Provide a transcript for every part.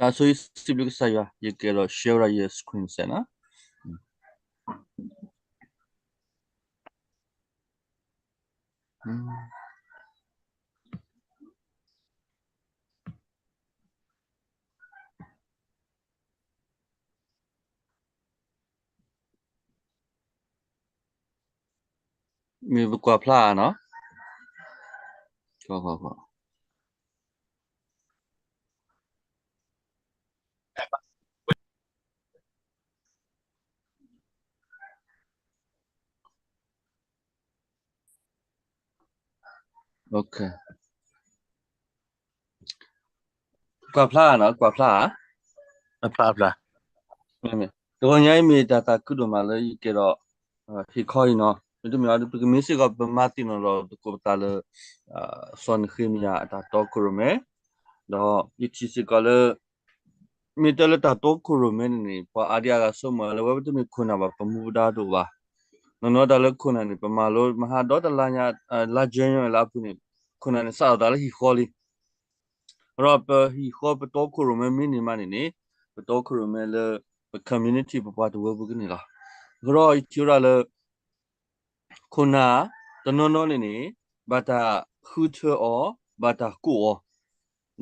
တၢ်ဆိၣ်ဂ့ၤစံးဘျုးကစၢ်ယွၤ, ယကအဲၣ်ဒိး share ဝဲဒၣ်ယ screen စဲးနီၤ. မ့ၢ်ပကွၢ်ဖျါဧါနီၤ. Okay. ကွၢ်ဖျါနီၤ, ကွၢ်ဖျါဧါ. တဂီၤညါအံၤ မ့ၢ်တၢ်သးခုဒိၣ်မးလၢယကအဲၣ်ဒိး ဟ့ၣ်ခီအံၤနီၤ. မ့တမ့ၢ် ပကမ့ၢ်စ့ၢ်ကီး ပမၤသ့ၣ်နီၣ်ဒီးသကိးပသးလၢ စီၤနဃ့မယၤအတၢ်တီခိၣ်ရိၣ်မဲ, ဒီးယထံၣ်စ့ၢ်ကီးလၢ မ့ၢ်တဲလၢတၢ်တီခိၣ်ရိၣ်မဲန့ၣ်န့ၣ် ပှၤအါဒံအါဂၤဆိကမိၣ်လၢ ဝဲပတမ့ၢ်ခိၣ်နၢ်ဘၣ်, ပမူပဒါတအိၣ်ဘၣ်. နီၢ်နီၢ်တၢ်လၢခိၣ်နၢ်န့ၣ် ပမၤလိမဟါဒီတလါညါ, လါယဲၢ်ညါလၢအပူၤန့ၣ် ခိၣ်နၢ်န့ၣ် စးထီၣ်သးလၢဟံၣ်ဃီလံ. ဒီးပဟံၣ်ဃီပတီခိၣ်ရိၣ်မဲမ့ၢ်န့ၢ်မးန့ၣ်န့ၣ် ပတီခိၣ်ရိၣ်မဲလၢ ပ community ပပှၤတဝၢပူၤကန့ၣ်လီၤ. အဃိဒီးယထံၣ်ဝဲဒၣ်လၢ ခိၣ်နၢ်တနီၤနီၤန့ၣ်န့ၣ် ဘၣ်တၢ်ဃုထၢအီၤ, ဘၣ်တၢ်ကိးအီၤ,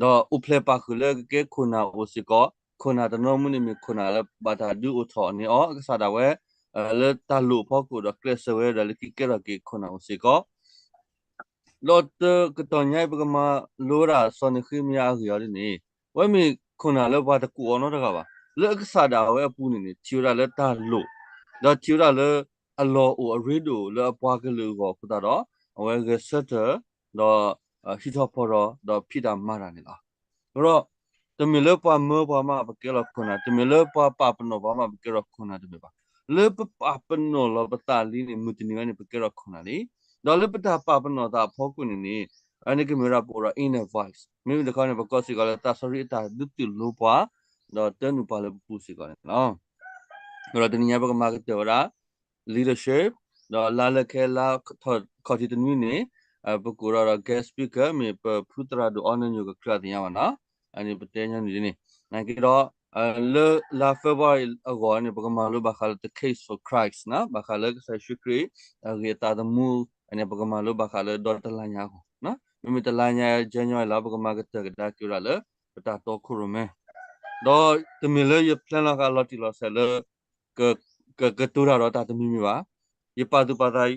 ဒီးအိၣ်ဖျဲၣ်ပာ်ဃုာ်လၢကကဲခိၣ်နၢ်အိၣ်စ့ၢ်ကီး, ခိၣ်နၢ်တနီၤမူန့ၣ်မ့ၢ်ခိၣ်နၢ်လၢဘၣ်တၢ်ဒုးအိၣ်ထီၣ်န့ၢ်အီၤအကစၢ်ဒၣ်ဝဲ လၢတၢ်လိၣ်အဖီခိၣ်ဒီးကျဲးစၢးဝဲဒီးလၢခံကဲထီၣ်က့ၤခိၣ်နၢ်အိၣ်စ့ၢ်ကီး ဒီးတကတီၢ်ညါအံၤ ပကမၤလိဝဲဒၣ်စီၤနဃ့မယၤအဂ့ၢ်အီၤဒ်န့ၣ်, အဝဲမ့ၢ်ခိၣ်နၢ်လၢပှၤတကိးအီၤနီတဂၤဘၣ်. လၢအကစၢ်ဒၣ်ဝဲအပူၤန့ၣ်န့ၣ် ထံၣ်ဝဲဒၣ်လၢတၢ်လိၣ်, ဒီးထံၣ်ဝဲဒၣ်လၢအလီၢ်အိၣ်အရ့ဒိၣ်လၢအပှၤကလုာ်အဂီၢ်အဃိသတးဒီး အဝဲဂဲၤဆၢထၢၣ် ဒီးဟံးထီၣ်ဖီၣ်ဒီး ဒီးဖံးတၢ်မၤတၢ်န့ၣ်လီၤ. အဃိဒီး တမ့ၢ်လၢပှၤမၢပှၤမးပကဲထီၣ်ခိၣ်နၢ်, တမ့ၢ်လၢပှၤပာ်ပနီၣ်ပှၤမးပကဲထီၣ်ခိၣ်နၢ်တမ့ၢ်ဘၣ်. လၢပပာ်ပနီၣ်လီၤပသးလံန့ၣ် မုၢ်တနံၤဝဲန့ၣ် ပကဲထီၣ်ခိၣ်နၢ်လံ. ဒီးလၢပတၢ်ပာ်ပနီၣ်သးအဖီခိၣ်န့ၣ်န့ၣ် အန့ၣ်ကမ့ၢ်ဝဲဒၣ်ပအိၣ်ဒီး inner voice, မ့မ့ၢ်တခီန့ၣ် ပကိးစ့ၢ်ကီးလၢသးစီဆှံအတၢ်ဒုးသိၣ်လိပှၤ, ဒီးတၢနုာ်ပှၤလၢပပူၤစ့ၢ်ကီးန့ၣ်လီၤ. ဒီးတနံၤညါပကမၤကတၢၢ်ဝဲဒၣ် leadership, ဒီးလါလၢခဲလါ ခီၣ်ထံးတနွံန့ၣ် ပကအိၣ်ဒီးဒီး guest speaker မ့ၢ်ပဖုသရၣ်ဒိၣ်အီနၢညိၣ်ကချၢအသ့ၣ်ညါဘၣ်နီၤ. အန့ၣ်ပတဲညါန့ၣ်ဒ်န့ၣ် နာ်က့ဒီး လၢလါ February အဂီၢ်န့ၣ် ပကမၤလိဘၣ်ဃးလၢ the case for Christ နီၤ, ဘၣ်ဃးလၢကစၢ်ယ့ၣ်ၡူးခရံာ် အဂ့ၢ်အသးသမူ အန့ၣ် ပကမၤလိဘၣ်ဃးလၢဒီတလါညါအဂီၢ်, မ့မ့ၢ်တလါညါ January လီၤ ပကမၤကတၢၢ်ကဒါက့ၤဝဲဒၣ်လၢ ပတၢ်တီခိၣ်ရိၣ်မဲ ဒီးတမ့ၢ်လၢယ plan လီၤဃာ်လီၤတံၢ်လီၤဆဲးလၢ က ကကတိၤတၢ်ဒီးတၢ်တမံၤမံၤဘၣ်. ယပာ်သူၣ်ပာ်သး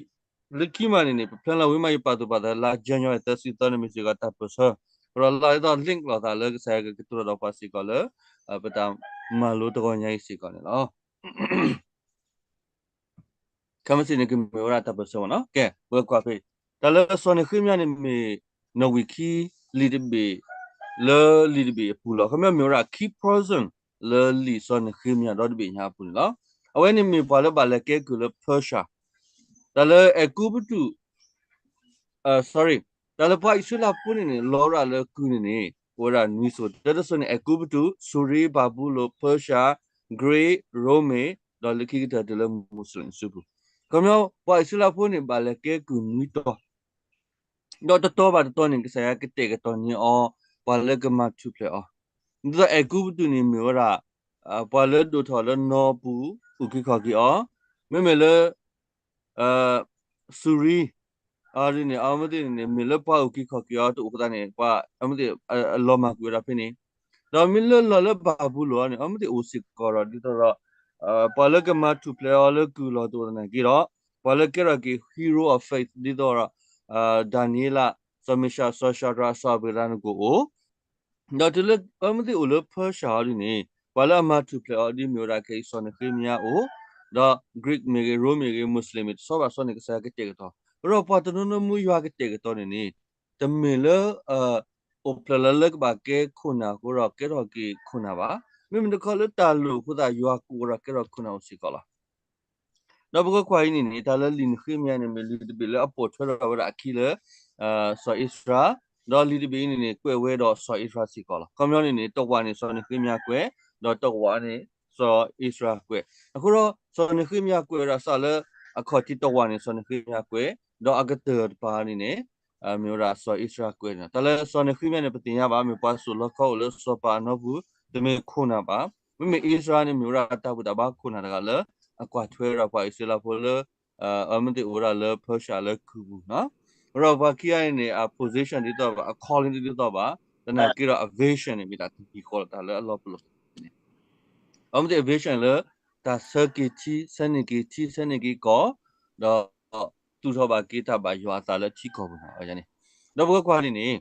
လၢခံမးန့ၣ်န့ၣ် ပ plan လီၤဝံၤမး ယပာ်သူၣ်ပာ်သးလၢ January သၢဆံသၢန့ၣ်မ့ၢ်စ့ၢ်ကီးတၢ်ပၢၢ်ဆၢ, ဒီးလီၤဒ်သိး link လိာ်သးလၢကစၢ်ယွၤကကတိၤတၢ်ဒီးပှၤစ့ၢ်ကီးလၢ ပတၢ်မၤလိတဂီၤညါအံၤစ့ၢ်ကီးန့ၣ်လီၤ. ခဲမုၢ်ဆ့ၣ်န့ၣ် ကမ့ၢ်ဝဲဒၣ်တၢ်ပၢၢ်ဆၢမးနီၤ. ကဲ ပကကွၢ်ဖဲ တၢ်လၢစီၤနဃ့မယၤန့ၣ်မ့ၢ် နီၣ်ဝံာ်ခံ လံာ်တဘ့ၣ် လၢလံာ်တဘ့ၣ်အပူၤလီၤ. ခီပညီမ့ၢ်ဝဲဒၣ် key person လၢလံာ်စီၤနဃ့မယၤဒီတဘ့ၣ်ညါအပူၤန့ၣ်လီၤ. အဝဲန့ၣ်မ့ၢ်ပှၤလၢဘၣ်လဲၤကဲကုၢ်လၢ Persia, တၢ်လၢအဲၤကူပတူး sorry, တၢ်လၢပှၤအံၣ်စရ့လးဖိန့ၣ်န့ၣ် လီၤဝဲဒၣ်လၢကုၢ်န့ၣ်န့ၣ် အိၣ်ဝဲဒၣ်နွံစိၤ, တၢတစိၤန့ၣ် အဲၤကူပတူး, စူၤရံ, ဘၤဘူလိၣ်, Persia, Greek, Roman, ဒီးလၢခံကတၢၢ်တုၤလၢ Muslim အစုပူၤ. ခီပညီ ပှၤအံၣ်စရ့လးဖိန့ၣ် ဘၣ်လဲၤကဲကုၢ်နွံတီၤ, ဒီးတတီၤဘၣ်တတီၤန့ၣ် ကစၢ်ယွၤကတဲာ်ကတီၤန့ၢ်အီၤ ပှၤလၢကမၤထူၣ်ဖျဲးအီၤ. ဒ်သိးအဲၤကူပတူးန့ၣ်မ့ၢ်ဝဲဒၣ် ပှၤလၢဒိၣ်ထီၣ်လၢနီၢ်ပူၤ အုၣ်က့ၤခီၣ်က့ၤအီၤ, မ့မ့ၢ်လၢ စူၤရံ အန့ၣ် အဝဲသ့ၣ်န့ၣ်န့ၣ် မ့ၢ်လၢပှၤအုၣ်က့ၤခီၣ်က့ၤအီၤတအိၣ်အဃိသတးန့ၣ် ပှၤအဝဲသ့ၣ် အလီၤမၢ်ကွံာ်ဝဲဒၣ်ဖဲန့ၣ်, ဒီးမ့ၢ်လၢလီၢ်လၢဘၤဘူလိၣ်အီၤန့ၣ် အဝဲသ့ၣ်အိၣ်စ့ၢ်ကီးဒီး ဒ်သိးဒီး ပှၤလၢကမၤထူၣ်ဖျဲးအီၤလၢကုၢ်လီၢ်တအိၣ်သနာ်က့ဒီး ပှၤလၢကဲထီၣ်က့ၤ hero of faith ဒ်သိးဒီး ဒၤနံးယ့လး, စီၤမ့ၡး, စီၤၡၤဒြး, စီၤအဘ့းနကိၣ်အိၣ် ဒီးတုၤလၢအဝဲသ့ၣ်အိၣ်လၢ Persia အီၤဒ်န့ၣ် ပှၤလၢအမၤထူၣ်ဖျဲးအီၤဒ်မ့ၢ်ဝဲဒၣ်ခဲအံၤ စီၤနဃ့မယၤအိၣ်, ဒီး Greek မ့ၢ်ဂ့ၤ, Rome မ့ၢ်ဂ့ၤ, Muslim မ့ၢ်တဆီဘၣ်ဆီန့ၣ် ကစၢ်ယွၤကတဲာ်ကတီၤ, အဃိဒီးပှၤတနီၤနီၤမူယွၤကတဲာ်ကတီၤန့ၣ်န့ၣ် တမ့ၢ်လၢ အိၣ်ဖျဲၣ်လၢလၢကဘၣ်ကဲခိၣ်နၢ်အဃိဒီး ကဲထီၣ်က့ၤခိၣ်နၢ်ဘၣ်. မ့မ့ၢ်တခီလၢတၢ်လိၣ်အဃိသတး ယွၤကိးဒီးကဲထီၣ်ခိၣ်နၢ်အိၣ်စ့ၢ်ကီးလီၤ. ဒီးပကကွၢ်အံၤန့ၣ်န့ၣ် တၢ်လၢလံာ်နဃ့မယၤန့ၣ် မ့ၢ်လံာ်တဘ့ၣ်လၢအပိာ်ထွဲထီၣ်ဝဲဒၣ်အခံလၢ စီၤအ့စြၤ, ဒီးလံာ်တဘ့ၣ်အံၤန့ၣ်န့ၣ် ကွဲးဝဲဒီးစီၤအ့စြၤစ့ၢ်ကီးလီၤ. ခီပညီန့ၣ်န့ၣ် တဝာ်န့ၣ် စီၤနဃ့မယၤကွဲး, ဒီးတဝာ်န့ၣ် စီၤအ့စြၤကွဲး. အဃိဒီး စီၤနဃ့မယၤကွဲးဝဲဒၣ်စးလၢ အခီၣ်ထံးတဝာ်န့ၣ် စီၤနဃ့မယၤကွဲး, ဒီးအကတၢၢ်တပၤန့ၣ်န့ၣ် မ့ၢ်ဝဲဒၣ်စီၤအ့စြၤကွဲးန့ၣ်လီၤ. တၢ်လၢစီၤနဃ့မယၤန့ၣ် ပသ့ၣ်ညါဘၣ် မ့ၢ်ပှၤစိာ်လီခီအိၣ်လၢစီၤပၤအနီပူၤ, တမ့ၢ်ခိၣ်နၢ်ဘၣ်. မ့မ့ၢ်အံၣ်စရ့လးန့ၣ် မ့ၢ်ဝဲဒၣ်တၢ်ဘူၣ်တၢ်ဘါခိၣ်နၢ်တဂၤလၢ အကွၢ်ထွဲဒီးပှၤအံၣ်စရ့လးဖိလၢ အမ့ၢ်သ့ၣ်အိၣ်ဝဲဒၣ်လၢ Persia လၢကုၢ်ပူၤနီၤ. ဒီးပှၤခံဂၤအံၤန့ၣ် အ position ဒ်သိးဘၣ်, အ calling ဒ်သိးဘၣ်, သနာ်က့ဒီးအ vision န့ၣ် မ့ၢ်တၢ်တမံၤဃီလီၤ တၢ်လၢအလီၤပလိာ်န့ၣ် အမ့ၢ်သ့ၣ် vision လၢ တၢ်ဆၢက့ၤထံ, ဆၢန့ၢ်က့ၤထံ, ဆၢန့ၢ်က့ၤကီၢ်, ဒီးသူၣ်ထီၣ်ဘၣ်က့ၤတၢ်ဘၣ်ယွၤအသးလၢထံကီၢ်ပူၤန့ၣ်. ဒီးပကကွၢ်န့ၣ်န့ၣ်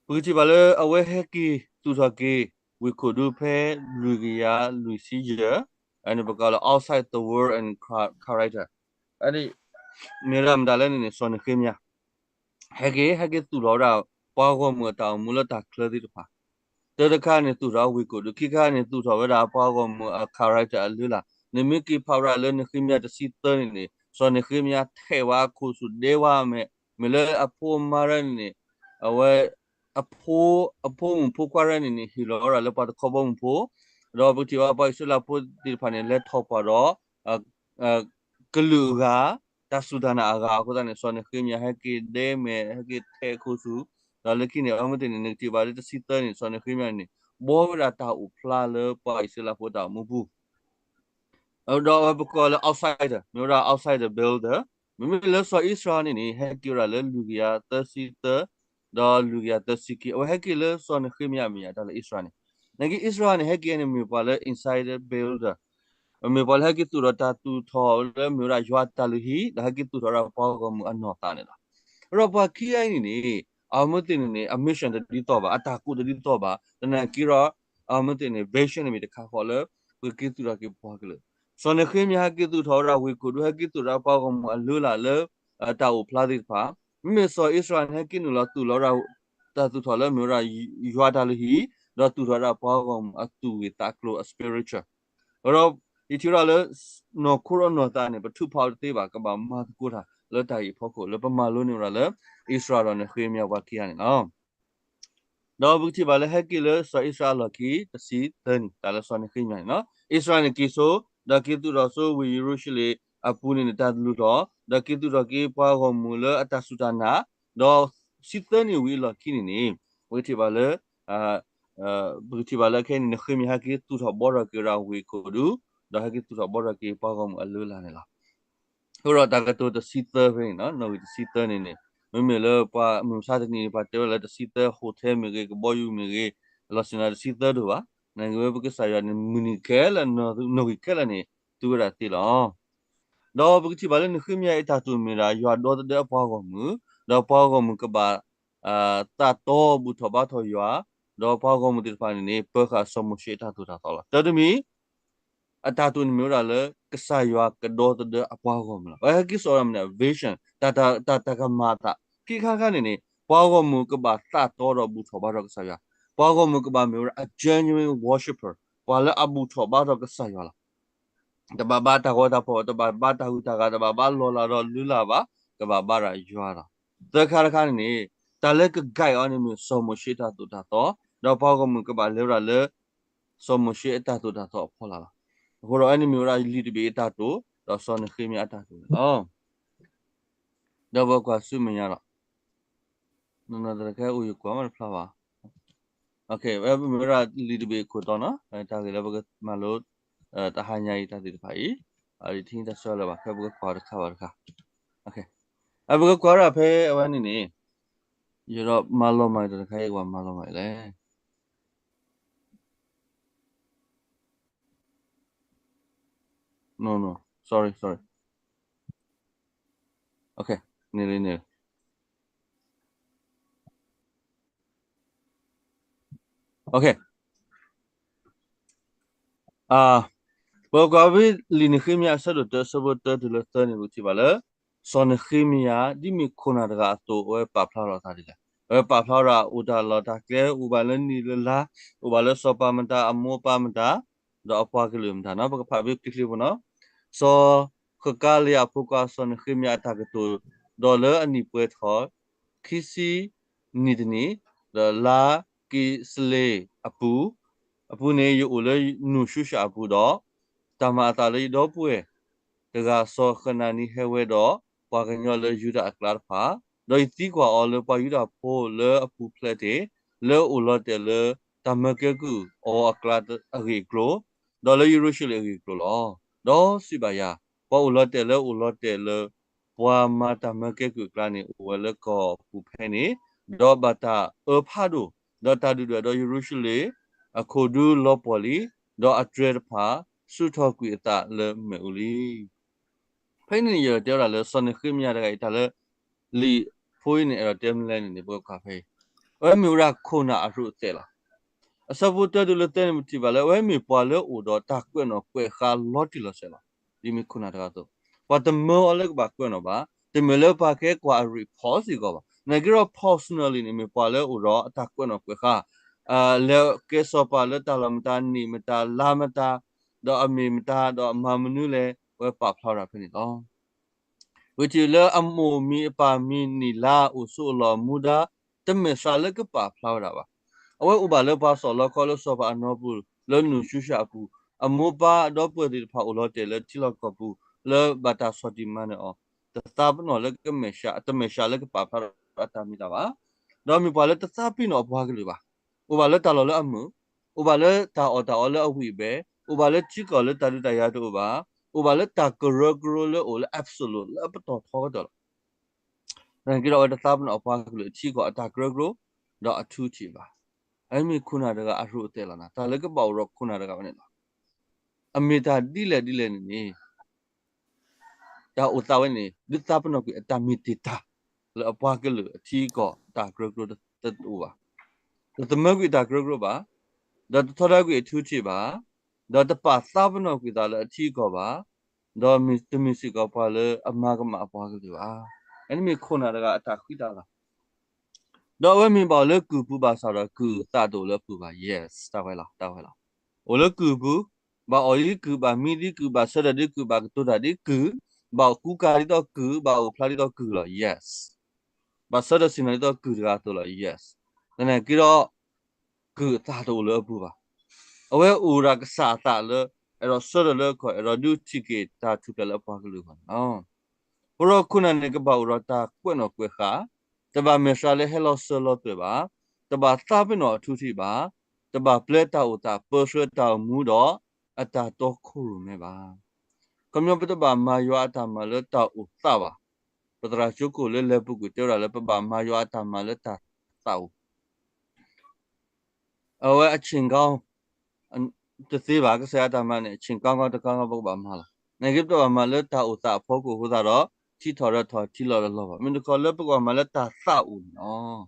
ပကထံၣ်ဘၣ်လၢအဝဲဟဲက့ၤသူၣ်ထီၣ်က့ၤ ဝ့ၢ်ခိၣ်ဒူဖဲလွံၢ်ကယၤလွံၢ်ဆံယဲၢ်, အန့ၣ်ပကိးလၢ outside the world and character အန့ၣ် မ့ၢ်ဝဲဒၣ်မတၤလဲၣ်န့ၣ်န့ၣ် စီၤနဃ့မယၤ ဟဲက့ၤ, ဟဲက့ၤသူၣ်ထီၣ်ဝဲဒၣ် ပှၤဂီၢ်မုၢ်အတၢ်အိၣ်မူလၢတၢ်ချၢသ့ၣ်တဖၣ်. တၢတခါန့ၣ် သူၣ်ထီၣ်ဝ့ၢ်ခိၣ်ဒူ, ခံခါန့ၣ် သူၣ်ထီၣ်ဝဲဒၣ်ပှၤဂီၢ်မုၢ်အ character အလုၢ်အလၢ်. နမ့ၢ်က့ၤဖးဝဲဒၣ်လၢနဃ့မယၤတဆံသၢန့ၣ်န့ၣ် စီၤနဃ့မယၤထဲးဝဲအခိၣ်ဆူၣ်ဒဲဝဲအမဲာ်, မ့ၢ်လၢအဖိအမါရဲၣ်န့ၣ်န့ၣ် အဝဲ အဖိ, အဖိမုၣ်ဖိခွါရဲၣ်န့ၣ်န့ၣ် ဟ့ၣ်လီၤဝဲဒၣ်လၢပှၤတခီဘီမုၢ်ဖိ, ဒီးပကထံၣ်ဘၣ်ပှၤအံၣ်စရ့လးဖိသ့ၣ်တဖၣ်န့ၣ် လဲၤထီၣ်ပှၢ်ဒီး ကလုာ်အဂၤ, တၢ်စူၢ်တၢ်နာ်အဂၤအဃိသတးန့ၣ် စီၤနဃ့မယၤဟဲက့ၤဒဲမဲာ်, ဟဲက့ၤထဲးအခိၣ်ဆူၣ်, ဒီးလၢခံန့ၣ် အဝဲမ့ၢ်သ့ၣ်န့ၣ် နကထံၣ်ဘၣ်လၢတဆံသၢန့ၣ် စီၤနဃ့မယၤန့ၣ် ဘှီဝဲဒၣ်တၢ်အိၣ်ဖျါလၢပှၤအံၣ်စရ့လးဖိတၢ်အိၣ်မူပူၤ ဒီးအဝဲပကိးလၢ outsider, မ့ၢ်ဝဲဒၣ် outsider builder. မ့မ့ၢ်လၢစီၤအံၣ်စရ့လးန့ၣ်န့ၣ် ဟဲက့ၤဝဲဒၣ်လၢလွံၢ်ကယၤသၢဆံသၢ ဒီးလွံၢ်ကယၤသၢဆံခံ, အဝဲဟဲက့ၤလၢစီၤနဃ့မယၤအမဲာ်ညါ တၢ်လၢအံၣ်စရ့လးန့ၣ်. နာ်က့အံၣ်စရ့လးန့ၣ် ဟဲက့ၤန့ၣ် မ့ၢ်ပှၤလၢ insider builder, မ့ၢ်ပှၤလၢဟဲက့ၤသူၣ်ထီၣ်တၢ်သူၣ်ထီၣ်လၢမ့ၢ်ဝဲဒၣ်ယွၤတၢ်လုၢ်ဟံၣ် ဒီးဟဲက့ၤသူၣ်ထီၣ်ဝဲဒၣ်ပှၤဂီၢ်မုၢ်အနီၢ်သးန့ၣ်လီၤ. ဒီးပှၤခံဂၤအံၤန့ၣ်န့ၣ် အဝဲမ့ၢ်သ့ၣ်န့ၣ်န့ၣ် အ mission တဒ်သိးဘၣ်, အတၢ်ကိးတဒ်သိးဘၣ်, သနာ်က့ဒီး အဝဲမ့ၢ်သ့ၣ်န့ၣ် vision န့ၣ်မ့ၢ်တခါဃီလၢ ပကက့ၤသူၣ်ထီၣ်က့ၤပှၤကလုာ်. စီၤနဃ့မယၤဟဲက့ၤသူၣ်ထီၣ်ဝဲဒၣ်ဝ့ၢ်ခိၣ်ဒူ, ဟဲက့ၤသူၣ်ထီၣ်ဝဲဒၣ်ပှၤဂီၢ်မုၢ်အလုၢ်အလၢ်လၢ တၢ်အိၣ်ဖျါသ့ၣ်တဖၣ်. မ့မ့ၢ်စီၤအံၣ်စရ့လးန့ၣ် ဟဲက့ၤနုာ်လီၤသူၣ်လီၤဝဲဒၣ် တၢ်သူၣ်ထီၣ်လၢမ့ၢ်ဝဲဒၣ်ယွၤတၢ်လုၢ်ဟံၣ်, ဒီးသူၣ်ထီၣ်ဝဲဒၣ်ပှၤဂီၢ်မုၢ်အသူၣ်ဂ့ၢ်သးကျိၤအ spiritual ဒီးယထံၣ်ဝဲဒၣ်လၢ နီၢ်ခိဒီးနီၢ်သးန့ၣ် ပထုးဖးအီၤတသ့ဘၣ်, ကဘၣ်မၤသကိးတၢ်လၢတၢ်ဂ့ၢ်အဖီခိၣ် လၢပမၤလိန့ၢ်ဝဲဒၣ်လၢ အံၣ်စရ့လးဒီးနဃ့မယၤပှၤခံဂၤန့ၣ်လီၤ. ဒီးပကထံၣ်ဘၣ်လၢဟဲက့ၤလၢစီၤအံၣ်စရ့လးအလီၢ်ခံ တဆံသၢနံၣ် တၢ်လၢစီၤနဃ့မယၤန့ၣ်လီၤ. အံၣ်စရ့လးန့ၣ်က့ၤဆိ, ဒီးက့ၤသူၣ်ထီၣ်ဆိဝ့ၢ်ယရူၤၡလ့ၣ်အပူၤန့ၣ် တၢ်လူၢ်ထီၣ်, ဒီးက့ၤသူၣ်ထီၣ်က့ၤပှၤဂီၢ်မုၢ်လၢအတၢ်စူၢ်တၢ်နာ်, ဒီးဆံသၢနံၣ်ဝံၤအလီၢ်ခံန့ၣ်န့ၣ် ပကထံၣ်ဘၣ်လၢ ပကထံၣ်ဘၣ်လၢခဲအံၤန့ၣ် နဃ့မယၤဟဲက့ၤသူၣ်ထီၣ်ဘှီထီၣ်က့ၤဝဲဒၣ်ဝ့ၢ်ခိၣ်ဒူ, ဒီးဟဲက့ၤသူၣ်ထီၣ်ဘှီထီၣ်က့ၤပှၤဂီၢ်မုၢ်အလုၢ်အလၢ်န့ၣ်လီၤ. အဃိဒီးတၢ်ကတိၤတဆံသၢဖဲန့ၣ်, နီၣ်ဂံၢ်တဆံသၢန့ၣ်န့ၣ် မ့မ့ၢ်လၢပှၤမုၢ်မဆါတနံၤန့ၣ် ပှၤတဲဝဲလၢတဆံသၢ hotel မ့ၢ်ဂ့ၤ, ကဘီယူၤမ့ၢ်ဂ့ၤ, လီၤဆ့ၣ်နီၤတဆံသၢဒိၣ်ဘၣ်. နာ်က့ဝဲပကစၢ်ယွၤန့ၣ် မုၢ်နံၤခဲလၢာ်, နီၣ်ဂံၢ်ခဲလၢာ်န့ၣ် သူဝဲဒၣ်သ့လီၤ. ဒီးပကထံၣ်ဘၣ်လၢနဃ့မယၤအတၢ်တိာ်မ့ၢ်ဒၣ် ယွၤဒီသဒၢအပှၤဂီၢ်မုၢ်, ဒီးပှၤဂီၢ်မုၢ်ကဘၣ် သးတီဘူၣ်ထီၣ်ဘါထီၣ်ယွၤ, ဒီးပှၤဂီၢ်မုၢ်သ့ၣ်တဖၣ်န့ၣ်န့ၣ် ပၢဃာ်စီၤမိၤၡ့အတၢ်သိၣ်တၢ်သီလီၤ. တၢ်တမံၤ အတၢ်တိာ်န့ၣ်မ့ၢ်ဝဲဒၣ်လၢ ကစၢ်ယွၤကဒီသဒၢအပှၤဂီၢ်မုၢ်လီၤ. အဝဲဟဲက့ၤစိာ်ဝဲဒၣ်မနုၤ vision, တၢ်, တၢ်, တၢ်ကမၤအသး, ခံခါတခါန့ၣ်န့ၣ် ပှၤဂီၢ်မုၢ်ကဘၣ်သးတီဒီးဘူၣ်ထီၣ်ဘါထီၣ်ကစၢ်ယွၤ, ပှၤဂီၢ်မုၢ်ကဘၣ်မ့ၢ်ဝဲဒၣ် a genuine worshipper, ပှၤလၢအဘူၣ်ထီၣ်ဘါထီၣ်ကစၢ်ယွၤလီၤ. တဘၣ်ဘါတၢ်ဂီၤတၢ်ဖီၣ်, တဘၣ်ဘါတၢ်ဂုၤတၢ်ဂၤ, တဘၣ်ဘါလီၤလးဒီးလုၢ်လၢ်ဘၣ်, ကဘၣ်ဘါဒၣ်ယွၤလီၤ. သၢခါတခါန့ၣ်န့ၣ် တၢ်လၢက guide အီၤန့ၣ်မ့ၢ်စီၤမိၤၡ့တၢ်သိၣ်တၢ်သီ, ဒီးပှၤဂီၢ်မုၢ်ကဘၣ်လဲၤဝဲဒၣ်လၢ စီၤမိၤၡ့အတၢ်သိၣ်တၢ်သီအဖီလာ်လီၤ. အဃိဒီးအဝဲန့ၣ်မ့ၢ်ဝဲဒၣ်လံာ်တဘ့ၣ်အတၢ်တိာ်, ဒီးစီၤနဃ့မယၤအတၢ်တိာ်န့ၣ်လီၤ. ဒီးပကွၢ်ဆူမဲာ်ညါဒီး နီၢ်နီၢ်တၢ်တခါအိၣ်ယကွၢ်မးတဖျါဘၣ်. ဝဲမ့ၢ်ဝဲဒၣ်လံာ်တဘ့ၣ်အခိၣ်တီနီၤ, တၢ်ဂ့ၢ်လၢပကမၤလိ တဟါညါအံၤတၢ်သ့ၣ်တဖၣ်အံၤ, အတဟံးတၢ်ဆၢလၢၤဘၣ်, ဖဲပကကွၢ်တခါဘၣ်တခါ, ပကကွၢ်ဒၣ်ဖဲအဝဲန့ၣ်န့ၣ်, ယဒီးမၤလီၤမၢ်တၢ်တခါအံၤ ကဘၣ်မၤလီၤမၢ်အံၤလဲၣ်. No, no, sorry, sorry. Okay, န့ၣ်လံ, န့ၣ်လံ. Okay. ပကွၢ်ဖဲ လံာ်နဃ့မယၤ အဆၢဒိၣ်တၢ အဆၢဖိတၢတုၤလၢသၢန့ၣ် ပထံၣ်ဘၣ်လၢ စီၤနဃ့မယၤ ဒ်မ့ၢ်ခိၣ်နၢ်တဂၤအသိး အဝဲပာ်ဖျါထီၣ်အသးဒ်လဲၣ်. အဝဲပာ်ဖျါဝဲဒၣ်အိၣ်တၢ်လီၢ်တၢ်ကျဲ, အိၣ်ဘၣ်လၢနံၣ်လၢလါ, အိၣ်ဘၣ်လၢစီၤပၤမတၤ, အမိၢ်အပၢ်မတၤ, ဒီးအပှၤကလုာ်မတၤနီၤ. ပကဖးဖဲချ့ချ့ဖိနီၤ. စီၤဃကၤလံယၤအဖိခွါ စီၤနဃ့မယၤအတၢ်ကတိၤ, ဒီးလၢအနံၣ်ပှဲၤထီၣ် ခံဆံနံၣ်တနံၣ်, ဒီးလါကံးစလ့းအပူၤ, အပူၤန့ၣ် ယအိၣ်လၢနူၢ်ၡူၡၣ်အပူၤဒီး, တၢ်မၤအသးလၢယဒီပုၢ်ဝဲၢ်တဂၤ စီၤဃနၤနံ ဟဲဝဲဒီးပှၤကညီလၢယူဒၤအကျါတဖၣ်, ဒီးယသံကွၢ်အီၤလၢပှၤယူဒၤဖိလၢအပူၤဖျဲးတ့ၢ်, လၢအအိၣ်လီၤတဲာ်လၢ တၢ်မၢကဲကုၢ်အီၤအကျါအဂ့ၢ်အကျိၤ, ဒီးလၢယရူၤၡလ့ၣ်အဂ့ၢ်အကျိၤလီၤ. ဒီးစံးဘၣ်ယၤ, ပှၤအိၣ်လီၤတဲာ်လၢအိၣ်လီၤတဲာ်လၢ ပှၤမၤတၢ်မၢကဲကုၢ်အကျါန့ၣ် အိၣ်ဝဲလၢကီၢ်ပူၤဖဲန့ၣ်, ဒီးဘၣ်တၢ်အၢဖးဒိၣ်, ဒီးတၢ်ဒုၣ်ဒွဲၣ်ဒီးယရူၤၡလ့ၣ် အခိၣ်ဒူလီၤပှီၢ်လံ, ဒီးအတြဲၤတဖၣ် ဆူၣ်ထီၣ်ကွံာ်အသးလၢမ့ၣ်အူလံ. ဖဲအံၤန့ၣ် ယအဲၣ်ဒိးတဲဝဲဒၣ်လၢ စီၤနဃ့မယၤတဂၤအံၤ တၢ်လၢ လံာ်ဖိအံၤန့ၣ် အဲၣ်ဒိးတဲမနုၤလဲၣ်န့ၣ်န့ၣ် ပကကွၢ်ဖဲအံၤ, အဝဲမ့ၢ်ဝဲဒၣ်ခိၣ်နၢ်အရူၣ်အသဲးလီၤ. အဆၢဖိတၢတုၤလၢသၢန့ၣ် ပထံၣ်ဘၣ်လၢ အဝဲမ့ၢ်ပှၤလၢအိၣ်ဒီးတၢ်ကွဲးနီၣ်ကွဲးဃါလီၤတံၢ်လီၤဆဲးလီၤ. ဒ်မ့ၢ်ခိၣ်နၢ်တဂၤအသိး, ပှၤတမၢအီၤလၢကဘၣ်ကွဲးနီၣ်ဘၣ်, တမ့ၢ်လၢပှၤကဟဲကွၢ်အ report စ့ၢ်ကီးဘၣ်. နာ်က့ဒီး personally န့ၣ် မ့ၢ်ပှၤလၢအိၣ်ဒီးအတၢ်ကွဲးနီၣ်ကွဲးဃါ, လဲၤကဲစီၤပၤလၢတၢ်လီၢ်မတၤ, န့ၢ်မတၤ, လါမတၤ, ဒီးအမ့ၢ်မတၤ, ဒီးအမၤမနုၤလဲၣ်, အဝဲပာ်ဖျါဝဲဒၣ်ဖဲန့ၣ်လီၤ. ပထံၣ်လၢအမိၢ်မံၤအပၢ်မံၤ နံၣ်လါအိၣ်ဆိးအလီၢ်မူဒါ, တမ့ၢ်စှၤလၢကပာ်ဖျါဝဲဒၣ်ဘၣ်. အဝဲအိၣ်ဘၣ်လၢပှၤစီၣ်လီခီလၢစီၤပၤအနီပူၤ, လၢနူၢ်ၡူၡၢ်အပူၤ, အမိၢ်ပၢ်ဒီပုၢ်ဝဲၢ်သ့ၣ်တဖၣ်အိၣ်လီၤတဲာ်လၢထံလီၢ်ကီၢ်ပူၤ လၢဘၣ်တၢ်ဆီၣ်တံၢ်မၤနၢၤအီၤ, တသးပ့ၤနီၣ်လၢကမဲာ်စှၤ, တမ့ၢ်စှၤလၢကပာ်ဖျါထီၣ်အတၢ်မံၤတၢ်ဘၣ်, ဒီးမ့ၢ်ပှၤလၢတသးပ့ၤနီၣ်အပှၤကလုာ်ဘၣ်. အိၣ်ဘၣ်လၢတၢ်လီၢ်လၢအမုာ်, အိၣ်ဘၣ်လၢတၢ်အီၣ်တၢ်အီလၢအဝံၣ်အဘဲ, အိၣ်ဘၣ်လၢထံကီၢ်လၢတၢ်ဒုးတၢ်ယၤတအိၣ်ဘၣ်, အိၣ်ဘၣ်လၢတၢ်ကရၢကရိလၢအိၣ်လၢ absolute လၢအပတီၢ်ထီကတၢၢ်လီၤ. နာ်က့ဒီးအဝဲတသးပ့ၤနီၣ်အပှၤကလုာ်အထံအကီၢ်အတၢ်ကရၢကရိ, ဒီးအထူအထံးဘၣ်. အမ့ၢ်ခိၣ်နၢ်တဂၤအရူၣ်အသဲးလီၤနၤ, တၢ်လၢကဘၣ်အိၣ်ဒီးခိၣ်နၢ်တဂၤဝဲန့ၣ်လီၤ. အမ့ၢ်တၢ်ဒ်လဲၣ်ဒ်လဲၣ်န့ၣ်န့ၣ် တၢ်အိၣ်သးဝဲန့ၣ် ဒုးသးပ့ၤနီၣ်ကွံာ်အတၢ်မ့ၢ်တ့ၢ်တၢ် လၢအပှၤကလုာ်အထံအကီၢ်တၢ်ကရၢကရိတအိၣ်ဘၣ်. တသမၢကွံာ်တၢ်ကရၢကရိဘၣ်, ဒီးတထီဒါကွံာ်အထူအထံးဘၣ်, ဒီးတပာ်သးပ့ၤနီၣ်ကွံာ်သးလၢအထံအကီၢ်ဘၣ်, ဒီးမ့ၢ်တမ့ၢ်စ့ၢ်ကီးပှၤလၢအမၤကမၣ်အပှၤကလုာ်ဘၣ်. အန့ၣ်မ့ၢ်ခိၣ်နၢ်တဂၤအတၢ်ဃံတၢ်လၤ ဒီးအဝဲမ့ၢ်ဘၣ်အိၣ်လၢကုၢ်ပူၤဘၣ်ဆၣ်ဒီး ကုၢ်အသးတအိၣ်လၢအပူၤဘၣ်. Yes, တၢ်ဝဲလီၤ, တၢ်ဝဲလီၤ. အိၣ်လၢကုၢ်ပူၤ, ဘၣ်အီၣ်ဒ်ကုၢ်, ဘၣ်မံဒ်ကုၢ်, ဘၣ်ဆၢထၢၣ်ဒ်ကုၢ်, ဘၣ်ကတိၤတၢ်ဒ်ကုၢ်, ဘၣ်ကူကၤဒ်သိးကုၢ်, ဘၣ်အိၣ်ဖျါဒ်သိးကုၢ်လီၤ. Yes. ဘၣ်ဆၢထၢၣ်ဆ့ၣ်နီၤဒ်သိးကုၢ်တဂၤအသိးလီၤ. Yes. သနာ်က့ဒီး ကုၢ်အသးတအိၣ်လၢအပူၤဘၣ်. အဝဲအိၣ်ဒၣ်ကစၢ်အသးလၢ အဲၣ်ဒိးဆၢထၢၣ်လၢကီၢ်, အဲၣ်ဒိးဒုးထံၣ်က့ၤတၢ်ထူၣ်ဖျဲးလၢအပှၤကလုာ်အဂီၢ်န့ၣ်လီၤ. အဃိဒီးခိၣ်နၢ်န့ၣ် ကဘၣ်အိၣ်ဒီးတၢ်ကွဲးနီၣ်ကွဲးဃါ, တဘၣ်မဲာ်ဆှးလၢဟဲလီၤစၢၤလီၤသွဲၣ်ဘၣ်, တဘၣ်သးပ့ၤနီၣ်အထူအထံးဘၣ်, တဘၣ်ပျဲတၢ်အိၣ်သးပၢဆှၢတၢ်အိၣ်မူဒီး အတၢ်တီခိၣ်ရိၣ်မဲဘၣ်. ခီပညီ ပတဘၣ်မၤယွၤအတၢ်မၤလၢတၢ်အိၣ်သးဘၣ်. ပသရၣ်ကၠိခိၣ်လၢလဲၤပူၤကွံာ်တဲဝဲဒၣ်လၢ ပဘၣ်မၤယွၤအတၢ်မၤလၢတၢ်သးအိၣ် အဝဲအဆ့ၣ်ကီ တသ့ဘၣ်, ကစၢ်ယွၤအတၢ်မၤန့ၣ် အဆ့ၣ်ကီကီတကီကီ ပကဘၣ်မၤလီၤ. နာ်က့ပတဘၣ်မၤလၢတၢ်အိၣ်သးအဖီခိၣ်အဃိသတးဒီး ထံထီၣ်ဒီးထီၣ် ထံလီၤဒီးလီၤဘၣ်. မ့ၢ်တခီလၢပကဘၣ်မၤလၢတၢ်သးအိၣ်န့ၣ်လီၤ.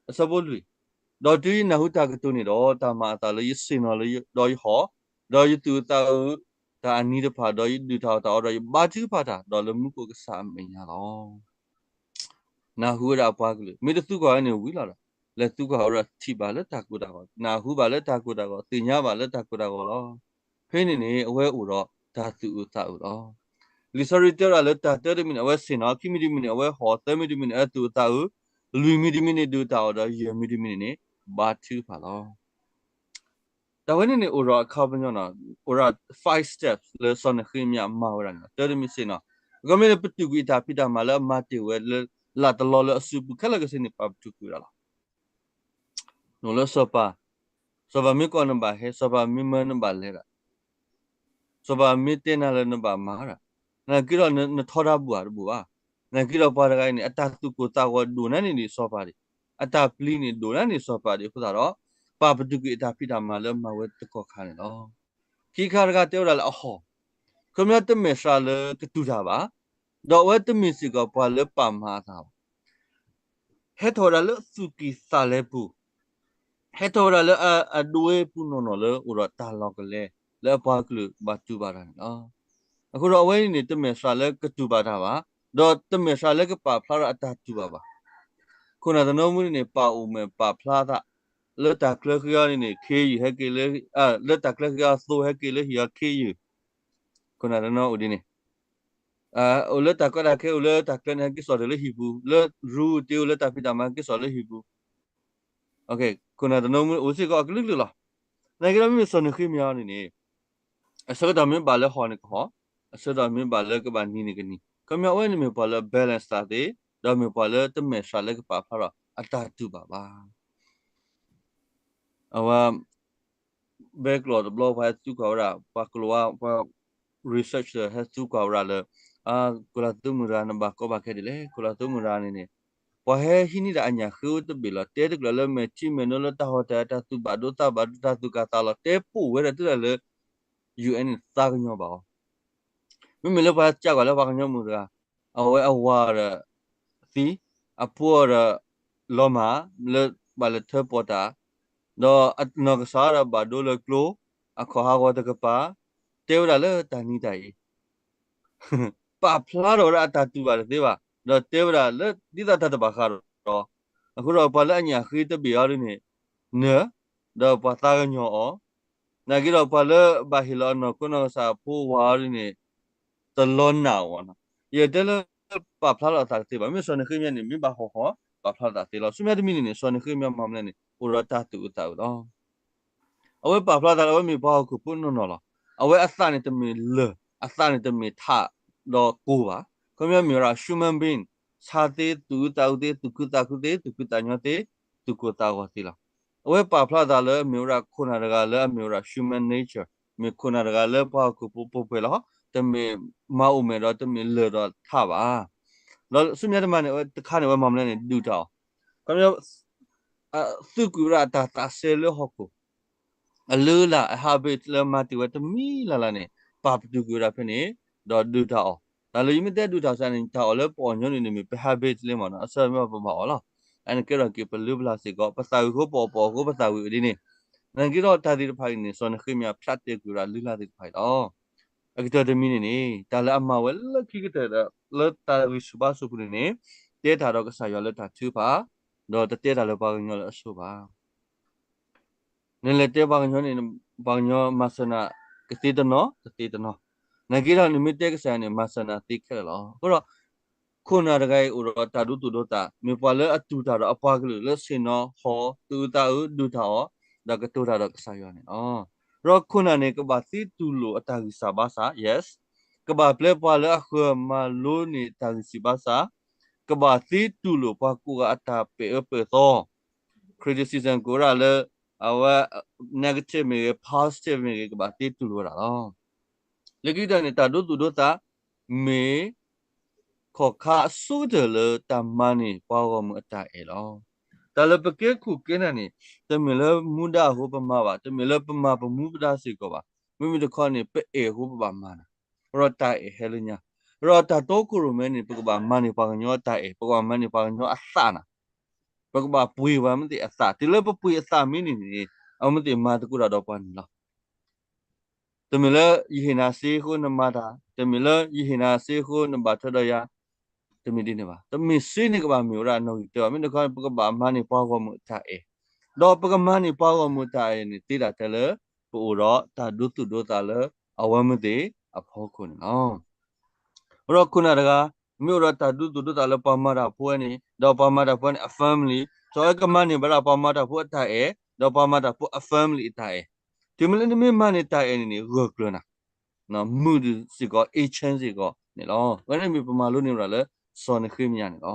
အဆၢဖိလွံၢ်, ဒီးတုၤယနၢ်ဟူတၢ်ကတိၤန့ၣ်ဒီး တၢ်မၤအသးလၢယဆ့ၣ်နီၤဒီးယဟီၣ်, ဒီးယသူၣ်အုးသးအုးတၢ်အနံၤတဖၣ်, ဒီးယဒုၣ်တၢ်အီၣ်တၢ်အီ, ဒီးယဘါထုကဖၣ်တၢ်, ဒီးလၢမူခိၣ်ကစၢ်အမဲာ်ညါလီၤ. နၢ်ဟူဝဲဒၣ်အပှၤကလုာ်, မ့ၢ်တသံကွၢ်ဝဲန့ၣ်ဝံၤလီၤဒီး လဲၤသံကွၢ်ဝဲဒီးထံၣ်ဘၣ်လၢတၢ်ကိၢ်တၢ်ဂီၤ, နၢ်ဟူဘၣ်လၢတၢ်ကိၢ်တၢ်ဂီၤ, သ့ၣ်ညါဘၣ်လၢတၢ်ကိၢ်တၢ်ဂီၤလီၤ. ဖဲန့ၣ်န့ၣ် အဝဲအိၣ်ဒီးတၢ်သူၣ်အုးသးအုးလီၤ. လံာ်စီဆှံတဲဝဲဒၣ်လၢတၢ်တၢတမံၤန့ၣ် အဝဲဆ့ၣ်နီၤ, ခံမံၤတမံၤန့ၣ် အဝဲဟီၣ်, သၢမံၤတမံၤန့ၣ် အဝဲသူၣ်အုးသးအုး, လွံၢ်မံၤတမံၤန့ၣ် ဒုၣ်တၢ်အီၣ်, ဒီးယဲၢ်မံၤတမံၤန့ၣ်န့ၣ် ဘါထုကဖၣ်လီၤ. တၢ်ဝဲန့ၣ်န့ၣ် အိၣ်ဒီးအခီပညီန့ၣ်, အိၣ်ဒီး five steps လၢစီၤနဃ့မယၤမၤဝဲဒၣ်န့ၣ်လီၤ. တၢတမံၤဆ့ၣ်နီၤ, အခီပညီန့ၣ်ပတုာ်ကွံာ်တၢ်ဖံးတၢ်မၤလၢအမၤတ့ၢ်ဝဲလၢ လၢ်တလီလၢအစုပူၤခဲလၢာ်ခဲဆ့န့ၣ် ပာ်ပတုာ်ကွံာ်ဝဲဒၣ်လီၤ. နအိၣ်လၢစီၤပၤ, စီၤပၤမ့ၢ်ကိးနဘၣ်ဟဲ, စီၤပၤမ့ၢ်မၢနဘၣ်လဲၤဒၣ်, စီၤပၤမ့ၢ်တဲနၤလၢနဘၣ်မၤဒၣ်, နာ်က့ဒီးနထီဒါဘူးဧါတဘူးဘၣ်. နာ်က့ဒီးပှၤတဂၤအံၤန့ၣ် အတၢ်သူၣ်ကိၢ်သးဂီၤဒိၣ်နၤန့ၢ်ဒံးစီၤပၤဒံး, အတၢ်ပျံၤန့ၣ်ဒိၣ်နၤန့ၢ်စီၤပၤဒံးအဃိသတးဒီး ပာ်ပတုာ်ကွံာ်အတၢ်ဖံးတၢ်မၤလၢမၤဝဲသကိးခါန့ၣ်လီၤ. ခံခါတခါတဲဝဲဒၣ်လၢအဟီၣ်, ခီပညီတမ့ၢ်စှၤလၢကတူၢ်တၢ်ဘၣ်, ဒီးအဝဲတမ့ၢ်စ့ၢ်ကီးပှၤလၢပာ်မၤအသးဘၣ်. ဟဲထီၣ်ဝဲဒၣ်လၢသူၣ်ကံၢ်သးလဲပူၤ, ဟဲထီၣ်ဝဲဒၣ်လၢအဒွဲပူၤနီၢ်နီၢ်လၢအိၣ်ဒီးတၢ်လီၢ်ကလဲ လၢအပှၤကလုာ်ဘၣ်တူၢ်ဘၣ်တၢ်န့ၣ်လီၤ. အဃိဒီးအဝဲအံၤန့ၣ် တမ့ၢ်စှၤလၢကတူၢ်ဘၣ်တၢ်ဘၣ်, ဒီးတမ့ၢ်စှၤလၢကပာ်ဖျါထီၣ်အတၢ်တူၢ်ဘၣ်ဘၣ်. ခိၣ်နၢ်တနီၤမ့ၢ်န့ၣ် ပာ်အိၣ်မဲာ်ပာ်ဖျါသး လၢတၢ်ကျၢၤဃံအီၤန့ၣ်န့ၣ် ခ့ယုၢ်ဟဲက့ၤလၢ, လၢတၢ်ကျၢၤဃံအီၤသိဟဲက့ၤလၢဟံၣ်အီၤခ့ယုၢ်, ခိၣ်နၢ်တနီၤအိၣ်ဒ်န့ၣ် အိၣ်လၢတၢ်ကီတၢ်ခဲ အိၣ်လၢတၢ်ကျၢၤန့ၣ် ဟဲက့ၤစိာ်တ့ၢ်လၢဟံၣ်ပူၤ, လၢရူတ့ၢ်အိၣ်လၢတၢ်ဖံးတၢ်မၤ ဟဲက့ၤစိာ်လၢဟံၣ်ပူၤ. ခိၣ်နၢ်တနီၤမ့ၢ်အိၣ်စ့ၢ်ကီးအကလုာ်ကလုာ်လီၤ. နာ်က့ဒီးမ့မ့ၢ်စီၤနဃ့မယၤန့ၣ်န့ၣ် အဆၢကတီၢ်မ့ၢ်ဘၣ်လၢဟီၣ်န့ၣ်ကဟီၣ်, အဆၢကတီၢ်မ့ၢ်ဘၣ်လၢကဘၣ်နံၤန့ၣ်ကနံၤ, ခီပညီအဝဲန့ၣ်မ့ၢ်ပှၤလၢ balance သးသ့, ဒီးမ့ၢ်ပှၤလၢတမ့ၢ်စှၤလၢကပာ်ဖျါထီၣ်အတၢ်တူၢ်ဘၣ်ဘၣ်. အဝဲ ဘဲကျိာ်တဘျီ ပှၤဟဲသံကွၢ်ဝဲဒၣ် ပှၤကျိာ်ဝဲ ပှၤ researcher ဟဲသံကွၢ်ဝဲဒၣ်လၢ ခိၣ်လၢ်သိမုၢ်တဂၤ နဘၣ်ကီဘၣ်ခဲဒ်လဲၣ်, ခိၣ်လၢ်သိမုၢ်တဂၤန့ၣ်န့ၣ် ပှၤဟဲဟံးန့ၢ်ဒၣ်အညၣ်ဃ့အိၣ်တဘ့ၣ်လီၤ. တဲတကျၢၤလၢမဲာ်ထံမဲာ်နိလၢတၢ်ဟီၣ်တၢ် တၢ်သူၣ်ဘၣ်ဒိသးဘၣ်ဒိ တၢ်သူၣ်ကၢ်သးလီၤ. တဲပိာ်ဝဲဒၣ်တုၤဒၣ်လၢ ယူၢ်အဲၣ်န့ၣ် သးကညီၤဘၣ်အီၤ. မ့မ့ၢ်လၢပှၤစံးကွၢ်လၢပှၤကညီမုၢ်တဂၤ အဝဲအဝၤဒီးသံ, အဖိဒီးလီၤမၢ် လၢဘၣ်လဲၤထၢပီးတၢ်, ဒီးအနီၢ်ကစၢ်ဒီးဘၣ်ဒိလၢကျိ, အခီၣ်ဟးဂီၤတကပၤ, တဲဝဲဒၣ်လၢတၢ်နံၤတၢ်အံၤ ပာ်ဖျါထီၣ်ဝဲဒၣ်အတၢ်တူၢ်ဘၣ်တသ့ဘၣ်, ဒီးတဲဝဲဒၣ်လၢဒ်သိးတၢ်တဘၣ်ဃးဒီး, အဃိဒီးပှၤလၢအညၣ်ဃ့တဘ့ၣ်အီၤဒ်န့ၣ် နၢၤ, ဒီးပှၤသးကညီၤအီၤ, နာ်က့ဒီးပှၤလၢအဘၣ်ဟ့ၣ်လီၤအနီၢ်ခိနီၢ်ကစၢ် အဖိဝၤအီၤဒ်န့ၣ် တလီၤနာ်အီၤနီၤ. ယတဲလၢပာ်ဖျါထီၣ်အသးတသ့ဘၣ်. မ့ၢ်စီၤနဃ့မယၤန့ၣ် မ့ၢ်ဘၣ်ဟီၣ်ဟီၣ် ပာ်ဖျါထီၣ်သးသ့လီၤ. ဆူမဲာ်တမံၤန့ၣ်န့ၣ် စီၤနဃ့မယၤမၤမနုၤလဲၣ်န့ၣ် အိၣ်ဒီးတၢ်သူၣ်အုးသးအုးလီၤ. အဝဲပာ်ဖျါသးလၢအဝဲမ့ၢ်ပှၤဟီၣ်ခိၣ်ဖိနီၢ်နီၢ်လီၤ. အဝဲအသးန့ၣ်တမ့ၢ်လၢၢ်, အသးန့ၣ်တမ့ၢ်ထးဒီးကိၤဘၣ်. ခီပညီမ့ၢ်ဝဲဒၣ် human being, ဆါသ့, သူၣ်အုးသးအုးသ့, သူၣ်ခုသးခုသ့, သူၣ်ဖှံသးညီသ့, သူၣ်ကိၢ်သးဂီၤသ့လီၤ. အဝဲပာ်ဖျါသးလၢအမ့ၢ်ဝဲဒၣ်ခိၣ်နၢ်တဂၤလၢအမ့ၢ်ဝဲဒၣ် human nature, မ့ၢ်ခိၣ်နၢ်တဂၤလၢပှၤဟီၣ်ခိၣ်ဖိပှဲၤပှဲၤလီၤ. တမ့ၢ်မၤအိၣ်မဲာ်ဒီးတမ့ၢ်လၢၢ်ဒီးထးဘၣ်. ဒီးဆူမဲာ်တမံၤန့ၣ် အဝဲတခါန့ၣ် အဝဲမၤမနုၤလဲၣ်န့ၣ် ဒုးတၢ်အီၤ. ခီပညီ သုးကွံာ်ဝဲဒၣ်အတၢ်သးစဲလၢဟီၣ်ခိၣ် အလုၢ်အလၢ် အ habit လၢမၤတ့ၢ်ဝဲတမံၤလၢ်လၢ်န့ၣ် ပာ်ပတုာ်ကွံာ်ဝဲဒၣ်ဖဲန့ၣ် ဒီးဒုးတၢ်အီၤ. တၢ်လၢယမ့ၢ်တဲဒုးတၢ်အီၤစ့ၢ်န့ၣ် တၢ်အီၣ်လၢပအီၣ်ညီနုၢ်န့ၣ်မ့ၢ်ပ habit လံမ့ၢ်နီၤ အဆၢမ့ၢ်ပဘၣ်အီၣ်လီၤ. အန့ၣ်ကဲထီၣ်က့ၤပလုၢ်ပလၢ်စ့ၢ်ကီး ပသးဝံၣ်အဃိပအီၣ် ပအီၣ်အဃိပသးဝံၣ်ဒ်န့ၣ်. နာ်က့ဒီးတၢ်သ့ၣ်တဖၣ်အံၤန့ၣ် စီၤနဃ့မယၤဖျါတဲာ်ကွံာ်ဝဲဒၣ်လုၢ်လၢ်သ့ၣ်တဖၣ်အံၤလီၤ. အကတၢၢ်တမံၤန့ၣ်န့ၣ် တၢ်လၢအမၤဝဲလၢခံကတၢၢ်ဒီး လၢတၢ်ဂံၢ်ဆူၣ်ဘါဆူၣ်ပူၤန့ၣ်န့ၣ် တဲတၢ်ဒီးကစၢ်ယွၤလၢတၢ်ထုကဖၣ်, ဒီးတတဲတၢ်လၢပှၤကညီလၢအဆိဘၣ်. နလဲၤတဲပှၤကညီန့ၣ် ပှၤကညီမၤစၢၤနၤကသ့တနီၤ တသ့တနီၤ. နာ်က့ဒီးနမ့ၢ်တဲကစၢ်ယွၤန့ၣ် မၤစၢၤနၤသ့ခဲလၢာ်လီၤ. အဃိဒီး ခိၣ်နၢ်တဂၤအံၤအိၣ်ဒီးတၢ်ဒိသူၣ်ဒိသး မ့ၢ်ပှၤလၢအတူၢ်တၢ်ဒီးအပှၤကလုာ်လၢဆ့ၣ်နီၤဟီၣ် သူၣ်အုးသးအုး ဒုးတၢ်အီၣ် ဒီးကတိၤတၢ်ဒီးကစၢ်ယွၤန့ၣ်လီၤ. ဒီးခိၣ်နၢ်န့ၣ် ကဘၣ်သ့တူၢ်လိာ်အတၢ်ဂံၢ်စၢ်ဘါစၢ် yes, ကဘၣ်ပျဲပှၤလၢအဃၢၤမၤလိန့ၢ်တၢ်ဂံၢ်စၢ်ဘါစၢ်, ကဘၣ်သ့တူၢ်လိာ်ပှၤကိးဂၤအတၢ်ပဲာ်အၢပဲာ်သီ criticism ကိးဝဲဒၣ်လၢ အဝဲ negative မ့ၢ်ဂ့ၤ positive မ့ၢ်ဂ့ၤ ကဘၣ်သ့တူၢ်လိာ်ဝဲဒၣ်လီၤ. လၢခံကတၢၢ်န့ၣ် တၢ်ဒိသူၣ်ဒိသး မ့ၢ် ခီၣ်ခါအဆိကတၢၢ်လၢတၢ်မၤန့ၢ်ပှၤဂီၢ်မုၢ်အတၢ်အဲၣ်လီၤ. တၢ်လၢပကဲခိၣ်ကဲနၢ်န့ၣ် တမ့ၢ်လၢမူဒါအဃိပမၤဘၣ်, တမ့ၢ်လၢပမၤပမူပဒါစ့ၢ်ကီးဘၣ်. မ့မ့ၢ်တခီန့ၣ် ပအဲၣ်အဃိပဘၣ်မၤနၤ, ဒီးတၢ်အဲၣ်ဟဲလၢညါ, ဒီးတၢ်တီခိၣ်ရိၣ်မဲန့ၣ် ပကဘၣ်မၤန့ၢ်ပှၤကညီအတၢ်အဲၣ်, ပကဘၣ်မၤန့ၢ်ပှၤကညီအသးနၤ, ပကဘၣ်ပှ့ၤပှၤမ့ၢ်သ့ၣ်အသး, တုၤလၢပပှ့ၤအသးမ့ၢ်န့ၢ်န့ၣ် အမ့ၢ်သ့ၣ်မၤသကိးတၢ်ဒီးပှၤန့ၣ်လီၤ. တမ့ၢ်လၢယဟ့ၣ်နၤစ့အဃိနမၤတၢ်, တမ့ၢ်လၢယဟ့ၣ်နၤစ့အဃိနဘၣ်ထွဲဒီးယၤ, တမ့ၢ်ဒ်န့ၣ်ဘၣ်. တမ့ၢ်စ့န့ၣ်ကဘၣ်မ့ၢ်ဝဲဒၣ်နီၣ်ဂံၢ်တၢဘၣ်. မ့ၢ်တခီ ပကဘၣ်မၤန့ၢ်ပှၤဂီၢ်မုၢ်အတၢ်အဲၣ်, ဒီးပကမၤန့ၢ်ပှၤဂီၢ်မုၢ်အတၢ်အဲၣ်န့ၣ် သ့ဒၣ်ထဲလၢ ပအိၣ်ဒီးတၢ်ဒိသူၣ်ဒိသးလၢအဝဲမ့ၢ်သ့ၣ်အဖီခိၣ်န့ၣ်လီၤ. အဃိဒီးခိၣ်နၢ်တဂၤ မ့ၢ်အိၣ်ဒီးတၢ်ဒိသူၣ်ဒိသးလၢပှၤမၤတၢ်ဖိဝဲန့ၣ် ဒီးပှၤမၤတၢ်ဖိန့ၣ်အ family, စီၤအဲၣ်ကမၤန့ၢ်ဘၣ်ဒၣ်ပှၤမၤတၢ်ဖိအတၢ်အဲၣ် ဒီးပှၤမၤတၢ်ဖိအ family အတၢ်အဲၣ်, တုၤမ့ၢ်လၢနမ့ၢ်မၤန့ၢ်တၢ်အဲၣ်န့ၣ်န့ၣ် ဂၢၢ်ကျၢၤနၤ, မုာ်ဒုးစ့ၢ်ကီး အ့ၣ် change စ့ၢ်ကီးန့ၣ်လီၤ. အဝဲန့ၣ်မ့ၢ်ပမၤလိန့ၢ်ဝဲဒၣ်လၢ စီၤနဃ့မယၤန့ၣ်လီၤ.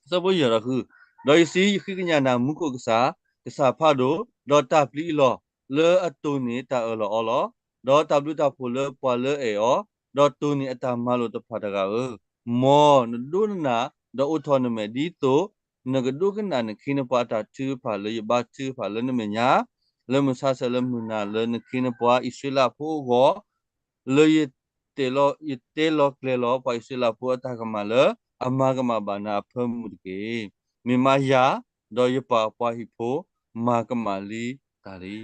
ဆၢဖိယဲၢ်ဒီးဃု, ဒီးယစံး, ယဃ့ကညးနၤ မူခိၣ်ကစၢ်, ကစၢ်ဖးဒိၣ်, ဒီးတၢ်ပျံၤအလီၢ်လၢအတိၢ်န့ၢ်တၢ်အၢၣ်လီၤအီလီၤ, ဒီးတၢ်ဘျုးတၢ်ဖှိၣ်လၢပှၤလၢအအဲၣ်အီၤ, ဒီးတိၢ်န့ၢ်အတၢ်မၤလိာ်တဖၣ်တဂၤဧၢ, မ်နဒိကနၣ်, ဒီးအိးထီၣ်နမဲာ်ဒ်သိး နကဒိကနၣ်နခ့နပှၤအတၢ်ထုကဖၣ်လၢယဘါထုကဖၣ်လၢနမဲာ်ညါ, လၢမုၢ်ဆါဆဲးလၢမုၢ်နၤလၢနခ့နပှၤအံၣ်စရ့လးဖိအဂီၢ်, လၢယတဲလီၤကျဲၤလီၤ ပှၤအံၣ်စရ့လးဖိအတၢ်ကမၣ်လၢအမၤကမၣ်ဘၣ်နၤအဖၢမုၢ်တက့ၢ်. မ့ၢ်မးယၤ, ဒီးယပာ်ပှၤဟံၣ်ဖိ မၤကမၣ်လံတၢ်လံ.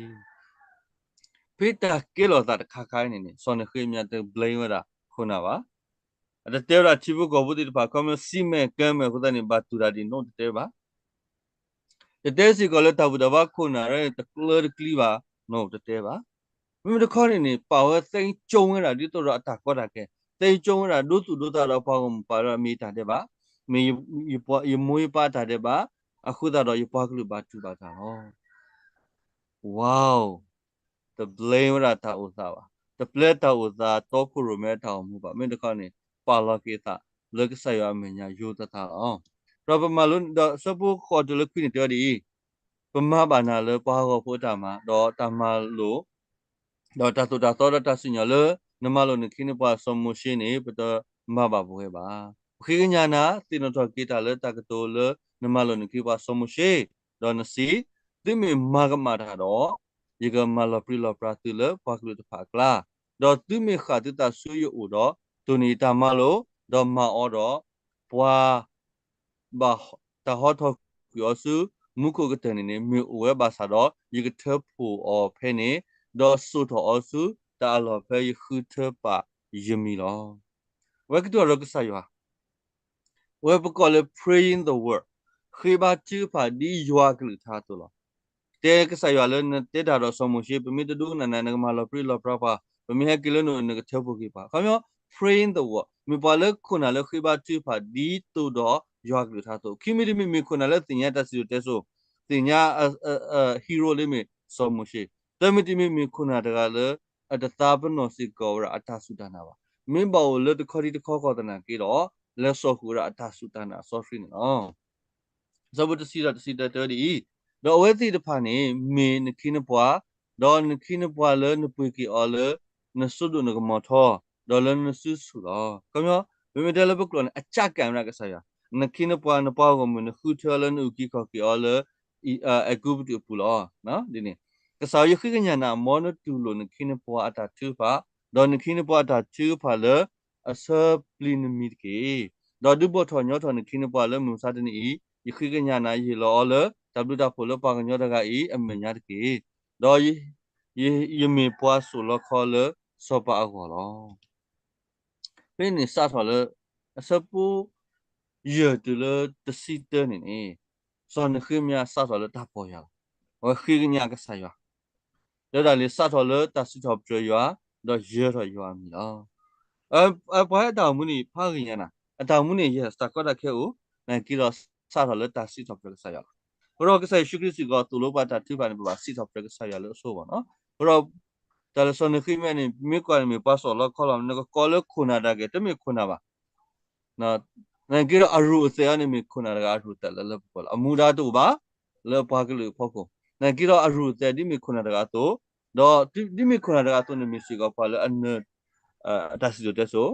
ဖဲတၢ်ကဲလီၤသးတခါခါအံၤန့ၣ်န့ၣ် စီၤနဃ့မယၤတ blame ဝဲဒၣ်ခိၣ်နၢ်ဘၣ်. အတတဲဝဲဒၣ်ထံဖိကီၢ်ဖိသ့ၣ်တဖၣ် ခီမ့ၢ်စံးမဲာ်ကဲမဲာ်အဃိသတးန့ၣ် ဘၣ်တူၢ်တၢ်ဒ်န့ၣ် တတဲဘၣ်. တတဲစ့ၢ်ကီးလၢတၢ်ဘူၣ်တၢ်ဘါခိၣ်နၢ်တကျၢတကျံဘၣ်န့ၣ် တတဲဘၣ်. မ့မ့ၢ်တခီန့ၣ်န့ၣ် ပာ်ဝဲသဲကၠိဝဲဒၣ်ဒ်သိးဒီးအတၢ်ကီတၢ်ခဲ, သဲကၠိဝဲဒၣ်ဒိသူၣ်ဒိသးဒီးပှၤဂီၢ်မုၢ်ပာ်လၢအမ့ၢ်တၢ်ဒဲးဘး, မ့ၢ်ယမိၢ်ယပၢ်အတၢ်ဒဲးဘး, အဃိသတးဒီးယပှၤကလုာ်ဘၣ်တူၢ်ဘၣ်တၢ်လီၤ. Wow, တ blame ဝဲဒၣ်တၢ်အိၣ်သးဘၣ်, တပျဲတၢ်အိၣ်သးတီခိၣ်ရိၣ်မဲတၢ်အိၣ်မူဘၣ်. မ့ၢ်တခီန့ၣ် ပာ်လီၤက့ၤအသးလၢကစၢ်ယွၤအမဲာ်ညါယိသတးလီၤ. ဒီးပမၤလိဒီးဆၢဖိဃိးတုၤလၢခွံန့ၣ်တဲဝဲဒ်အံၤ, ပမၤဘၣ်နၤလၢပှၤဟးဂီၤဖိအတၢ်မၤ, ဒီးတၢ်မၤလိာ် ဒီးတၢ်သိၣ်တၢ်သီဒီးတၢ်စံၣ်ညီၣ်လၢ နမၤလိာ်နခ့နပှၤစီၤမိၤၡ့န့ၣ် ပတမၤဘၣ်ပဝဲဘၣ်. ပဃ့ကညးနၤ သ့ၣ်နီၣ်ထီၣ်က့ၤတၢ်လၢတၢ်ကတိၤလၢ နမၤလိာ်နခ့ပှၤစီၤမိၤၡ့, ဒီးနစံး, သုမ့ၢ်မၤကမၣ်တၢ်ဒီး ယကမၤလီၤပြံလီၤပြါသုလၢပှၤကလုာ်တဖၣ်အကျါ, ဒီးသုမ့ၢ်ဃၣ်သုသးဆူယအိၣ်ဒီး တိၢ်န့ၢ်ယတၢ်မၤလိာ်, ဒီးမၤအီၤဒီး ပှၤ ဘၣ်တၢ်ဟီထီၣ်ကွံာ်အီၤဆူ မူခိၣ်ကတၢၢ်န့ၣ်န့ၣ် မ့ၢ်အိၣ်ဝဲဘၣ်ဆၣ်ဒီး ယကထၢဖှိၣ်အီၤဖဲန့ၣ်, ဒီးစိာ်ထီၣ်အီၤဆူတၢ်အလီၢ်ဖဲယဃုထၢပာ်ယမံၤလီၤ. အဝဲကတိၤဒီးကစၢ်ယွၤ, အဝဲပကိးလၢ praying the word, ဃ့ဘါထုကဖၣ်ဒ်ယွၤကလုၢ်ကထါအသိးလီၤ. တဲကစၢ်ယွၤလၢနတဲတၢ်ဒီးစီၤမိၤၡ့ ပမ့ၢ်တဒိကနၣ်နၤ နကမၤလီၤပြံလီၤပြါပှၤ, ပမ့ၢ်ဟဲက့ၤလၢနအိၣ် နကထၢဖှိၣ်က့ၤပှၤ. ခီပညီ praying the word မ့ၢ်ပှၤလၢခိၣ်နၢ်လၢဃ့ဘါထုကဖၣ်ဒ်သိးဒီးယွၤကလုၢ်ကထါအသိး, ခံမံၤတမံၤ မ့ၢ်ခိၣ်နၢ်လၢသ့ၣ်ညါတၢ်စံၣ်စိၤတဲစိၤ, သ့ၣ်ညါ hero လၢမ့ၢ်စီၤမိၤၡ့, သၢမံၤတမံၤ မ့ၢ်ခိၣ်နၢ်တဂၤလၢ အတသးပနီၣ်စ့ၢ်ကီးဝဲဒၣ်အတၢ်စူၢ်တၢ်နာ်ဘၣ်, မ့ၢ်ဘၣ်အိၣ်လၢတခီဒံတခီကီၢ်သနာ်က့ဒီး လဲၤစိာ်ဃုာ်ဝဲဒၣ်အတၢ်စူၢ်တၢ်နာ်အစီဆှံန့ၣ်လီၤ. အဆၢဖိတဆံဒီးတဆံတၢတဲဝဲဒ်အံၤ, ဒီးအဝဲသ့ၣ်တဖၣ်န့ၣ် မ့ၢ်နခ့နပှၤ, ဒီးနခ့နပှၤလၢနပှ့ၤက့ၤအီၤလၢ နစိဒိၣ်နကမီၤထီ, ဒီးလၢနစုဆူၣ်လီၤ. ခီပညီ ပမ့ၢ်တဲလၢပကျိာ်န့ၣ် အကၠၣ်ကၣ်ဝဲဒၣ်ကစၢ်ယွၤ, နခ့နပှၤ နပှၤဂီၢ်မုၢ် နဃုထၢလၢနအုၣ်က့ၤခီၣ်က့ၤအီၤလၢ အဲၤကူပတူးအပူၤလီၤ. ဒ်န့ၣ် ကစၢ်ယွၤ ယဃ့ကညးနၤ မ်နတူၢ်လိာ်နခ့နပှၤအတၢ်ထုကဖၣ်, ဒီးနခ့နပှၤအတၢ်ထုကဖၣ်လၢအဆၢပျံၤနမံၤတက့ၢ်. ဒီးဒုးဘီၣ်ထီၣ်ညီထီၣ်နခ့နပှၤလၢမုၢ်မဆါတနံၤအံၤ, ယဃ့ကညးနၤ ယဟ့ၣ်လီၤအီၤလၢတၢ်ဘျုးတၢ်ဖှိၣ်လၢပှၤကညီတဂၤအံၤအမဲာ်ညါတက့ၢ်. ဒီး ယ ယမ့ၢ်ပှၤစိာ်လီခီလၢစီၤပၤအဂီၢ်လီၤ. ဖဲန့ၣ်စးထီၣ်လၢ အဆၢဖိ ယဲၢ်တုၤလၢတဆံတၢန့ၣ်န့ၣ်, စီၤနဃ့မယၤစးထီၣ်လၢတၢ်ပီၢ်ယၢ်လီၤ. အဝဲဃ့ကညးကစၢ်ယွၤ, တဲဝဲဒၣ်လၢစးထီၣ်လၢတၢ်စံးထီၣ်ပတြၢၤယွၤ, ဒီးယၢထီၣ်ယွၤအမံၤလီၤ. ပှၤအတၢ်အိၣ်မူန့ၣ် ဖးဂ့ၤညါနၤ, အတၢ်အိၣ်မူန့ၣ် ယဲၢ်တၢ်ကီတၢ်ခဲအိၣ်, နာ်က့ဒီးစးထီၣ်လၢတၢ်စံးထီၣ်ပတြၢၤကစၢ်ယွၤလီၤ. အဃိဒီးကစၢ်ယ့ၣ်ၡူးခရံာ်စ့ၢ်ကီးသိၣ်လိပှၤတၢ်ထုကဖၣ်န့ၣ် ပဘၣ်စံးထီၣ်ပတြၢၤကစၢ်ယွၤလၢအဆိဘၣ်နီၤ. အဃိဒီး တၢ်လၢစီၤနဃ့မယၤန့ၣ် မ့ၢ်ကွၢ်န့ၣ်မ့ၢ်ပှၤစိာ်လီခီလီၤ, နကကိးလၢခိၣ်နၢ်ဒၣ်က့ၤ တမ့ၢ်ခိၣ်နၢ်ဘၣ်. နာ်က့ဒီးအရူၢ်အသဲးအံၤန့ၣ် မ့ၢ်ခိၣ်နၢ်တဂၤအရူၢ်သဲးလၢလၢပှဲၤပှဲၤလီၤ. အမူဒါတအိၣ်ဘၣ် လၢပှၤကလုာ်အဖီခိၣ်, နာ်က့ဒီးအရူၢ်အသဲးဒ်မ့ၢ်ခိၣ်နၢ်တဂၤအသိး, ဒီးဒ်မ့ၢ်ခိၣ်နၢ်တဂၤအသိးန့ၣ် မ့ၢ်စ့ၢ်ကီးပှၤလၢအနၢၤ တၢ်စံၣ်စိၤတဲစိၤ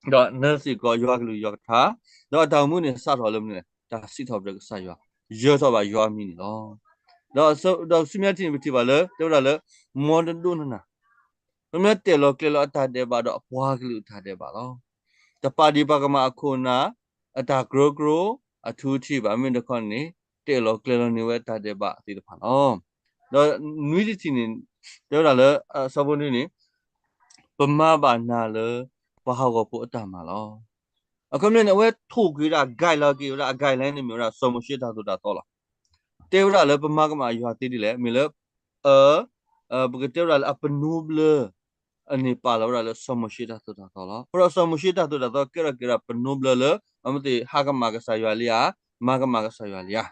ဒီးနၢၤစ့ၢ်ကီးယွၤကလုၢ်ယွၤကထါ, ဒီးအတၢ်အိၣ်မူန့ၣ် စးထီၣ်လၢမနုၤလဲၣ်, တၢ်စံးထီၣ်ပတြၢၤကစၢ်ယွၤ, ယၢထီၣ်ဘၣ်ယွၤအမံၤန့ၣ်လီၤ. ဒီးဆူမဲာ်ညါထံၣ်န့ၣ် ပထံၣ်ဘၣ်လၢ တဲဝဲဒၣ်လၢ မ်နဒိကနၣ်နၤ, ပမ့ၢ်တဲလီၤကျဲၤလီၤအတၢ်ဒဲးဘးဒီးအပှၤကလုာ်အတၢ်ဒဲးဘးလီၤ. တပာ်ဒံးပှၤကမၣ်အခိၣ်နၢ် အတၢ်ကရၢကရိ အထူအထံးဘၣ်, မ့မ့ၢ်တခီန့ၣ် တဲလီၤကျဲၤလီၤန့ၢ်ဝဲတၢ်ဒဲးဘးသ့ၣ်တဖၣ်လီၤ. ဒီးနွံတထံၣ်န့ၣ် တဲဝဲဒၣ်လၢ အဆၢဖိနွံန့ၣ် ပမၤဘၣ်နၤလၢ ပှၤဟးဂီၤဖိအတၢ်မၤလီၤ. အခီပညီန့ၣ် အဝဲထိၣ်က့ၤဝဲဒၣ် guide လီၤက့ၤဝဲဒၣ် အ guideline န့ၣ်မ့ၢ်ဝဲဒၣ် စီၤမိၤၡ့တၢ်သိၣ်တၢ်သီလီၤ. တဲဝဲဒၣ်လၢပမၤကမၣ်ယွၤသ့ဒ်လဲၣ်, မ့ၢ်လၢ အ ပကတဲဝဲဒၣ်လၢအပနိဘျၢ အန့ၣ်ပာ်လီၤဝဲဒၣ်လၢစီၤမိၤၡ့တၢ်သိၣ်တၢ်သီလီၤ. အဃိဒီးစီၤမိၤၡ့တၢ်သိၣ်တၢ်သီကဲထီၣ်က့ၤဝဲဒၣ်ပနိဘျၢလၢ အမ့ၢ်သ့ၣ်ဟးကမၣ်ကစၢ်ယွၤလံဧါ, မၤကမၣ်ကစၢ်ယွၤလံဧါ.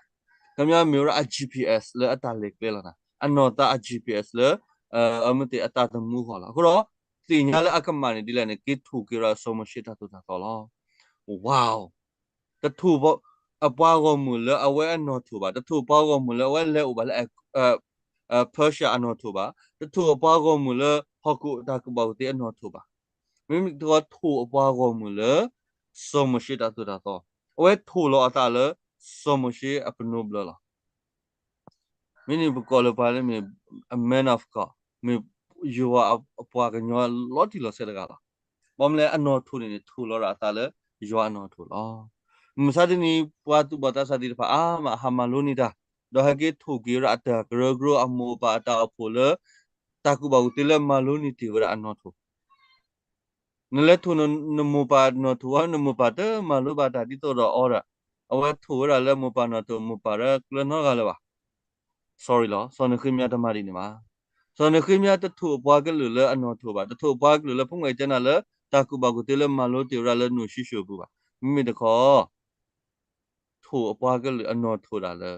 ခီပညီမ့ၢ်ဝဲဒၣ်အ GPS လၢအတၢ်လဲၤကျဲလီၤနၤ, အနီၢ်သးအ GPS လၢ အမ့ၢ်သ့ၣ်အတၢ်သမူအဂီၢ်လီၤ. အဃိဒီး သ့ၣ်ညါလၢအကမၣ်န့ၣ်ဒ်လဲၣ်န့ၣ် က့ၤထိၣ်က့ၤဝဲဒၣ်စီၤမိၤၡ့တၢ်သိၣ်တၢ်သီလီၤ. Wow, တထိၣ်အပှၤဂီၢ်မုၢ်လၢအဝဲအနီၣ်ထိၣ်ဘၣ်, တထိၣ်အပှၤဂီၢ်မုၢ်လၢအဝဲလဲၤအိၣ်ဘၣ်လၢ Persia အနီၣ်ထိၣ်ဘၣ်, တထိၣ်အပှၤဂီၢ်မုၢ်လၢဟီၣ်ခိၣ်တၢ်ကူၣ်ဘၣ်ကူၣ်သ့အနီၣ်ထိၣ်ဘၣ်, မ့မ့ၢ်တခီထိၣ်အပှၤဂီၢ်မုၢ်လၢ စီၤမိၤၡ့တၢ်သိၣ်တၢ်သီ, အဝဲထိၣ်လီၤအသးလၢ စီၤမိၤၡ့အပနိဘျၢလီၤ. မ့ၢ်န့ၣ်ပကိးလၢပှၤလၢမ့ၢ် a man of God, မ့ၢ်ယွၤအပှၤကညီလီၤတံၢ်လီၤဆဲးတဂၤလီၤ. ဘၣ်မနုၤလဲၣ် အနီၣ်ထိၣ်န့ၣ်န့ၣ် ထိၣ်လီၤဒၣ်အသးလၢယွၤအနီၣ်ထိၣ်လီၤ. မုၢ်မဆါတနံၤ ပှၤသူၣ်ဘီၣ်သးစၢ်သ့ၣ်တဖၣ်အါမး ဟးမၤလိန့ၢ်တၢ်, ဒီးဟဲက့ၤထိၣ်က့ၤဝဲဒၣ်အတၢ်ကရၢကရိအမိၢ်အပၢ်အတၢ်အိၣ်ဖှိၣ်လၢ တၢ်ကူၣ်ဘၣ်ကူၣ်သ့လၢမၤလိန့ၢ်တ့ၢ်ဝဲဒၣ်အနီၣ်ထိၣ် နလဲၤထိၣ်နမိၢ်ပၢ်နီၣ်ထိၣ်ဝဲ နမိၢ်ပၢ်တမၤလိဘၣ်တၢ်ဒ်သိးဒီးအီၤဒီး, အဝဲထိၣ်ဝဲဒၣ်လၢမိၢ်ပၢ်နီၣ်ထိၣ် မိၢ်ပၢ်တကျၢၤနီတဂၤလၢၤဘၣ်. Sorry လီၤ, စီၤနဃ့မယၤတမၤဒ်န့ၣ်ဘၣ်. စီၤနဃ့မယၤတထိၣ်အပှၤကလုာ်လၢအနီၣ်ထိၣ်ဘၣ်, တထိၣ်အပှၤကလုာ်လၢဖိမုၣ်ကဲနၤလၢ တၢ်ကူၣ်ဘၣ်ကူၣ်သ့လၢမၤလိတ့ၢ်ဝဲဒၣ်လၢနူၢ်ဆံၣ်စိၤအပူၤဘၣ်. မ့မ့ၢ်တခီ ထိၣ်အပှၤကလုာ်အနီၣ်ထိၣ်ဒၣ်လၢ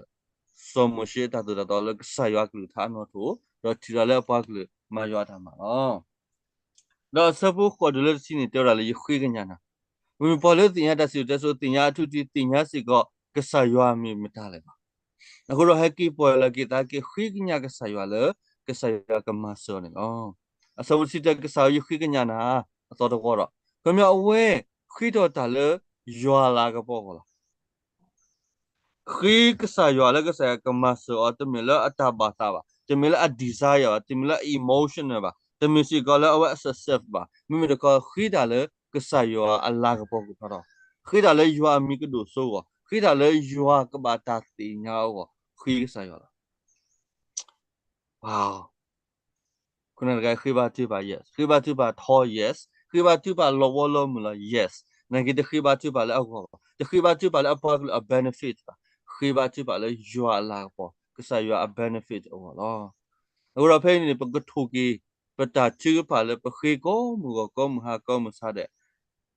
စီၤမိၤၡ့တၢ်သိၣ်တၢ်သီလၢကစၢ်ယွၤကလုၢ်ကထါအနီၣ်ထိၣ်, ဒီးထံၣ်ဒၣ်လၢအပှၤကလုာ်မၤယွၤအတၢ်မၤလီၤ. ဒီးအဆၢဖိဃိးတုၤလၢတဆံန့ၣ် တဲဝဲဒၣ်လၢယဃ့ကညးနၤ, ပမ့ၢ်ပှၤလၢသ့ၣ်ညါတၢ်စံၣ်စိၤတဲစိၤ သ့ၣ်ညါအထူအထံး သ့ၣ်ညါစ့ၢ်ကီး ကစၢ်ယွၤမ့ၢ်မတၤလဲၣ်လီၤ. အဃိဒီးဟဲက့ၤပီၢ်ယၢ်လီၤက့ၤသးက့ၤ ဃ့ကညးကစၢ်ယွၤလၢ ကစၢ်ယွၤကမၤစၢၤအီၤန့ၣ်လီၤ. အဆၢဖိတဆံတၢ ကစၢ်ဧၢ ယဃ့ကညးနၤ အသီတဝီဒီး, ခီပညီအဝဲ ဃ့ထီၣ်တၢ်လၢ ယွၤအလၤကပီၤအဂီၢ်လီၤ. ဃ့ကစၢ်ယွၤလၢကစၢ်ယွၤကမၤစၢၤအီၤ တမ့ၢ်လၢအတၢ်ဘၣ်သးဘၣ်, တမ့ၢ်လၢအ desire ဘၣ်, တမ့ၢ်လၢအ emotional ဘၣ်, တမ့ၢ်စ့ၢ်ကီးလၢအဝဲအ success ဘၣ်, မ့မ့ၢ်တခီဃ့တၢ်လၢကစၢ်ယွၤအလၤကပီၤကဖျါထီၣ်, ဃ့တၢ်လၢယွၤအမံၤကဒိၣ်စိအဂီၢ်, ဃ့တၢ်လၢယွၤကဘၣ်တၢ်သ့ၣ်ညါအဂီၢ်, ဃ့ကစၢ်ယွၤလီၤ. ခိၣ်နၢ်တဂၤဃ့ဘါထုကဖၣ် yes, ဃ့ဘါထုကဖၣ်ထီ yes, ဃ့ဘါထုကဖၣ်လီၤဘီလီၤမုၢ်လီၤ yes, နာ်က့တဃ့ဘါထုကဖၣ်လၢအဂီၢ်ဘၣ်, တဃ့ဘါထုကဖၣ်လၢအပှၤကလုာ်အ benefit ဘၣ်, ဃ့ဘါထုကဖၣ်လၢယွၤအလၤကပီၤ, ကစၢ်ယွၤအ benefit အဂီၢ်လီၤ. အဃိဒီးဖဲအံၤန့ၣ် ပကထိၣ်က့ၤ ပတၢ်ထုကဖၣ်လၢပဃ့ကိးမုၢ်ဂီၤကိးမုၢ်ဟါကိးမုၢ်ဆါဒဲး,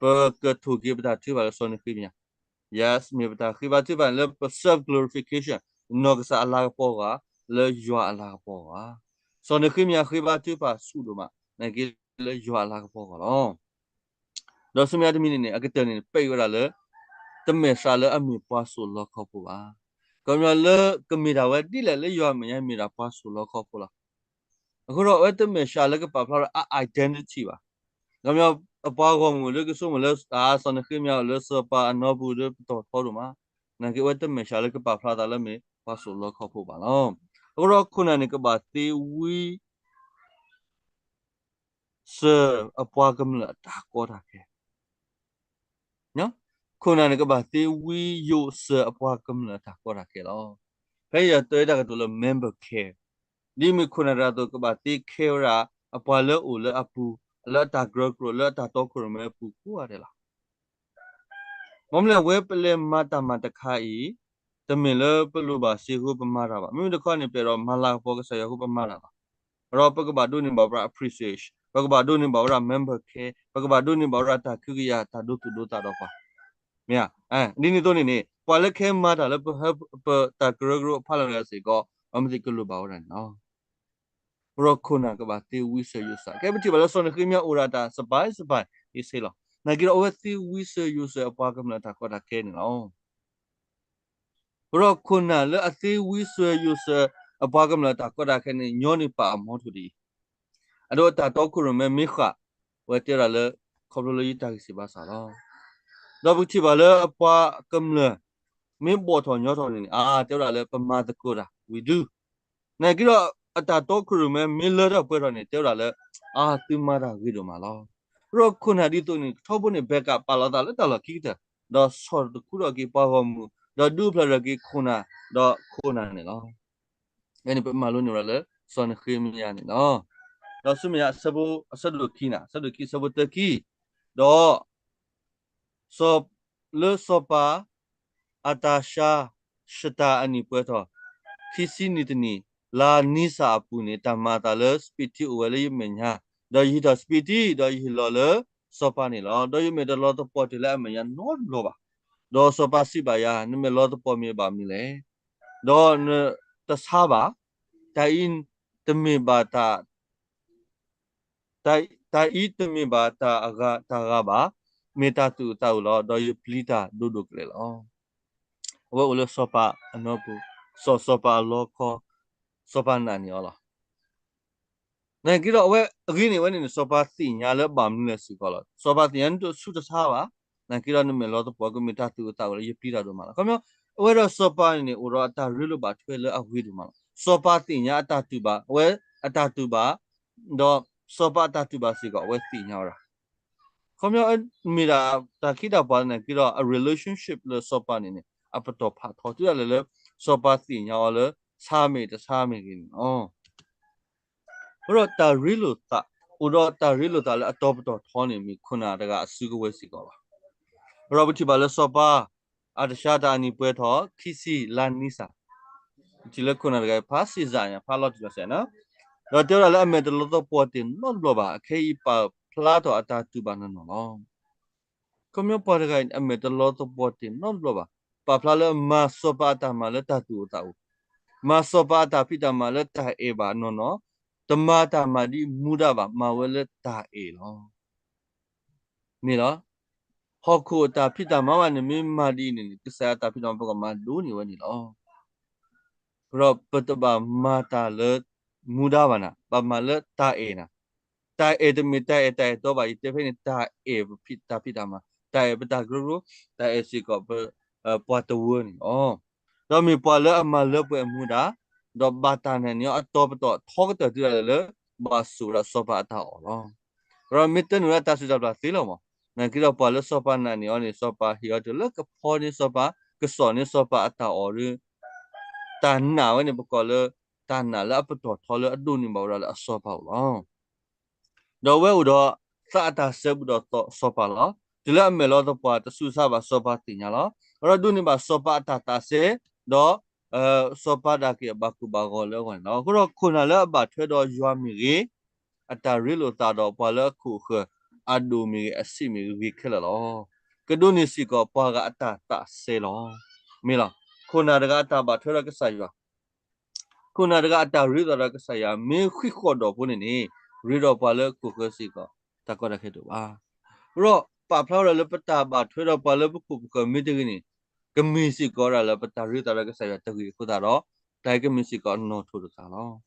ပကထိၣ်က့ၤပတၢ်ထုကဖၣ်လၢစီၤနဃ့မယၤ yes, မ့ၢ်ပတၢ်ဃ့ဘါထုကဖၣ်န့ၣ်လၢပ self glorification, နီၢ်ကစၢ်အလၤကပီၤဂ့ၤ, လၢယွၤအလၤကပီၤဂ့ၤ, စီၤနဃ့မယၤဃ့ဘါထုကဖၣ်ဆူၣ်ဒိၣ်မး နာ်က့လၢယွၤအလၤကပီၤဂ့ၤလီၤ. ဒီးဆူမဲာ်ညါတမံၤန့ၣ်န့ၣ် အကတၢၢ်န့ၣ် ပဲာ်ဝဲဒၣ်လၢ တမဲာ်ဆှးလၢအမ့ၢ်ပှၤစိာ်လီခီဖိဘၣ်. ခီပညီလၢကမ့ၢ်ဒၣ်ဝဲဒ်လဲၣ်လၢယွၤအမဲာ်ညါမ့ၢ်ဒၣ်ပှၤစိာ်လီခီဖိလီၤ. အဃိဒီးအဝဲတမဲာ်ဆှးလၢကပာ်ဖျါဒီးအ identity ဘၣ်. ခီပညီ အပှၤဂီၢ်မုၢ်ဒီးကဆိကမိၣ်လၢ အါ စီၤနဃ့မယၤအိၣ်လၢစီၤပၤအနီပူၤဒီးပတီၢ်ထီဒိၣ်မး, နာ်က့အဝဲတမဲာ်ဆှးလၢကပာ်ဖျါသးလၢမ့ၢ်ပှၤစိာ်လီခီဖိဘၣ်လီၤ. အဃိဒီးခိၣ်နၢ်န့ၣ်ကဘၣ်သ့ဝံ စၢၤအပှၤကမျၢၢ်အတၢ်ကီတၢ်ခဲ, ခိၣ်နၢ်န့ၣ်ကဘၣ်သ့ဝံယိးစၢၤအပှၤကမျၢၢ်အတၢ်ကီတၢ်ခဲလီၤ. ဖဲယတဲတၢ်ကတိၤလၢ member care, ဒ်မ့ၢ်ခိၣ်နၢ်တဂၤအသိး ကဘၣ်သ့ care ဝဲဒၣ် အပှၤလၢအအိၣ်လၢအပူၤ, လၢအတၢ်ကရၢကရိ လၢအတၢ်တီခိၣ်ရိၣ်မဲအပူၤကိးဂၤဒဲးလီၤ. ဘၣ်မနုၤလဲၣ် အဝဲပလဲၤမၤတၢ်မၤတခါအံၤ တမ့ၢ်လၢပလိၣ်ဘၣ်စ့အဃိပမၤတၢ်ဘၣ်. မ့မ့ၢ်တခီန့ၣ် ပအဲၣ်ဒိးမၤလၤကပီၤကစၢ်ယွၤအဃိပမၤတၢ်လီၤ. ဒီးပကဘၣ်ဒိးန့ၢ်ဘၣ်ဝဲဒၣ် appreciation, ပကဘၣ်ဒိးန့ၢ်ဘၣ်ဝဲဒၣ် member care, ပကဘၣ်ဒိးန့ၢ်ဘၣ်ဝဲဒၣ်တၢ်ခွဲကယာ် တၢ်ဒိသူၣ်ဒိသးဒီးပှၤ မ့ၢ်ဧါ. ဒ်န့ၣ်အသိးန့ၣ်န့ၣ် ပှၤလၢကဟဲမၤတၢ်လၢပဟၢ ပတၢ်ကရၢကရိအဖီလာ်တဂၤစ့ၢ်ကီး အဝဲသ့ၣ်ကလိၣ်ဘၣ်ဝဲဒၣ်န့ၣ်လီၤ. အဃိဒီးခိၣ်နၢ်ကဘၣ်သ့ဝံစၢၤယိးစၢၤ. ကဲ ပထံၣ်ဘၣ်လၢစီၤနဃ့မယၤအိၣ်ဒၣ်တၢ် စဘဲစဘဲ အ့ဆ့လီၤ. နာ်က့ဒီးအဝဲသ့ဝံစၢၤယိးစၢၤအပှၤကမျၢၢ်အတၢ်ကီတၢ်ခဲန့ၣ်လီၤ. အဃိဒီးခိၣ်နၢ်လၢအသ့ဝံစၢၤယိးစၢၤအပှၤကမျၢၢ်အတၢ်ကီတၢ်ခဲန့ၣ် ညီနုၢ်ပာ်အမီထိၣ်ဒ်အံၤ, အဒိအတၢ်တီခိၣ်ရိၣ်မဲမ့ၢ်ဃာ်, အဝဲတဲဝဲဒၣ်လၢ ခီဖျိလၢယတၢ်ဂံၢ်စၢ်ဘါစၢ်လီၤ. ဒီးပကထံၣ်ဘၣ်လၢအပှၤကမျၢၢ် မ့ၢ်ဘီၣ်ထီၣ်ညီထီၣ်န့ၣ်န့ၣ် အါ တဲဝဲဒၣ်လၢပမၤသကိးတၢ် we do. နာ်က့ဒီး အတၢ်တီခိၣ်ရိၣ်မဲမ့ၢ်လၢထီၣ်ပှဲၤထီၣ်န့ၣ် တဲဝဲဒၣ်လၢ အါ သုမၤတၢ်ဂ့ၤဒိၣ်မးလီၤ. အဃိဒီးခိၣ်နၢ်ဒ်သိးန့ၣ် ထီဘိန့ၣ် ဘဲကးပာ်လီၤသးလၢတၢ်လီၢ်ခံကတၢၢ်, ဒီးဆီၣ်တခူထီၣ်က့ၤပှၤဂီၢ်မုၢ်, ဒီးဒုးဖျၢၣ်ထီၣ်က့ၤခိၣ်နၢ်, ဒီးခိၣ်နၢ်န့ၣ်လီၤ. ဖဲန့ၣ်ပမၤလိန့ၢ်ဝဲဒၣ်လၢ စီၤနဃ့မယၤန့ၣ်လီၤ. ဒီးဆူမဲာ်ညါ အဆၢဒိၣ်ခံန့ၣ်, အဆၢဒိၣ်ခံ အဆၢဖိတၢခံ, ဒီး စီၤ, လၢစီၤပၤအတၢ်ရှါရှတၢအနံၣ်ပှဲၤထီၣ် ခံဆံနံၣ်တနံၣ် လါနံစၢ်အပူၤန့ၣ် တၢ်မၤအသးလၢစပံးထံအိၣ်ဝဲလၢယမဲာ်ညါ, ဒီးယဟံးထီၣ်စပံးထံ, ဒီးယဟ့ၣ်လီၤလၢစီၤပၤန့ၣ်လီၤ. ဒီးယမဲာ်တလီသပှီၤတ့ၢ်လၢအမဲာ်ညါနီတဘျီဘၣ်. ဒီးစီၤပၤစံးဘၣ်ယၤ, နမဲာ်လီသပှီၤမ့ၢ်အဘၣ်မနုၤလဲၣ်. ဒီးနတဆါဘၣ်, တၢ်အံၤတမ့ၢ်ဘၣ်တၢ် တၢ်အံၤတမ့ၢ်ဘၣ်တၢ်အဂၤ, တၢ်ဂၤဘၣ်, မ့ၢ်တၢ်သူၣ်အုးသးအုးလီၤ. ဒီးယပျံၤတၢ်ဒိၣ်ဒိၣ်ကလဲာ်လီၤ. အဝဲအိၣ်လၢစီၤပၤအနီပူၤ, စီၤ, စီၤပၤအလီခီ, စီၤပၤနာ်န့ၢ်အီၤလီၤ. နာ်က့ဒီးအဝဲအဂ့ၢ်န့ၣ် အဝဲန့ၣ်န့ၣ် စီၤပၤသ့ၣ်ညါလၢဘၣ်မနုၤလဲၣ်စ့ၢ်ကီးလီၤ. စီၤပၤသ့ၣ်ညါနတဆူတဆါဘၣ်, နာ်က့ဒီးနမဲာ်လီသပှီၤကမ့ၢ်တၢ်သူၣ်အုးသးအုးလီၤ, ယပျံၤတၢ်ဒိၣ်မးလီၤ. ခီပညီ အဝဲဒီးစီၤပၤန့ၣ်န့ၣ် အိၣ်ဒီးအတၢ်ရ့လိာ်ဘၣ်ထွဲလၢအဂ့ၤဒိၣ်မးလီၤ. စီၤပၤသ့ၣ်ညါအတၢ်တူၢ်ဘၣ်, အဝဲအတၢ်တူၢ်ဘၣ်, ဒီးစီၤပၤအတၢ်တူၢ်ဘၣ်စ့ၢ်ကီး အဝဲသ့ၣ်ညါဝဲဒၣ်. ခီပညီ မ့ၢ်ဒၣ်တၢ်ခ့တၢ်ပှၤနာ်က့ဒီး အ relationship လၢစီၤပၤန့ၣ်န့ၣ် အပတီၢ်ဖးထီတုၤဒၣ်လဲာ်လၢ စီၤပၤသ့ၣ်ညါအီၤလၢ ဆါမ့ၢ်တဆါမ့ၢ်ဂ့ၤန့ၣ်လီၤ. အဃိဒီးတၢ်ရ့လိာ်သး, အိၣ်ဒီးတၢ်ရ့လိာ်သးလၢအတီပတီၢ်ထီန့ၣ် မ့ၢ်ခိၣ်နၢ်တဂၤအစုကဝဲၤစ့ၢ်ကီးလီၤ. အဃိဒီးပထံၣ်ဘၣ်လၢစီၤပၤ အတၢ်ရှါတၢ်အနံၣ်ပှဲၤထီၣ် ခံဆံလါနံစၢ်, ပထံၣ်လၢခိၣ်နၢ်တဂၤအံၤ ဖးစံးစၢ်ညါ, ဖးလီၤတံၢ်လီၤဆဲးန့ၣ်, ဒီးတဲဝဲဒၣ်လၢအမဲာ်တလီသပှီၤတ့ၢ်နီတဘျီဘၣ်, အခဲအံၤပာ်ဖျါထီၣ်အတၢ်တူၢ်ဘၣ်နီၢ်နီၢ်လီၤ. ခီပညီပှၤတဂၤအံၤန့ၣ် အမဲာ်တလီသပှီၤတ့ၢ်နီတဘျီဘၣ်, ပာ်ဖျါလၢမၤစီၤပၤအတၢ်မၤလၢတၢ်သူၣ်အိၣ်သးအိၣ်, မၤစီၤပၤအတၢ်ဖံးတၢ်မၤလၢတၢ်အဲၣ်ဘၣ်နီၢ်နီၢ်, တမၤတၢ်မၤဒ်မူဒါဘၣ်, မၤဝဲလၢတၢ်အဲၣ်လီၤ. မ့ၢ်လီၤ. ဟီၣ်ခိၣ်အတၢ်ဖံးတၢ်မၤဘၣ်န့ၣ် မ့ၢ်မၤဒ်အံၤန့ၣ်န့ၣ် ကစၢ်ယွၤအတၢ်ဖံးတၢ်မၤပကမၤဒိၣ်န့ၢ်ဝဲန့ၣ်လီၤ. ဒီးပတဘၣ်မၤတၢ်လၢမူဒါဘၣ်နၤ, ဘၣ်မၤလၢတၢ်အဲၣ်နၤ. တၢ်အဲၣ်တမ့ၢ်တၢ်အဲၣ်တၢ်အဲၣ်တီဘၣ်, ယတဲဖဲန့ၣ် တၢ်အဲၣ်ပဖံးတၢ်ဖံးတၢ်မၤ, တၢ်အဲၣ်ပတၢ်ကရူၢ်ကရၢ, တၢ်အဲၣ်စ့ၢ်ကီးပ ပှၤတဝၢန့ၣ်လီၤ. ဒီးမ့ၢ်ပှၤလၢအမၤလၢပှဲၤအမူဒါ, ဒီးဘၣ်တၢ်နာ်န့ၢ်အီၤအတီၤပတီၢ်ထီကတၢၢ်တုၤဒၣ်လဲာ်လၢ ဘၣ်ဆိၣ်ဝဲဒၣ်စီၤပၤအတၢ်အီၣ်လီၤ. ဒီးမ့ၢ်တၢ်နုာ်ဝဲဒၣ်တၢ်စုၣ်တၢ်ပျၢ်သ့လီၤမး, နာ်က့ဒီးပှၤလၢစီၤပၤနာ်န့ၢ်အီၤန့ၣ် စီၤပၤဟ့ၣ်အီၤတုၤလၢကဖီန့ၢ်စီၤပၤ, ကစီၣ်န့ၢ်စီၤပၤအတၢ်အီၣ်ဒီး တၢ်နာ်ဝဲန့ၣ် ပကိးလၢ တၢ်နာ်လၢအပတီၢ်ထီလၢအဒိးန့ၢ်ဘၣ်ဝဲဒၣ်လၢအစီၤပၤအအိၣ်လီၤ. ဒီးအဝဲအိၣ်ဒီးသးအတၢ်စဲဘူးဒီးစီၤပၤလီၤ. တုၤလၢအမဲာ်လီၤသပှၢ်တဆူးစါဘၣ်စီၤပၤသ့ၣ်ညါလီၤ. အဝဲဒၣ်ဒိးန့ၢ်ဘၣ်စီၤပၤအတၢ်သးစဲ, ဒီး စီၤပၤဒၣ်က့ၤအဘၣ်ကိၣ်ဘၣ်ဂီၤလၢအဂီၢ်န့ၣ်လီၤ. အဃိဒီးခိၣ်နၢ်လၢအဘၣ်ထွဲဒီးယွၤမ့ၢ်ဂ့ၤ, အတၢ်ရ့လိာ်သးဒီးပှၤလၢအခိၣ်အဃၢၤ, အဒိၣ်မ့ၢ်ဂ့ၤ, အဆံးမ့ၢ်ဂ့ၤ, ဂ့ၤခဲလၢာ်လီၤ. ကဒိးန့ၢ်စ့ၢ်ကီးပှၤဂၤအတၢ်သးစဲလီၤ. မ့ၢ်လီၤ. ခိၣ်နၢ်တဂၤအတၢ်ဘၣ်ထွဲဒီးကစၢ်ယွၤ, ခိၣ်နၢ်တဂၤအတၢ်ရ့လိာ်သးဒီးကစၢ်ယွၤ မ့ၢ်ဃံးဃီၣ်ဒီးဖိန့ၣ်န့ၣ်, ရ့ဒီးပှၤလၢအခိၣ်ဃၢၤစ့ၢ်ကီး တၢ်ကီတၢ်ခဲတအိၣ်ဘၣ်. ဒီးပာ်ဖျါဝဲဒၣ်လၢပတၢ်ဘၣ်ထွဲဒီးပှၤလၢပခိၣ်ပဃၢၤမ့ၢ်တဂ့ၤန့ၣ်, ကမ့ၢ်စ့ၢ်ကီးဒၣ်လၢပတၢ်ရ့လိာ်သးဒီးကစၢ်ယွၤတဂ့ၤအဃိသတးဒီး, တၢ်အံၤကမ့ၢ်စ့ၢ်ကီးနီၣ်ထိၣ်တခါလီၤ.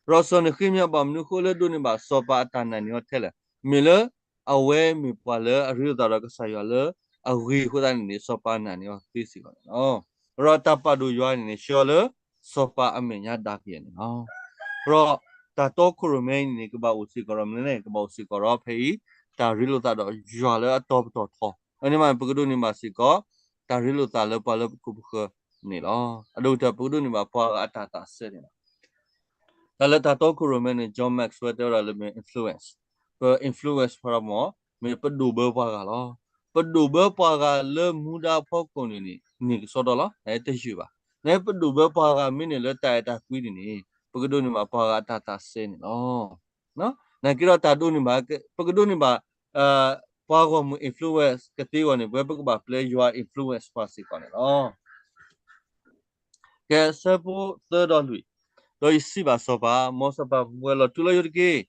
ဒီးစီၤနဃ့မယၤဘၣ်မနုၤအဃိလၢဒိးန့ၢ်ဘၣ်စီၤပၤအတၢ်နာ်န့ၢ်အီၤထဲလဲၣ်. မ့ၢ်လၢ အဝဲမ့ၢ်ပှၤလၢအရ့လိာ်သးဒီးကစၢ်ယွၤလၢအဂ့ၤအဃိသတးန့ၣ်န့ၣ် စီၤပၤနာ်န့ၢ်အီၤသ့စ့ၢ်ကီးန့ၣ်လီၤ. ဒီးတၢ်ပာ်ဒိၣ်ယွၤန့ၣ်န့ၣ် ဆှၢလၢစီၤပၤအမဲာ်ညါဒၣ်ကယဲၢ်န့ၣ်လီၤ. ဒီးတၢ်တီခိၣ်ရိၣ်မဲအံၤန့ၣ် ကဘၣ်အိၣ်စ့ၢ်ကီးဒီးမနုၤလဲၣ်, ကဘၣ်အိၣ်စ့ၢ်ကီးဒီးဖဲအံၤ တၢ်ရ့လိာ်သးဒီးယွၤလၢအတီၤပတီၢ်ထီ, အန့ၣ်မး ပကဒိးန့ၢ်ဘၣ်စ့ၢ်ကီး တၢ်ရ့လိာ်သးလၢပှၤလၢပခိၣ်ပဃၢၤန့ၣ်လီၤ. အဒိၣ်ကတၢၢ် ပကဒိးန့ၢ်ဘၣ်ပှၤဂၤအတၢ်သးစဲန့ၣ်လီၤ. တၢ်လၢတၢ်တီခိၣ်ရိၣ်မဲန့ၣ် John Maxwell တဲဝဲဒၣ်လၢမ့ၢ် influence, ပ influence ဖီမး, မ့ၢ်ပဒိၣ်ဘၢပှၤဂၤလီၤ. ပဒိၣ်ဘၢပှၤဂၤလၢမူဒါအဖီခိၣ်န့ၣ်န့ၣ် န့ၢ်ကစီဒီလီၤ, တယုၢ်ဘၣ်. နပဒိၣ်ဘၢပှၤဂၤမ့ၢ်န့ၢ်လၢတၢ်အဲၣ်တၢ်ကွံန့ၣ်န့ၣ် ပကဒိးန့ၢ်ဘၣ်ပှၤဂၤအတၢ်သးစဲန့ၣ်လီၤ. နာ်က့ဒီးတၢ်ဒိးန့ၢ်ဘၣ်, ပကဒိးန့ၢ်ဘၣ် ပှၤဂီၢ်မုၢ် influence ကသ့အဂီၢ်န့ၣ် ပဝဲပကဘၣ်ပျဲယွၤ influence ပှၤစ့ၢ်ကီးန့ၣ်လီၤ. ကဲ ဆၢဖိသၢဒီးလွံၢ်, ဒီးယစံးဘၣ်စီၤပၤ, မ်စီၤပၤပှဲၤလီၤတူၢ်လၢယိၤတက့ၢ်.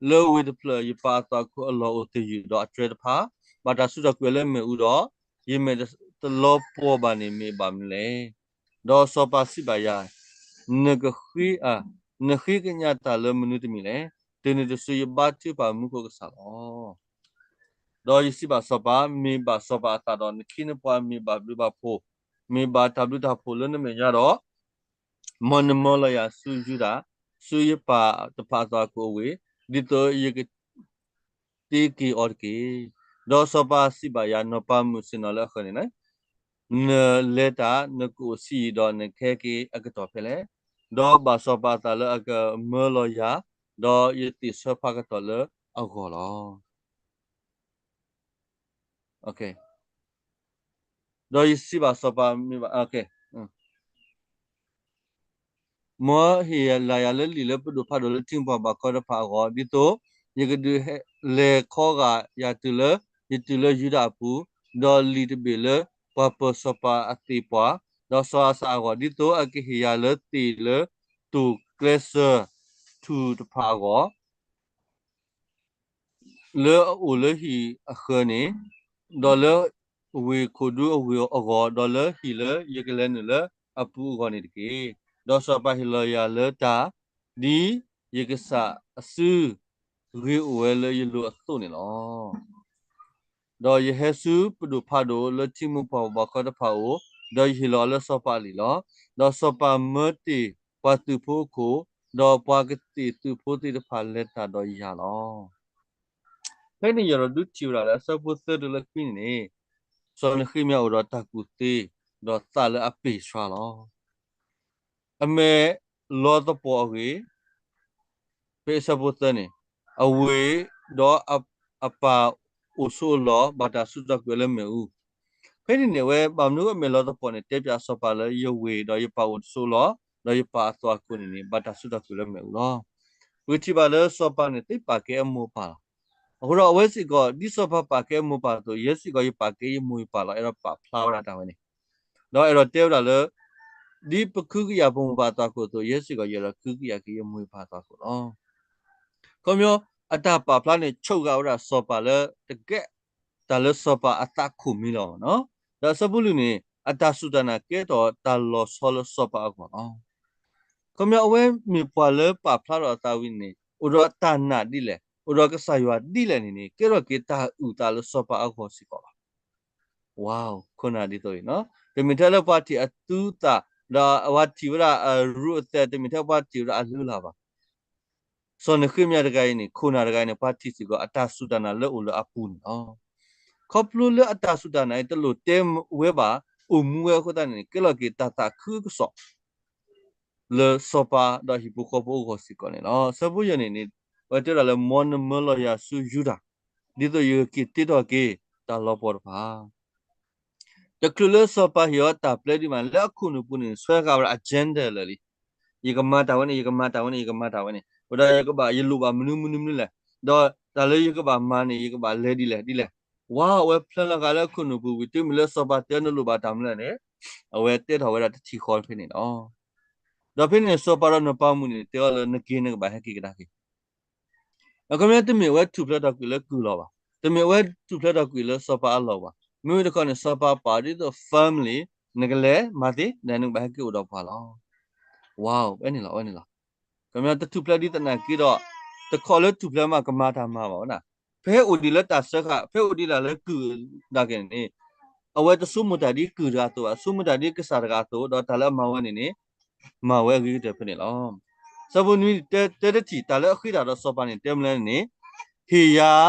လၢဝ့ၢ်တဖျၢၣ် ယပၢ်အသွၣ်ခိၣ်အလီၢ်အိၣ်သယုၢ်ဒီးအတြဲၤတဖၣ်, ဘၣ်တၢ်စူးထီၣ်ကွံာ်လၢမ့ၣ်အူဒီး, ယမဲာ်တလီၤပှီၢ်ဘၣ်န့ၣ်မ့ၢ်ဘၣ်မနုၤလဲၣ်. ဒီးစီၤပၤစံးဘၣ်ယၤ, နကဃ့, နဃ့ကညးတၢ်လၢမနုၤတမံၤလဲၣ်. တုၤနုၤတစုယဘါထုကဖၣ်မူခိၣ်ကစၢ်လီၤ. ဒီးယစံးဘၣ်စီၤပၤ, မ့ၢ်ဘၣ်စီၤပၤအသးဒီး နခ့နပှၤမ့ၢ်ဘၣ်ဘျုးဘၣ်ဖှိၣ်, မ့ၢ်ဘၣ်တၢ်ဘျုးတၢ်ဖှိၣ်လၢနမဲာ်ညါဒီး, မ်နမၢလီၤယၤဆူယူဒၤ, ဆူယပၢ်တဖၣ်အသွၣ်ခိၣ်အဝ့ၢ်, ဒ်သိးယက တ့က့ၤအီၤတက့ၢ်. ဒီးစီၤပၤစံးဘၣ်ယၤ, နီၢ်ပၤမုၣ်ဆ့ၣ်နီၤလၢအဃၢၤန့ၣ်လီၤ. နလဲၤတၢ်, နကအိၣ်ဆံးယံာ်ဒီးနကဟဲက့ၤအကတီၢ်ဖဲလဲၣ်. ဒီးဘၣ်စီၤပၤအသးလၢအကမၢလီၤယၤ, ဒီးယသ့ၣ်ဆၢဖးကတီၢ်လၢအဂီၢ်လီၤ. ဒီးယစံးဘၣ်စီၤပၤ, မ်ဟ့ၣ်လၢယၤလၢလံာ်လၢပဒိၣ်ဖးဒိၣ်လၢထံမိၢ်ပှၢ်ဘၣ်ခီတဖၣ်အဂီၢ်, ဒ်သိးယကဒုးလဲၤခီဂာ်ယၤတုၤလၢယတုၤလၢယူဒၤအပူၤ, ဒီးလံာ်တဘ့ၣ်လၢပှၤပၢၤစီၤပၤအသ့ၣ်ပှၢ်, ဒီးစီၤအၤစၤအဂီၢ်, ဒ်သိးအကဟ့ၣ်ယၤလၢသ့ၣ်လၢတိၢ်ကျဲးစၢးထူၣ်တဖၣ်အဂီၢ် လၢအအိၣ်လၢဟံၣ်အဃၢၤန့ၣ်, ဒီးလၢဝ့ၢ်ခိၣ်ဒူအဝ့ၢ်အဂီၢ်, ဒီးလၢဟံၣ်လၢယကလဲၤနုာ်လၢအပူၤအဂီၢ်န့ၣ်တက့ၢ်. ဒီးစီၤပၤဟ့ၣ်လီၤယၤလၢတၢ်, ဒ်ယကစၢ်အစု ဂ့ၤအိၣ်ဝဲလၢယလိၤအသိးန့ၣ်လီၤ. ဒီးယဟဲဆူပဒိၣ်ဖးဒိၣ်လၢထံမိၢ်ပှၢ်ဘၣ်ခီတဖၣ်အအိၣ်, ဒီးယဟ့ၣ်လီၤအီၤလၢစီၤပၤအလံာ်လီၤ. ဒီးစီၤပၤမၢတ့ၢ်ပှၤသုးဖိအခိၣ်, ဒီးပှၤကသ့ၣ်သုးဖိသ့ၣ်တဖၣ်လဲၤတၢ်ဒီးယၤလီၤ. ဖဲန့ၣ်ယအဲၣ်ဒိးဒုးထံၣ်ဝဲဒၣ်လၢအဆၢဖိသၢတုၤလၢခွံန့ၣ်န့ၣ်, စီၤနဃ့မယၤအိၣ်ဒီးတၢ်ကူၣ်သ့, ဒီးသးလၢအပ့ၢ်ဆှါလီၤ. အမဲာ်လီၤသပှီၤအဂ့ၢ်, ဖဲအဆၢဖိသၢန့ၣ်, အဝ့ၢ်ဒီးအပၢ်အိၣ်ဆိးအလီၢ် ဘၣ်တၢ်စူးထီၣ်ကွံာ်အီၤလၢမ့ၣ်အူ. ဖဲန့ၣ်န့ၣ် အဝဲဘၣ်မနုၤအမဲာ်လီၤသပှီၤန့ၣ် တဲပၠးစီၤပၤလၢယဝ့ၢ်ဒီးယပၢ်အိၣ်ဆိးအလီၢ်, ဒီးယပၢ်အသွၣ်ခိၣ်န့ၣ်န့ၣ် ဘၣ်တၢ်စူးထီၣ်ကွံာ်လၢမ့ၣ်အူလီၤ. ပကထံၣ်ဘၣ်လၢစီၤပၤန့ၣ် သ့ပာ်ကဲအမိၢ်အပၢ်လီၤ. အဃိဒီးအဝဲစ့ၢ်ကီး ဒ်စီၤပၤပာ်ကဲအမိၢ်အပၢ်အသိး ယဲစ့ၢ်ကီးယပာ်ကဲယမိၢ်ယပၢ်လီၤ. အဲၣ်ဒိးပာ်ဖျါဝဲဒၣ်တၢ်ဝဲန့ၣ်, ဒီးအဲၣ်ဒိးတဲဝဲဒၣ်လၢ ဒ်ပဃုကယာ်ပမိၢ်ပၢ်အသွၣ်ခိၣ်အသိး ယဲစ့ၢ်ကီးယအဲၣ်ဒိးဃုကယာ်က့ၤယမိၢ်ယပၢ်အသွၣ်ခိၣ်လီၤ. ခီပညီ အတၢ်ပာ်ဖျါန့ၣ် ဆိၣ်ဂာ်ဝဲဒၣ်စီၤပၤလၢတကဲ တၢ်လၢစီၤပၤအသးခိၣ်မံလီၤ. ဒီးအဆၢဖိလွံၢ်န့ၣ် အတၢ်စူၢ်တၢ်နာ်ကဲထီၣ်တၢ်လီၤဆီလၢစီၤပၤအဂီၢ်လီၤ. ခီပညီအဝဲမ့ၢ်ပှၤလၢပာ်ဖျါထီၣ်အသးဝံၤန့ၣ် အိၣ်ဒီးတၢ်နာ်ဒ်လဲၣ်, အိၣ်ဒီးကစၢ်ယွၤဒ်လဲၣ်န့ၣ်န့ၣ် ကဲထီၣ်က့ၤတၢ်အုၣ်သးလၢစီၤပၤအဂီၢ်စ့ၢ်ကီးလီၤ. ဝါ, ခိၣ်နၢ်ဒ်သိးအံၤနီၤ, တမ့ၢ်ထဲလၢပှၤထံၣ်အသူသၣ်, ဒီးအဝဲထံၣ်ဝဲဒၣ်အရူအသဲး, တမ့ၢ်ထဲပှၤထံၣ်ဝဲဒၣ်အလုၢ်အလၢ်ဘၣ်. စီၤနဃ့မယၤတဂၤအံၤန့ၣ် ခိၣ်နၢ်တဂၤအံၤန့ၣ် ပှၤထံၣ်စ့ၢ်ကီးအတၢ်စူၢ်တၢ်နာ်လၢအိၣ်လၢအပူၤန့ၣ်လီၤ. ခီဖျိလၢအတၢ်စူၢ်တၢ်နာ်အံၤ တလိၣ်တဲဝဲဘၣ်, အိၣ်မူဝဲအဃိသတးန့ၣ် ကဲလီၤက့ၤတၢ်သးခုကစီၣ် လၢစီၤပၤဒီးဟံၣ်ဖိဃီဖိအဂီၢ်စ့ၢ်ကီးန့ၣ်လီၤ. ဆၢဖိယဲၢ်န့ၣ်န့ၣ် အဝဲတဲဝဲဒၣ်လၢ မ်နမၢလီၤယၤဆူယူဒၤ, ဒ်သိးယကက့ၤတ့ထီၣ်က့ၤတၢ်လီၤပှီၢ်တဖၣ် တချုးလၢစီၤပၤဟ့ၣ်အီၤတၢ်ပျဲဒံးမး လၢအခိၣ်နူာ်ပူၤန့ၣ် ဆွဲဃာ်ဝဲဒၣ် agenda လၢာ်လံ. ယကမၤတၢ်ဝဲန့ၣ်, ယကမၤတၢ်ဝဲန့ၣ်, ယကမၤတၢ်ဝဲန့ၣ်, ဝဲဒၣ်ယကဘၣ်ယလိၣ်ဘၣ်မနုၤမနုၤမနုၤလဲၣ်, ဒီးတၢ်လၢယကဘၣ်မၤန့ၣ် ယကဘၣ်လဲၤဒ်လဲၣ်ဒ်လဲၣ်. ဝါ, အဝဲဖျဲလီၤဃာ်လၢအခိၣ်နူာ်ပူၤဝံၤ တုၤမ့ၢ်လၢစီၤပၤတဲအီၤနလိၣ်ဘၣ်တၢ်မနုၤလဲၣ်န့ၣ် အဝဲတဲထီၣ်ဝဲဒၣ်တထံၣ်ဃီဖဲန့ၣ်လီၤ. ဒီးဖဲန့ၣ်စီၤပၤဒီးနပၢ်မုၣ်န့ၣ် တဲအီၤလၢနက့ၤနကဘၣ်ဟဲက့ၤကဒါက့ၤ အခီပညီတမ့ၢ်အဝဲထူၣ်ဖျဲးထီၣ်ကွံာ်လၢကုၢ်လီၤဘၣ်, တမ့ၢ်အဝဲထူၣ်ဖျဲးထီၣ်ကွံာ်လၢစီၤပၤအလီၢ်ဘၣ်. မ့မ့ၢ်တခီန့ၣ် စီၤပၤပာ်အီၤဒ်သိး firmly နကလဲၤမၤသ့, ဒီးနကဘၣ်ဟဲက့ၤအိၣ်ဒီးပှၤလီၤ. ဝါ, ဝဲန့ၣ်လီၤ, ဝဲန့ၣ်လီၤ. အခီပညီတထူၣ်ဖျဲးဒ်သနာ်က့ဒီး တခီလၢထူၣ်ဖျဲးမးကမၤတၢ်မၤဘၣ်ဝဲဒၣ်. ဖဲအိၣ်ဒံးလၢတၢ်စၢဃာ်, ဖဲအိၣ်ဒံးလၢကုၢ်ဒၣ်က့ၤန့ၣ် အဝဲတဆိကမိၣ်တၢ်ဒ်ကုၢ်တဂၤအသိးဘၣ်, ဆိကမိၣ်တၢ်ဒ်ကစၢ်တဂၤအသိး, ဒီးတၢ်လၢအမၤဝဲန့ၣ်န့ၣ် မၤဝဲအဂ့ၤကတၢၢ်ဖဲန့ၣ်လီၤ. ဆၢဖိနွံ တဲ, တဲတထံၣ် တၢ်လၢအဃ့တၢ်ဒီးစီၤပၤန့ၣ် တဲမနုၤလဲၣ်န့ၣ်, ဟ့ၣ်ယၤ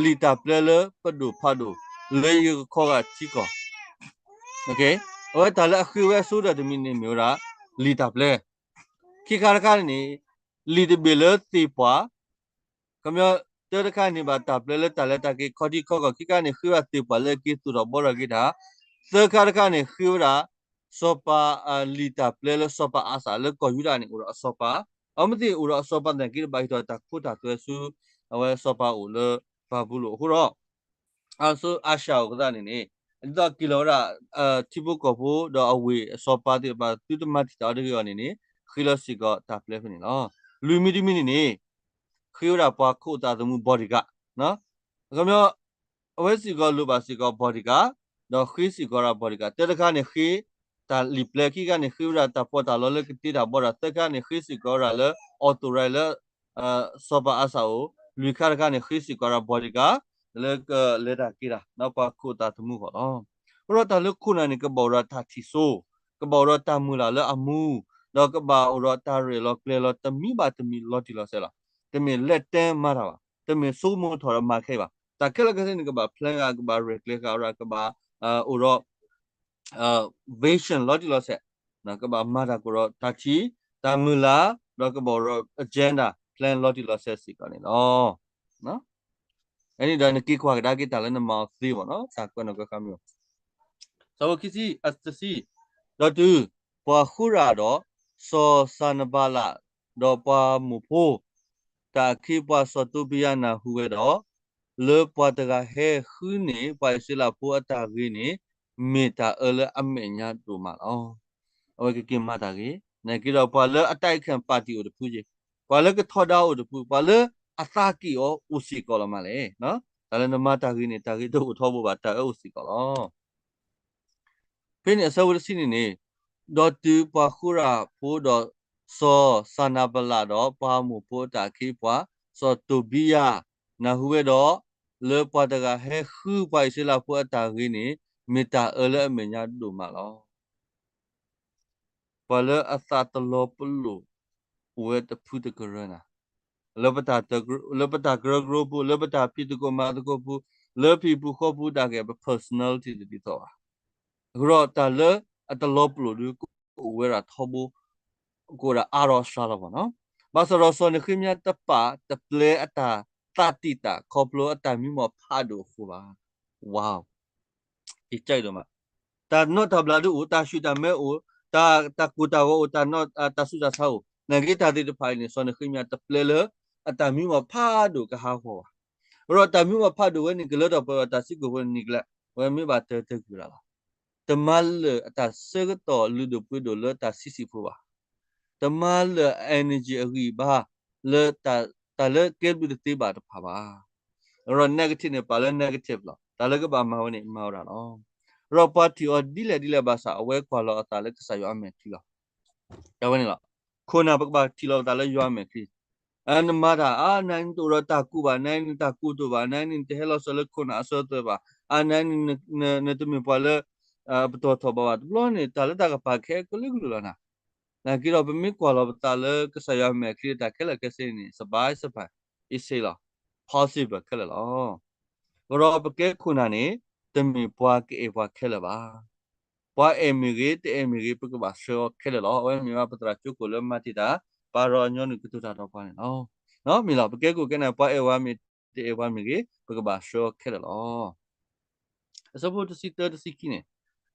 လံာ်တၢ်ပျဲလၢပဒိၣ်ဖးဒိၣ် လၢယကခီဂာ်ထံကီၢ်. အဝဲတၢ်လၢအဃ့ဝဲအဆိကတၢၢ်တမံၤန့ၣ်မ့ၢ်ဝဲဒၣ် လံာ်တၢ်ပျဲ. ခံခါတခါန့ၣ် လံာ်တဘ့ၣ်လၢသ့ၣ်ပှၢ် ခီပညီ တၢတခါန့ၣ်ဘၣ်တၢ်ပျဲလၢတၢ်လဲၤတၢ်က့ၤခီထံခီကီၢ်, ခံခါန့ၣ်ဃ့ဝဲဒၣ်သ့ၣ်ပှၢ်လၢက့ၤသူၣ်ထီၣ်ဘှီထီၣ်က့ၤတၢ်, သၢခါတခါန့ၣ်ဃ့ဝဲဒၣ် စီၤပၤ လံာ်တၢ်ပျဲလၢစီၤပၤအၤစၤလၢကီၢ်ယူဒၤန့ၣ် အိၣ်ဒီးအစီၤပၤ, အဝဲမ့ၢ်သ့ၣ်အိၣ်ဒီးအစီၤပၤသနာ်က့ တဘၣ်ဟ့ၣ်ထီၣ်တၢ်ခိတၢ်သွဲဆူ အဝဲစီၤပၤအိၣ်လၢဘၤဘူလိၣ်အဃိဒီး အဆိအၤစၤအိၣ်အဃိသတးန့ၣ်န့ၣ် ဒ်သိးက့ၤလီၤဝဲဒၣ် ထံဖိကီၢ်ဖိဒီးအဝ့ၢ်အစီၤပၤသ့ၣ်တဖၣ် သုတမၤတံာ်တာ်အီၤတဂ့ၤအီၤန့ၣ်န့ၣ် ဃ့လီၤစ့ၢ်ကီးတၢ်ပျဲဖဲန့ၣ်လီၤ. လွံၢ်မံၤတမံၤန့ၣ်န့ၣ် ဃ့ဝဲဒၣ်ပှၤခိၣ်သးသမူ bodyguard အခီပညီ အဝဲစ့ၢ်ကီးလိၣ်ဘၣ်စ့ၢ်ကီး bodyguard ဒီးဃ့စ့ၢ်ကီးဒၣ် bodyguard တၢတခါန့ၣ်ဃ့ တၢ်လံာ်ပျဲ, ခံခါန့ၣ် ဃ့ဝဲဒၣ်တၢ်ပီးတၢ်လီလၢကတ့တၢ်ဘီဒီး သၢခါန့ၣ် ဃ့စ့ၢ်ကီးဝဲဒၣ်လၢ authority လၢ စီၤပၤအၤစၤအိၣ်, လွံၢ်ခါတခါန့ၣ် ဃ့စ့ၢ်ကီးဒၣ် bodyguard လၢကလဲၤတၢ်က့ၤတၢ် ပှၤခိၣ်သးသမူအဂီၢ်လီၤ. အဃိဒီးတၢ်လၢခိၣ်နၢ်န့ၣ် ကဘၣ်အိၣ်ဒီးတၢ်ထံၣ်စိ, ကဘၣ်အိၣ်ဒီးတၢ်မုၢ်လၢ်လၢအမူ, ဒီးကဘၣ်အိၣ်ဒီးတၢ်ရဲၣ်လီၤကျဲၤလီၤ တမံၤဘၣ်တမံၤလီၤတံၢ်လီၤဆဲးလီၤ. တမ့ၢ်လဲၤတဲမၤတၢ်ဘၣ်, တမ့ၢ်ဆိကမိၣ်ထီၣ်ဒီးမၤခဲအံၤဘၣ်. တၢ်ခဲလၢာ်ခဲဆ့န့ၣ် ကဘၣ် plan ဂ့ၤ, ကဘၣ်ရဲၣ်ကျဲၤဃာ်ဝဲဒၣ်, ကဘၣ်အိၣ်ဒီး vision လီၤတံၢ်လီၤဆဲး, ကဘၣ်မၤတၢ်ကိးဒီးတၢ်ထံၣ်, တၢ်မုၢ်လၢ်, ဒီးကဘၣ်အိၣ်ဒီး agenda, plan လီၤတံၢ်လီၤဆဲးစ့ၢ်ကီးန့ၣ်လီၤ. အန့ၣ်ဒီးနက့ၤကွၢ်ကဒါက့ၤတၢ်လၢနမၤအီၤသ့ဘၣ်နီၤ, တၢ်ကွဲးနီၣ်ကွဲးဃါမ့ၢ် ဆၢဖိခံဆံ, အတဆံ, ဒီးတုၤပှၤဃိရးဒီး စီၤစၤနဘလး ဒီးပှၤမိၢ်ဖိ တၢ်အခ့အပှၤစီၤတိဘံယၤနၢ်ဟူဝဲဒီး, လၢပှၤတဂၤဟဲဃုန့ၢ်ပှၤအံၣ်စရ့လးဖိအတၢ်ဂ့ၤန့ၣ် မ့ၢ်တၢ်အၢလၢအမဲာ်ညါဒိၣ်မးလီၤ. အဝဲကက့ၤမၤတၢ်ဂ့ၤ, နာ်က့ဒီးပှၤလၢအတၢ်အဲၣ်ခဲပၣ်တံၣ်အိၣ်တဖုက့, ပှၤလၢကထီဒါအိၣ်တဖု, ပှၤလၢအသးက့ၣ်အီၤအိၣ်စ့ၢ်ကီးလီၤမးလဲၣ်. တၢ်လၢနမၤတၢ်ဂ့ၤန့ၣ် တၢ်ဂ့ၤတအိၣ်ထီဘိဘၣ်, တၢ်အၢအိၣ်စ့ၢ်ကီးလီၤ. ဖဲန့ၣ်အဆၢဖိတဆံန့ၣ်န့ၣ်, ဒီးတုၤပှၤဃိရးဖိဒီးစီၤစၤနဘလးဒီးပှၤမိၢ်ဖိအတၢ်အခ့အပှၤ, စီၤတိဘံယၤ, နၢ်ဟူဝဲဒီး, လၢပှၤတဂၤဟဲဃုပှၤအံၣ်စရ့လးဖိအတၢ်ဂ့ၤန့ၣ် မ့ၢ်တၢ်အၢလၢအမဲာ်ညါဒိၣ်မးလီၤ. ပှၤလၢအသးတလီၤပလိာ်အိၣ်ဝဲတဖုတကရၢနၤ, လၢပတၢ်ကရၢကရိပူၤ, လၢပတၢ်ဖံးသကိးမၤသကိးပူၤ, လၢဖံးပူၤဃီပူၤ တၢ်ကဲ ပ personality တဒ်သိးဘၣ်. အဃိဒီးတၢ်လၢအတလီၤပလိာ်ဒီး ကအိၣ်ဝဲဒၣ်ထီဘိ, ကအိၣ်ဝဲဒၣ်အါထီၣ်အစှၤလီၤဘၣ်နီၤ. ဘၣ်ဆၣ်ဒီးစီၤနဃ့မယၤတပာ်တပျဲအတၢ်သးတံာ်တာ် ခီဖျိအတၢ်မံမီၢ်ဖးဒိၣ်အဃိဘၣ်. ဝါ, ကဲကဲဒိၣ်မး, တၢ်နီၣ်တၢ်ဘျးဒုအိၣ်, တၢ်ဆူၣ်တၢ်မဲအိၣ်, တၢ်, တၢ်ကိၢ်တၢ်ဂီၤအိၣ်, တၢ်, တၢ်ဆူးတၢ်ဆါအိၣ်, နာ်က့တၢ်သ့ၣ်တဖၣ်အံၤန့ၣ် စီၤနဃ့မယၤတပျဲလၢ အတၢ်မံမီၢ်ဖးဒိၣ်ကဟးဂီၤဘၣ်. အဃိဒီးတၢ်မံမီၢ်ဖးဒိၣ်ဝဲန့ၣ် ကလၢထီၣ်ပှဲၤဒီးတၢ်စုကဝဲၤန့ၣ်ကလဲာ်, အဝဲမ့ၢ်ဘၣ်တၢ်တဂ့ၤဒၣ်လီၤ. တမၤလၢာ်အတၢ်ဆၢကတီၢ်လုၢ်ဒိၣ်ပှ့ၤဒိၣ်လၢတၢ်ဆံးဆံးဖိဘၣ်. တမၤလၢာ်အ energy အဂံၢ်အဘါ လၢတၢ်လၢကဲဘျုးတသ့ဘၣ်တဖၣ်ဘၣ်. အဃိဒီး negative န့ၣ် ပာ်လၢ negative လီၤ. တၢ်လၢကဘၣ်မၤဝဲန့ၣ် မၤဝဲဒၣ်လီၤ. အဃိဒီးပှၤထံၣ်အီၤဒ်လဲၣ်ဒ်လဲၣ်ဘၣ်ဆၣ် အဝဲကွၢ်လီၤအသးလၢကစၢ်ယွၤအမဲာ်ချံလီၤ. တၢ်ဝဲန့ၣ်လီၤ. ခိၣ်နၢ်ပကဘၣ်ထံၣ်လီၤပသးလၢယွၤမဲာ်ချံ, နမၤတၢ်အါ နနတအိၣ်ဒီးတၢ်ကူးဘၣ်, နနတၢ်ကူးတအိၣ်ဘၣ်, နနတဟဲလီၤစၢၤလၢခိၣ်နၢ်အစၢၤအသွဲၣ်ဘၣ်, အါ နန နတမ့ၢ်ပှၤလၢ ပတီၢ်ထီၣ်ဘၣ်ဘၣ်, တဘျီန့ၣ် တၢ်လၢတၢ်ကပၤခဲကလုာ်ကလုာ်လီၤနၤ. နာ်က့ဒီး ပမ့ၢ်ကွၢ်လီၤပသးလၢကစၢ်ယွၤမဲာ်ချံတၢ်ခဲလၢာ်ခဲဆ့န့ၣ် စဘၣ်စဘၣ် easy လီၤ, possible ခဲလၢာ်လီၤ. အဃိဒီးပကဲခိၣ်နၢ်န့ၣ် တမ့ၢ်ပှၤကအဲၣ်ပှၤခဲလၢာ်ဘၣ်. ပှၤအဲၣ်မ့ၢ်ဂ့ၤ တအဲၣ်မ့ၢ်ဂ့ၤ ပကဘၣ်ဆှၢအီၤခဲလၢာ်လီၤ. အဝဲမ့ၢ်ဝဲပသရၣ်ကၠိခိၣ်လၢမၤတံာ်တာ် ပၢ်ဒီးအညီနုၢ်ကတိၤတၢ်ဒီးပှၤန့ၣ်လီၤ. မ့ၢ်လီၤ ပကဲခိၣ်ကဲနၢ် ပှၤအဲၣ်ဝဲမ့ၢ် တအဲၣ်ဝဲမ့ၢ်ဂ့ၤ ပကဘၣ်ဆှၢအီၤခဲလၢာ်လီၤ. အဆၢဖိတဆံတၢတဆံခံန့ၣ်,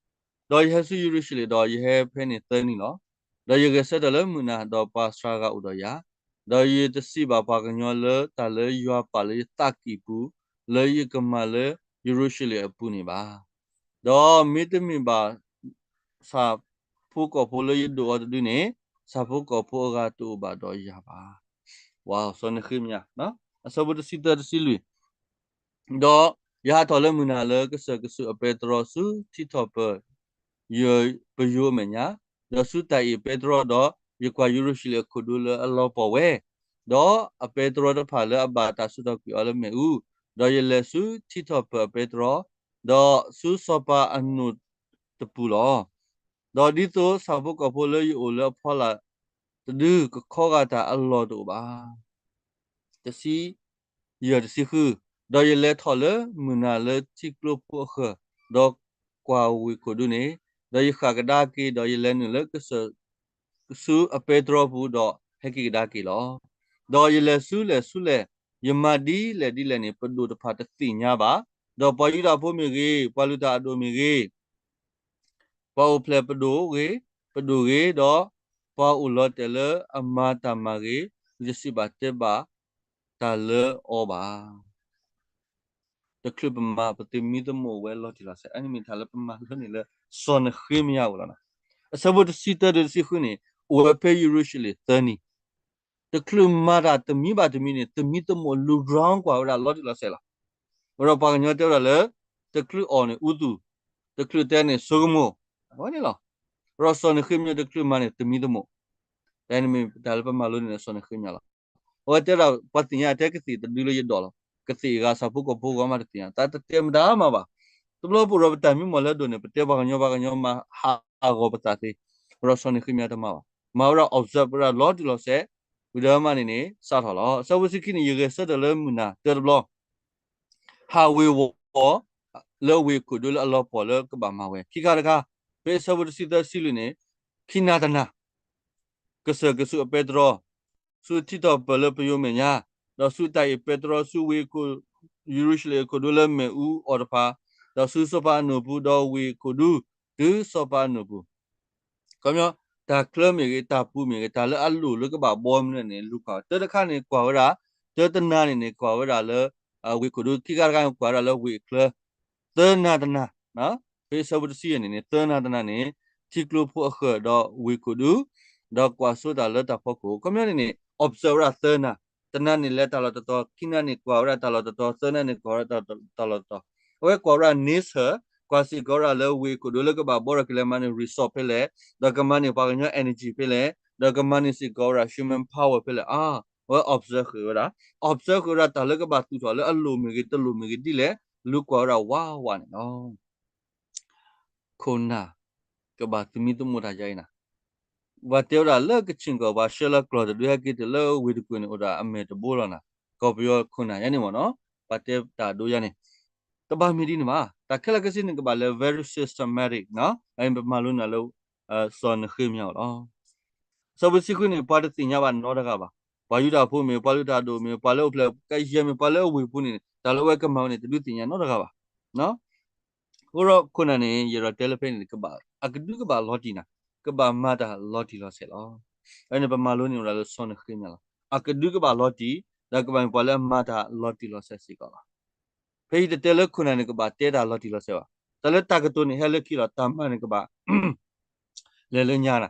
ဒီးယဟဲဆူယရူၤၡလ့ၣ်ဒီးယဟဲဖဲန့ၣ်သၢနံၣ်လီၤ. ဒီးယဂဲၤဆၢထၢၣ်လၢမုၢ်နၤ ဒီးပှၤစှၤဂၤအိၣ်ဒီးယၤ, ဒီးယတစံးဘၣ်ပှၤကညီလၢတၢ်လၢယွၤပာ်လၢယသးကံၢ်ပူၤ လၢယကမၤလၢယရူၤၡလ့ၣ်အပူၤန့ၣ်ဘၣ်. ဒီးမ့တမ့ၢ်ဘၣ် ဆၣ်ဖိကီၢ်ဖိလၢယဒိၣ်အီၤတဒုန့ၣ် ဆၣ်ဖိကီၢ်ဖိအဂၤတအိၣ်ဘၣ်ဒီးယၤဘၣ်. ဝါ စီၤနဃ့မယၤ, အဆၢဖိတဆံသၢတဆံလွံၢ်, ဒီးယဟးထီၣ်လၢမုၢ်နၤလၢကစၢၢ်ကဆူးအပဲတြီ ဆူထံထီၣ်ပၢၢ် ယပယိၤအမဲာ်ညါ, ဒီးဆူတၢ်အံၤပဲတြီဒီး ယကွၢ်ယရူၤၡလ့ၣ်အခိၣ်ဒူလၢအလီၤပှီၢ်ဝဲ, ဒီးအပဲတြီတဖၣ်လၢအဘၣ်တၢ်ဆူးထီၣ်ကွံာ်အီၤလၢမ့ၣ်အူ, ဒီးယလဲၤဆူထံထီၣ်ပၢၢ်အပဲတြီ, ဒီးဆူစီၤပၤအနိၣ်တပူၤလီၤ. ဒီးဒ်သိးဆၣ်ဖိကီၢ်ဖိလၢယအိၣ်လၢအဖီလာ်တဒု ကခီဂာ်တၢ်အလီၢ်တအိၣ်ဘၣ်. တဆံယဲၢ်တဆံဃု, ဒီးယလဲၤထီၣ်လၢမုၢ်နၤလၢထံကျိဖိအဃၢၤ, ဒီးကွၢ်ဝ့ၢ်ခိၣ်ဒူန့ၣ်, ဒီးယဃၣ်ကဒါက့ၤ, ဒီးယလဲၤနုာ်လၢကစၢၢ်ကဆူးအပဲတြီပူၤ, ဒီးဟဲက့ၤကဒါက့ၤလီၤ. ဒီးယလဲၤဆူလဲၣ်ဆူလဲၣ်, ယမၤဒ်လဲၣ်ဒ်လဲၣ်န့ၣ် ပဒိၣ်တဖၣ်တသ့ၣ်ညါဘၣ်. ဒီးပှၤယူဒၤဖိမ့ၢ်ဂ့ၤ, ပှၤလုၢ်တၢ်အဒိၣ်မ့ၢ်ဂ့ၤ, ပှၤအိၣ်ဖျဲၣ်ပဒိၣ်ဂ့ၤ, ပဒိၣ်ဂ့ၤ, ဒီးပှၤအိၣ်လီၤတဲာ်လၢအမၤတၢ်မၤဂ့ၤ, ယတစံးဘၣ်တဲဘၣ်တၢ်လၢအီၤဘၣ်. တချုးပမၤ ပသမံသမိးဝဲလီၤတံၢ်လီၤဆဲး, အန့ၣ်မ့ၢ်တၢ်လၢပမၤလိန့ၣ်လၢစီၤနဃ့မယၤအအိၣ်လီၤ. အဆၢဖိတဆံတၢဒီးတဆံဃုန့ၣ် အိၣ်ဝဲဖဲယရူၤၡလ့ၣ်သၢနံၣ်, တချုးမၤတၢ်တမံၤဘၣ်တမံၤန့ၣ် သမံသမိးလူၤ ground ကွၢ်ဝဲဒၣ်လီၤတံၢ်လီၤဆဲးလီၤ. အဃိဒီးပှၤကညီတဲဝဲဒၣ်လၢ တချုးအီၣ်န့ၣ်အူသူၣ်, တချုးတဲန့ၣ်ဆိကမိၣ်, အဝဲန့ၣ်လီၤ. အဃိဒီးစီၤနဃ့မယၤတချုးမၤန့ၣ် သမံသမိး, တၢ်န့ၣ်မ့ၢ်တၢ်လၢပမၤလိန့ၣ်လၢစီၤနဃ့မယၤလီၤ. အဝဲတဲဒၣ် ပှၤသ့ၣ်ညါတဲကသ့ၣ်တဒုလၢယဒိးလီၤ. ကသ့ၣ်အဂၤဆၣ်ဖိကီၢ်ဖိဂီၢ်မးတသ့ၣ်ညါ, တၢ်တတဲမတၤမးဘၣ်. တဘျီပအိၣ်ဒီးပတၢ်မံမီၢ်လၢအဒိၣ်န့ၣ် ပတဲပှၤကညီ ပှၤကညီမၤဟးဂီၤပသးသ့, အဃိဒီးစီၤနဃ့မယၤတမၤဘၣ်. မၤဝဲဒၣ် observe ဝဲဒၣ်လီၤတံၢ်လီၤဆဲး, ဝံၤဒီးမးန့ၣ်န့ၣ် စးထီၣ်လီၤ. အဆၢဖိတဆံခံန့ၣ် ယဂဲၤဆၢထၢၣ်လၢမုၢ်နၤတၢတဘျီ ဟးဝ့ၤဝီၤ လၢဝ့ၢ်ခိၣ်ဒူလၢအလီၤပှီၢ်လၢကဘၣ်မၤဝဲ ခံခါတခါ, ဖဲအဆၢဖိတဆံသၢဆံလွံၢ်န့ၣ် ခံနၤတနၤ, ကစၢၢ်ကဆူးအပဲတြီ, ဆူထံထီၣ်ပၢၢ်လၢပယိၤမဲာ်ညါ, ဒီးဆူတၢ်အံၤပဲတြီ, ဆူဝ့ၢ်ခိၣ်, ယရူၤၡလ့ၣ်အခိၣ်ဒူလၢမ့ၣ်အူအီၤတဖၣ်, ဒီးဆူစီၤပၤအနိၣ်ပူၤ, ဒီးဝ့ၢ်ခိၣ်ဒူ, တုၤစီၤပၤအနိၣ်ပူၤ ခီပညီ, တၢ်ချၢမ့ၢ်ဂ့ၤ, တၢ်ပူၤမ့ၢ်ဂ့ၤ, တၢ်လၢအလိၣ်လၢကဘၣ်ဘှီမနုၤန့ၣ် လူၤကွၢ်ဝဲ, တၢတခါန့ၣ်ကွၢ်ဝဲဒၣ်, တၢတနၤန့ၣ်န့ၣ် ကွၢ်ဝဲဒၣ်လၢ ဝ့ၢ်ခိၣ်ဒူ, ခံခါတခါန့ၣ်ကွၢ်ဝဲဒၣ်လၢဝ့ၢ်အချၢ, သၢနၤတနၤ, ဖဲအဆၢဖိတဆံယဲၢ်န့ၣ်န့ၣ် သၢနၤတနၤန့ၣ် ထံကျိဖိအဃၢၤဒီးဝ့ၢ်ခိၣ်ဒူ, ဒီးကွၢ်ဆိတၢ်လၢတၢ်ဖီခိၣ်, ခီပညီန့ၣ်န့ၣ် observe ဝဲဒၣ်သၢနၤ, တနၤန့ၣ်လဲၤတၢ်လီၢ်တတီၤ, ခံနၤန့ၣ်ကွၢ်ဝဲဒၣ်တၢ်လီၢ်တတီၤ, သၢနၤန့ၣ်ကွၢ်ဝဲဒၣ်တၢ်လီၢ်တတီၤ, အဝဲကွၢ်ဝဲဒၣ် nature, ကွၢ်စ့ၢ်ကီးဝဲဒၣ်လၢဝ့ၢ်ခိၣ်ဒူလၢကဘၣ်ဘှီဒီးကလဲၤမၤန့ၢ် resource ဖဲလဲၣ်, ဒီးကမၤန့ၢ်ပှၤကညီ energy ဖဲလဲၣ်, ဒီးကမၤန့ၢ်စ့ၢ်ကီးဝဲဒၣ် human power ဖဲလဲၣ်, အဝဲ observe ဃုာ်ဝဲဒၣ်, observe ဃုာ်ဝဲဒၣ်တၢ်လၢကဘၣ်သူၣ်ထီၣ်လၢအလိၣ်မ့ၢ်ဂ့ၤ တလိၣ်မ့ၢ်ဂ့ၤဒ်လဲၣ်, လူၤကွၢ်ဝဲဒၣ်ဝးဝးန့ၣ်လီၤ. ခိၣ်နၢ် ကဘၣ်သမံသမိးတၢ်ယါအံၤနၤ, ပှၤတဲဝဲဒၣ်လၢကဆ့ၣ်ကီၢ် ပှၤဆှၢလၢကျီၢ်တဒုဟဲက့ၤတုၤလၢဝ့ၢ်တကူၣ်န့ၣ် အိၣ်ဒၣ်အမဲာ်တဘိလီၤနၤ, ကီၢ်ပယီၤခိၣ်နၢ်ယါန့ၣ်မ့ၢ်နီၤ, ပှၤတဲတၢ်ဒိယါန့ၣ်, တဘၣ်မ့ၢ်ဒ်န့ၣ်ဘၣ်, တၢ်ခဲလၢာ်ခဲဆ့န့ၣ် ကဘၣ်လၢ very systematic နီၤ, အအံၤပမၤလိန့ၢ်လၢ စီၤနဃ့မယၤအီၤလီၤ. အဆၢဖိတဆံဃုန့ၣ် ပှၤတသ့ၣ်ညါဘၣ်နီတဂၤဘၣ်, ပှၤယူဒၤဖိမ့ၢ်, ပှၤလုၢ်တၢ်ဒိၣ်မ့ၢ်, ပှၤလၢအိၣ်ဖျဲၣ်ကယဲၢ်မ့ၢ်, ပှၤလၢအဝ့ၢ်ပူၤန့ၣ် တၢ်လၢအဝဲကမၤဝဲန့ၣ် တဒုးသ့ၣ်ညါနီတဂၤဘၣ်. အဃိဒီးခိၣ်နၢ်န့ၣ် ယအဲၣ်ဒိးတဲလၢဖဲန့ၣ် ကဘၣ်, အကဒုကဘၣ်လီၤတံၢ်နၤ, ကဘၣ်မၤတၢ်လီၤတံၢ်လီၤဆဲးလီၤ. အန့ၣ်ပမၤလိန့ၢ်ဝဲဒၣ်လၢစီၤနဃ့မယၤလီၤ. အကဒုကဘၣ်လီၤတံၢ်, ဒီးကဘၣ်မ့ၢ်ပှၤလၢအမၤတၢ်လီၤတံၢ်လီၤဆဲးစ့ၢ်ကီးလီၤ. ဖဲယတတဲလၢခိၣ်နၢ်န့ၣ် ကဘၣ်တဲတၢ်လီၤတံၢ်လီၤဆဲးဘၣ်. တၢ်လၢတၢ်ကတိၤန့ၣ် ဟဲလၢခံလီၤ, တၢ်မၤန့ၣ်ကဘၣ် လဲၤလၢညါနၤ.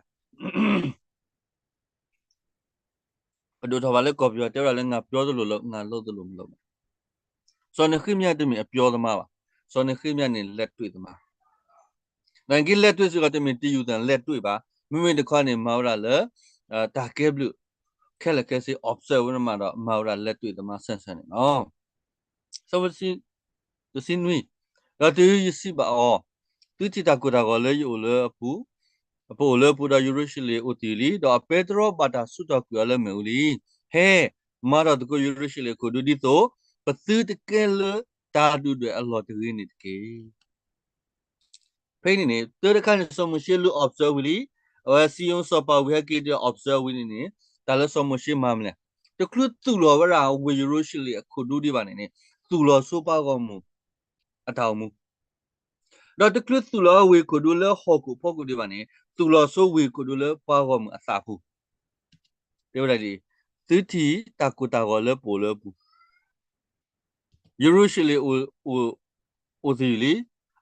ပဒိၣ်ထီၣ်ဘၣ်လၢကီၢ်ပယီၤတဲဝဲဒၣ်လၢ ငါပြောသလိုလုပ်, ငါလုပ်သလိုမလုပ်. စီၤနဃ့မယၤတမ့ၢ်အပြောသမားဘၣ်. စီၤနဃ့မယၤန့ၣ် လက်တွေ့သမား. နာ်က့ လက်တွေ့ စ့ၢ်ကီးတမ့ၢ်တယူၢ်သး လက်တွေ့ ဘၣ်. မ့မ့ၢ်တခီန့ၣ် မၤဝဲဒၣ်လၢ တၢ်ကဲဘျုးခဲလၢာ်ခဲဆ့ observe ဝဲဒၣ်မးဒီး မၤဝဲဒၣ်လဲၤတွံၣ်သမါဆၢဆၢန့ၣ်လီၤ. ဆၢဖိတဆံနွံ, ဒီးတုၤယစံးဘၣ်အီၤ, သုထံၣ်တၢ်ကိၢ်တၢ်ဂီၤလၢယအိၣ်လၢအပူၤ, ပအိၣ်လၢအပူၤဒီးယရူၤၡလ့ၣ်အိၣ်သယုၢ်လံ, ဒီးအပဲတြီဘၣ်တၢ်ဆူၣ်ထီၣ်ကွံာ်အီၤလၢမ့ၣ်အူလံ. ဟဲ, မၤထီၣ်သကိးယရူၤၡလ့ၣ်အခိၣ်ဒူဒ်သိး ပသုတကဲလၢတၢ်ဒုၣ်ဒွဲၣ်အလီၢ်တဂ့ၤန့ၣ်တက့ၢ်. ဖဲအံၤန့ၣ်န့ၣ် တၢ်တခါန့ၣ် စီၤမိၤၡ့လူ observe ဝံၤလံ, အဝဲစံယိၣ်စီၤပၤဝံၤဟဲက့ၤဒီး observe ဝံၤန့ၣ်န့ၣ် တၢ်လၢစီၤမိၤၡ့မၤမနုၤလဲၣ်, တချုးသူၣ်လီၤဝဲဒၣ်ဝ့ၢ်ယရူၤၡလ့ၣ်အခိၣ်ဒူဒံးဘၣ်န့ၣ်န့ၣ် သူၣ်လီၤဆိပှၤဂီၢ်မုၢ်အတၢ်အိၣ်မူ ဒီးတချုးသူၣ်လီၤဝ့ၢ်ခိၣ်ဒူလၢဟီၣ်ခိၣ်ဖီခိၣ်ဒံးဘၣ်န့ၣ် သူၣ်လီၤဆိဝ့ၢ်ခိၣ်ဒူလၢပှၤဂီၢ်မုၢ်အသးပူၤ, တဲဝဲဒၣ်ဒ်အံၤ, သုထံၣ်တၢ်ကိၢ်တၢ်ဂီၤလၢပအိၣ်လၢအပူၤ ယရူၤၡလ့ၣ်အိၣ်သယုၢ်လံ,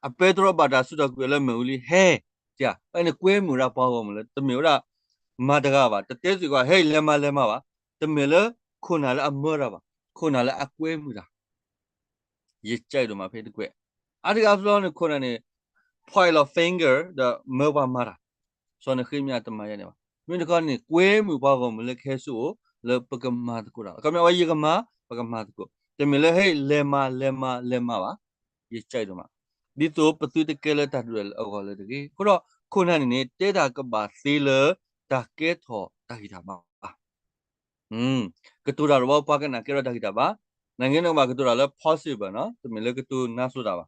အပဲတြီဘၣ်တၢ်ဆူၣ်ထီၣ်ကွံာ်အီၤလၢမ့ၣ်အူလံ, ဟဲ, အဝဲန့ၣ်ကွဲမုာ်ဒၣ်ပှၤဂီၢ်မုၢ်လၢ တမ့ၢ်ဝဲဒၣ် မၤတဂၤဘၣ်, တတဲစ့ၢ်ကီး ဟဲ လဲၤမၤ လဲၤမၤဘၣ်, တမ့ၢ်လၢခိၣ်နၢ်လၢအမၢတၢ်ဘၣ်, ခိၣ်နၢ်လၢအကွဲမုာ်တၢ် ယကဲဒိၣ်မးဖဲတကွဲး, အါတဂၤအဖျီန့ၣ် ခိၣ်နၢ်န့ၣ် point of finger ဒီးမၢပှၤမၤတၢ်, စီၤနဃ့မယၤတမၤယၤန့ၣ်ဘၣ်. မ့ၢ်တခီန့ၣ် ကွဲမုာ်ပှၤဂီၢ်မုၢ်လၢကဟဲဆူအအိၣ် လၢပကမၤသကိးတၢ်, အခီပညီ အဝဲယကမၤ ပကမၤသကိး, တမ့ၢ်လၢ ဟဲ လဲၤမၤ လဲၤမၤ လဲၤမၤဘၣ်, ယကဲဒိၣ်မး, ဒ်သိးပသုတကဲလၢတၢ်ဒုၣ်ဒွဲၣ်အလီၢ်တဂ့ၤ. အဃိဒီး ခိၣ်နၢ်န့ၣ်န့ၣ် တဲတၢ်ကဘၣ်သ့လၢ တၢ်ကဲထီၣ်တၢ်ဂံၢ်တၢ်ဘါ ကတိၤတၢ်ဒီးပှၤကနၣ်ကဲထီၣ်တၢ်ဂံၢ်တၢ်ဘါ, နက့န့ၣ်ကဘၣ်ကတိၤတၢ်လၢ possible နီၤ, တမ့ၢ်လၢကတိၤနါစိၤတၢ်ဘၣ်.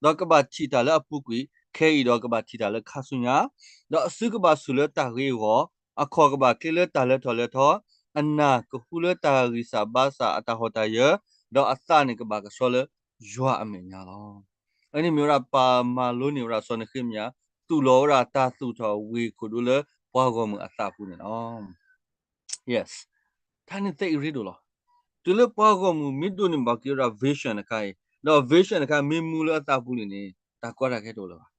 ဒီးကဘၣ်ထံၣ်တၢ်လၢအပူၤကွံာ်, ခဲအံၤဒီးကဘၣ်ထံၣ်တၢ်လၢခါဆူညါ, ဒီးအစုကဘၣ်ဆူၣ်လၢတၢ်ဂ့ၢ်အဂီၢ်, အခီၣ်ကဘၣ်ချ့လၢတၢ်လဲၤထီၣ်လဲၤထီ, အနၢ်ကဟူလၢတၢ်ဂံၢ်စၢ်ဘါစၢ်အတၢ်ဟီၣ်တၢ်ယၢၤ, ဒီးအသးန့ၣ်ကဘၣ်ကဆှီလၢယွၤအမဲာ်ညါလီၤ. အဝဲန့ၣ်မ့ၢ်ဝဲဒၣ်ပာ်မၤလိန့ၢ်ဝဲဒၣ်စီၤနဃ့မယၤ သူၣ်လီၤဝဲဒၣ်တၢ်သူၣ်ထီၣ်ဝ့ၢ်ခိၣ်ဒူလၢပှၤဂီၢ်မုၢ်အသးပူၤန့ၣ်လီၤ. Yes. တၢ်န့ၣ်သဲအံၤရ့ဒိၣ်လီၤ. တုၤလၢပှၤဂီၢ်မုၢ်မ့ၢ်ဒိးန့ၢ်ဘၣ်က့ၤဝဲဒၣ် vision တခါအံၤ, ဒီး vision တခါမ့ၢ်မူလၢအသးပူၤန့ၣ်န့ၣ် တၢ်ကီတၢ်ခဲတအိၣ်လၢၤဘၣ်.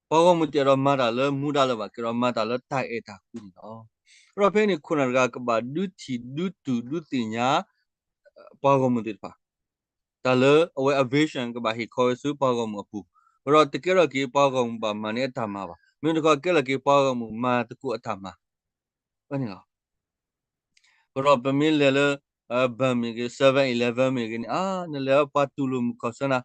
ပှၤဂီၢ်မုၢ်တအဲၣ်ဒိးမၤတၢ်လၢမူဒါလၢၤဘၣ်, ကအဲၣ်ဒိးမၤတၢ်လၢတၢ်အဲၣ်တၢ်ကွံန့ၣ်လီၤ. အဃိဒီးဖဲန့ၣ် ခိၣ်နၢ်တဂၤကဘၣ်ဒုးထံၣ်ဒုးတူၢ်ဒုးသ့ၣ်ညါ ပှၤဂီၢ်မုၢ်သ့ၣ်တဖၣ် တၢ်လၢအဝဲအ vision ကဘၣ်ဟ့ၣ်ခီဝဲဆူပှၤဂီၢ်မုၢ်အပူၤ, အဃိဒီးတကဲထီၣ်က့ၤပှၤဂီၢ်မုၢ်ဘၣ်မၤန့ၢ်အတၢ်မၤဘၣ်, မ့ၢ်တခီကဲထီၣ်က့ၤပှၤဂီၢ်မုၢ်မၤသကိးအတၢ်မၤ ဝဲန့ၣ်လီၤ. အဃိဒီးပမ့ၢ်လဲၤလၢ ဘဏ်မ့ၢ်ဂ့ၤ, seven eleven မ့ၢ်ဂ့ၤန့ၣ်, နလဲၤပှၤတူၢ်လိာ်မုၣ်ခီၣ်ဆၢနၤ,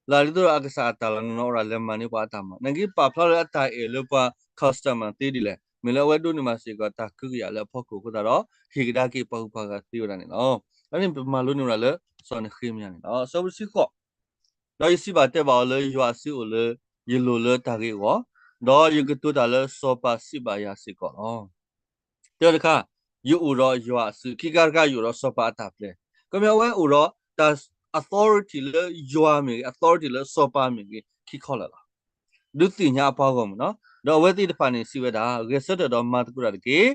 လၢဒ်သိးဒီးအကစၢ်အတၢ်လီၤနနီၤအိၣ်ဒၣ်လဲၤမၤန့ၢ်ပှၤအတၢ်မၤ, နက့ပာ်ဖျါလၢအတၢ်အဲၣ်လၢပှၤ customer သ့ဒ်လဲၣ်, မ့ၢ်လၢအဝဲဒိးန့ၢ်ဘၣ်စ့ၢ်ကီးတၢ်ကဟုကယာ်လၢအဖီခိၣ်အဃိသတးဒီး ဟ့ၣ်ကဒါက့ၤပှၤဂုၤပှၤဂၤသ့ဝဲဒၣ်န့ၣ်လီၤ. အဝဲန့ၣ်ပမၤလိန့ၢ်ဝဲဒၣ်လၢ စီၤနဃ့မယၤန့ၣ်လီၤ. ဆၢဖိတဆံဃိး, ဒီးယစံးဘၣ်တဲဘၣ်အီၤလၢယွၤအစုအိၣ်လၢယလိၤလၢတၢ်ဂ့ၢ်အဂီၢ်, ဒီးယကတိၤတၢ်လၢစီၤပၤစံးဘၣ်ယၤစ့ၢ်ကီးလီၤ. တၢ်တခါ, ယအိၣ်ဒီးယွၤအစု, ခံခါတခါယအိၣ်ဒီးစီၤပၤအတၢ်ပျဲ, ခီပညီအဝဲအိၣ်ဒီးတၢ် authority လၢယွၤမ့ၢ်ဂ့ၤ, authority လၢစီၤပၤမ့ၢ်ဂ့ၤ ခံခီလၢာ်လီၤ. ဒုးသ့ၣ်ညါအပှၤဂီၢ်မုၢ်နီၤ, ဒီးအဝဲသ့ၣ်တဖၣ်န့ၣ်စံးဝဲဒၣ်, ဂဲၤဆၢထၢၣ်ဒီးမၤသကိးတၢ်တက့ၢ်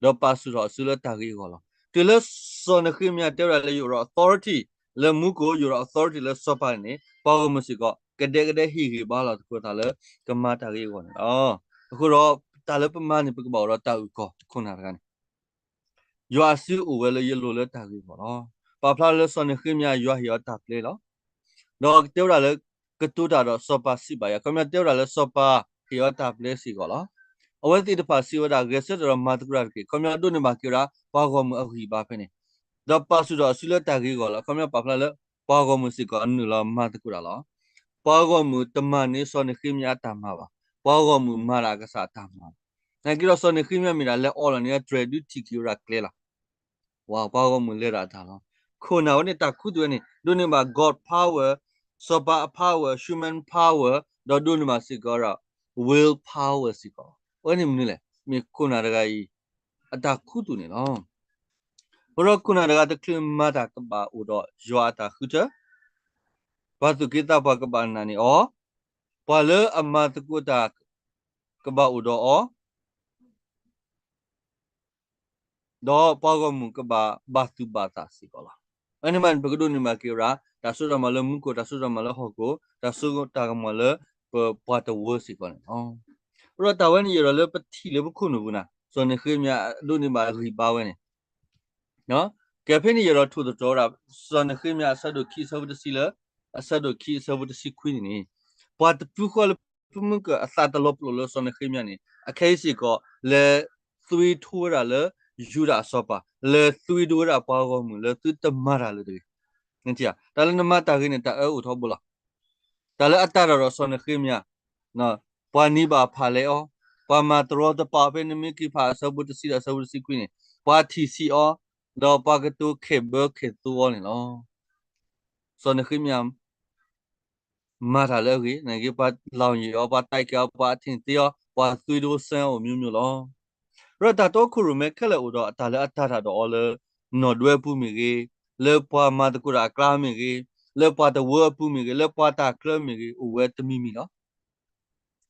ဒီးပာ်ဆူၣ်ထီၣ်အစုလၢတၢ်ဂ့ၢ်အဂီၢ်လီၤ. တုၤလၢစီၤနဃ့မယၤတဲဝဲဒၣ်လၢယအိၣ်ဒီး authority လၢမူခိၣ်, ယအိၣ်ဒီး authority လၢစီၤပၤန့ၣ်န့ၣ်, ပှၤဂီၢ်မုၢ်စ့ၢ်ကီး ကဒဲကဒဲဟ့ၣ်ဂံၢ်ဘါလီၤသကိးတၢ်လၢကမၤတၢ်ဂ့ၢ်အဂီၢ်န့ၣ်လီၤ. အဃိဒီး တၢ်လၢပမၤန့ၣ် ပကဘၣ်အိၣ်ဒီးတၢ်အုၣ်ကီၤ, ခိၣ်နၢ်တဂၤန့ၣ် ယွၤအစုအိၣ်ဝဲလၢယလိၤလၢတၢ်ဂ့ၢ်အဂီၢ်လီၤ. ပာ်ဖျါလၢစီၤနဃ့မယၤယွၤဟ့ၣ်အီၤတၢ်ပျဲလီၤ. ဒီးတဲဝဲဒၣ်လၢ ကတိၤတၢ်ဒီးစီၤပၤစံးဘၣ်ယၤ, ခီပညီတဲဝဲဒၣ်လၢစီၤပၤဟ့ၣ်အီၤတၢ်ပျဲစ့ၢ်ကီးလီၤ. အဝဲသ့ၣ်တဖၣ်စံးဝဲဒၣ် ဂဲၤဆၢထၢၣ်ဒီးမၤသကိးတၢ်တက့ၢ်, ခီပညီဒိးန့ၢ်ဘၣ်က့ၤဝဲဒၣ် ပှၤဂီၢ်မုၢ်အဂံၢ်ဘါဖဲန့ၣ်, ဒီးပာ်ဆူၣ်ထီၣ်အစုလၢတၢ်ဂ့ၢ်အဂီၢ်လီၤ. ခီပညီပာ်ဖျါလၢ ပှၤဂီၢ်မုၢ်စ့ၢ်ကီးအနုာ်လီၤမၤသကိးတၢ်လီၤ. ပှၤဂီၢ်မုၢ်တမၤန့ၢ်စီၤနဃ့မယၤအတၢ်မၤဘၣ်, ပှၤဂီၢ်မုၢ်မၤဒၣ်အကစၢ်အတၢ်မၤ နာ်က့ဒီးစီၤနဃ့မယၤမ့ၢ်ဒၣ်လဲၤအီလီၤန့ၣ် တြဲၤဒုးထံၣ်က့ၤဝဲဒၣ်ကျဲလီၤ. ဝဲပှၤဂီၢ်မုၢ်လဲၤဒၣ်အတၢ်လီၤ. ခိၣ်နၢ်ဝဲန့ၣ်တၢ်ခူသူၣ်ဝဲန့ၣ် ဒိးန့ၢ်ဘၣ် God power, စီၤပၤအ power, human power, ဒီးဒိးန့ၢ်ဘၣ်စ့ၢ်ကီးဒီး will power စ့ၢ်ကီး. အဝဲန့ၣ်မနုၤလဲၣ်, မ့ၢ်ခိၣ်နၢ်တဂၤအံၤ အတၢ်ခူသူၣ်န့ၣ်လီၤ. အဃိဒီးခိၣ်နၢ်တဂၤတချုးမၤတၢ်ကဘၣ်အိၣ်ဒီးယွၤအတၢ်ဃုထၢ, ပှၤသူၣ်က့သးပှၢ်ကဘၣ်နာ်န့ၢ်အီၤ, ပှၤလၢအမၤသကိးတၢ်ကဘၣ်အိၣ်ဒီးအီၤ, ဒီးပှၤဂီၢ်မုၢ်ကဘၣ်ဘၣ်သူၣ်ဘၣ်သးစ့ၢ်ကီးလီၤ. အန့ၣ်မးန့ၣ် ပကဒိးန့ၢ်ဘၣ်က့ၤဝဲဒၣ် တၢ်စိတၢ်ကမီၤလၢမူခိၣ်, တၢ်စိတၢ်ကမီၤလၢဟီၣ်ခိၣ်, တၢ်စိတၢ်ကမီၤလၢပပှၤတဝၢစ့ၢ်ကီးန့ၣ်လီၤ. အဃိဒီးတၢ်ဝဲန့ၣ်ယအဲၣ်ဒိးလၢပထံၣ်လၢပခိၣ်နူာ်ပူၤနၤ, စီၤနဃ့မယၤဒိးန့ၢ်ဘၣ်ဂံၢ်ဘါဝဲန့ၣ် ကဲဖဲန့ၣ်ယအဲၣ်ဒိးထိၣ်သတြီၤဝဲဒၣ် စီၤနဃ့မယၤအဆၢဒိၣ်ခံအဆၢဖိတဆံလၢ အဆၢဒိၣ်ခံအဆၢဖိတဆံခွံန့ၣ်န့ၣ်, ပှၤတဖုဃီလၢဖုမုၢ်ကၢၢ်အသးတလီၤပလိာ်လၢစီၤနဃ့မယၤန့ၣ် အခဲအံၤစ့ၢ်ကီး လဲၤသွံထိဝဲဒၣ်လၢယူဒၤအစီၤပၤ, လဲၤသွံဒိဝဲဒၣ်ပှၤဂီၢ်မုၢ်လၢသုတမၤတၢ်လၢတဂ့ၤ. တၢ်လၢနမၤတၢ်ဂ့ၤန့ၣ် တၢ်အၢအိၣ်ထီဘိလီၤ. တၢ်လၢအတၢ်တၢ်ဒီးစီၤနဃ့မယၤ, ပှၤနံၤဘၣ်ဖးလဲအီၤ, ပှၤမၤတရီတပါအီၤ ဖဲနမ့ၢ်က့ၤဖးအဆၢဖိတဆံဒီးအဆၢဖိတဆံခွံန့ၣ်, ပှၤထံၣ်ဆံးအီၤ, ဒီးပှၤကတိၤခဲၣ်ဘၢခဲၣ်သိအီၤန့ၣ်လီၤ. စီၤနဃ့မယၤ မၤတၢ်လၢအဂ့ၤ, နက့ၤပှၤလီၤယံၤအီၤ, ပှၤတဲကဲအီၤ, ပှၤအထံၣ်သ့အီၤ, ပှၤသွံဒိစဲအီၤအိၣ်မျိုးမျိုးလီၤ. ဒီးတၢ်တီခိၣ်ရိၣ်မဲခဲလၢာ်အိၣ်ဒီးအတၢ်လၢအတၢ်တၢ်ဒီးအီၤလၢ နီၣ်ဒွဲပူၤမ့ၢ်ဂ့ၤ, လၢပှၤမၤသကိးတၢ်အကျါမ့ၢ်ဂ့ၤ, လၢပှၤတဝၢအပူၤမ့ၢ်ဂ့ၤ, လၢပှၤတၢ်ချၢမ့ၢ်ဂ့ၤ, အိၣ်ဝဲတမံၤမံၤလီၤ.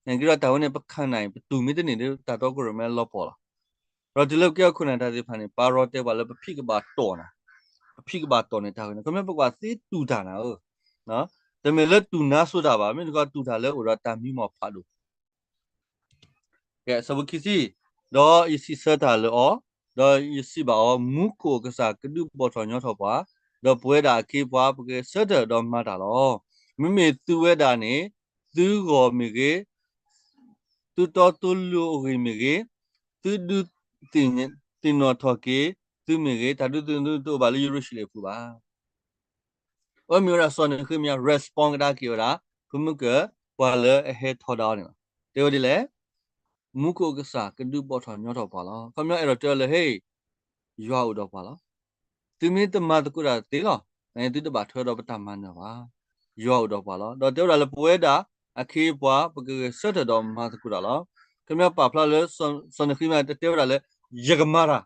နက့ၤဒီးတၢ်ဝဲန့ၣ် ပခါနၢ်အံၤ ပတူၢ်မ့ၢ်တန့ၢ်ဒီး တၢ်တီခိၣ်ရိၣ်မဲလီၤပှီၢ်လီၤ. ဒီးတုၤလၢပကဲအခိၣ်နၢ်တၢ်သ့ၣ်တဖၣ်န့ၣ် ပာ်ရီတဲပှၤလၢပဖံးကဘၣ်တီၢ်နၤ, ပဖံးကဘၣ်တီၢ်န့ၢ်တၢ်ဂ့ၤန့ၣ် ခီဖျိပကဘၣ်သ့တူၢ်တၢ်နၤဧၢ, တမ့ၢ်လၢတူၢ်နါစိၤတၢ်ဘၣ်, မ့ၢ်တခီတူၢ်တၢ်လၢအိၣ်ဒီးတၢ်မံမီၢ်ဖးဒိၣ် ကဲအဆၢဖိခံဆံ, ဒီးယစံးဆၢတၢ်လၢအီၤ, ဒီးယစံးဘၣ်အီၤ, မူခိၣ်အကစၢ်ကဒုးဘီၣ်ထီၣ်ညီထီၣ်ပှၤ, ဒီးပဝဲဒၣ်အခ့အပှၤ ပကဂဲၤဆၢထၢၣ်ဒီးမၤတၢ်လီၤ. မ့မ့ၢ်သုဝဲဒၣ်န့ၣ် သုဂီၢ်မ့ၢ်ဂ့ၤ, သုတီသုလိၤအဂ့ၢ်မ့ၢ်ဂ့ၤ, သုဒုးသ့ၣ်နီၣ်ထီၣ်က့ၤသုမ့ၢ်ဂ့ၤ, တၢ်ဒုးသ့ၣ်နီၣ်တအိၣ်ဘၣ်လၢယရူၤၡလ့ၣ်အပူၤဘၣ်. အဝဲမ့ၢ်ဝဲဒၣ်စီၤနဃ့မယၤ respond ကဒါက့ၤဝဲဒၣ် ဖုမုၢ်ကၢၤ ပှၤလၢအဟဲထီဒါအီၤန့ၣ်လီၤ. တဲဝဲဒ်လဲၣ်, မူခိၣ်အကစၢ်ကဒုးဘီၣ်ထီၣ်ညီထီၣ်ပှၤလီၤ. ခီပညီအဲၣ်ဒိးတဲအီၤလၢ ဟ့ၣ်, ယွၤအိၣ်ဒီးပှၤလီၤ. သုမ့ၢ်တမၤသကိးတၢ်သ့လီၤ, သုတဘၣ်ထွဲဒီးပတၢ်မၤနၢၤဘၣ်. ယွၤအိၣ်ဒီးပှၤလီၤ. ဒီးတဲဝဲဒၣ်လၢပဝဲဒၣ် အခ့အပှၤ ပကဂဲၤဆၢထၢၣ်ဒီးမၤသကိးတၢ်လီၤ. ခီပညီပာ်ဖျါလၢ စီၤနဃ့မယၤတတဲဝဲဒၣ်လၢ ယကမၤတၢ်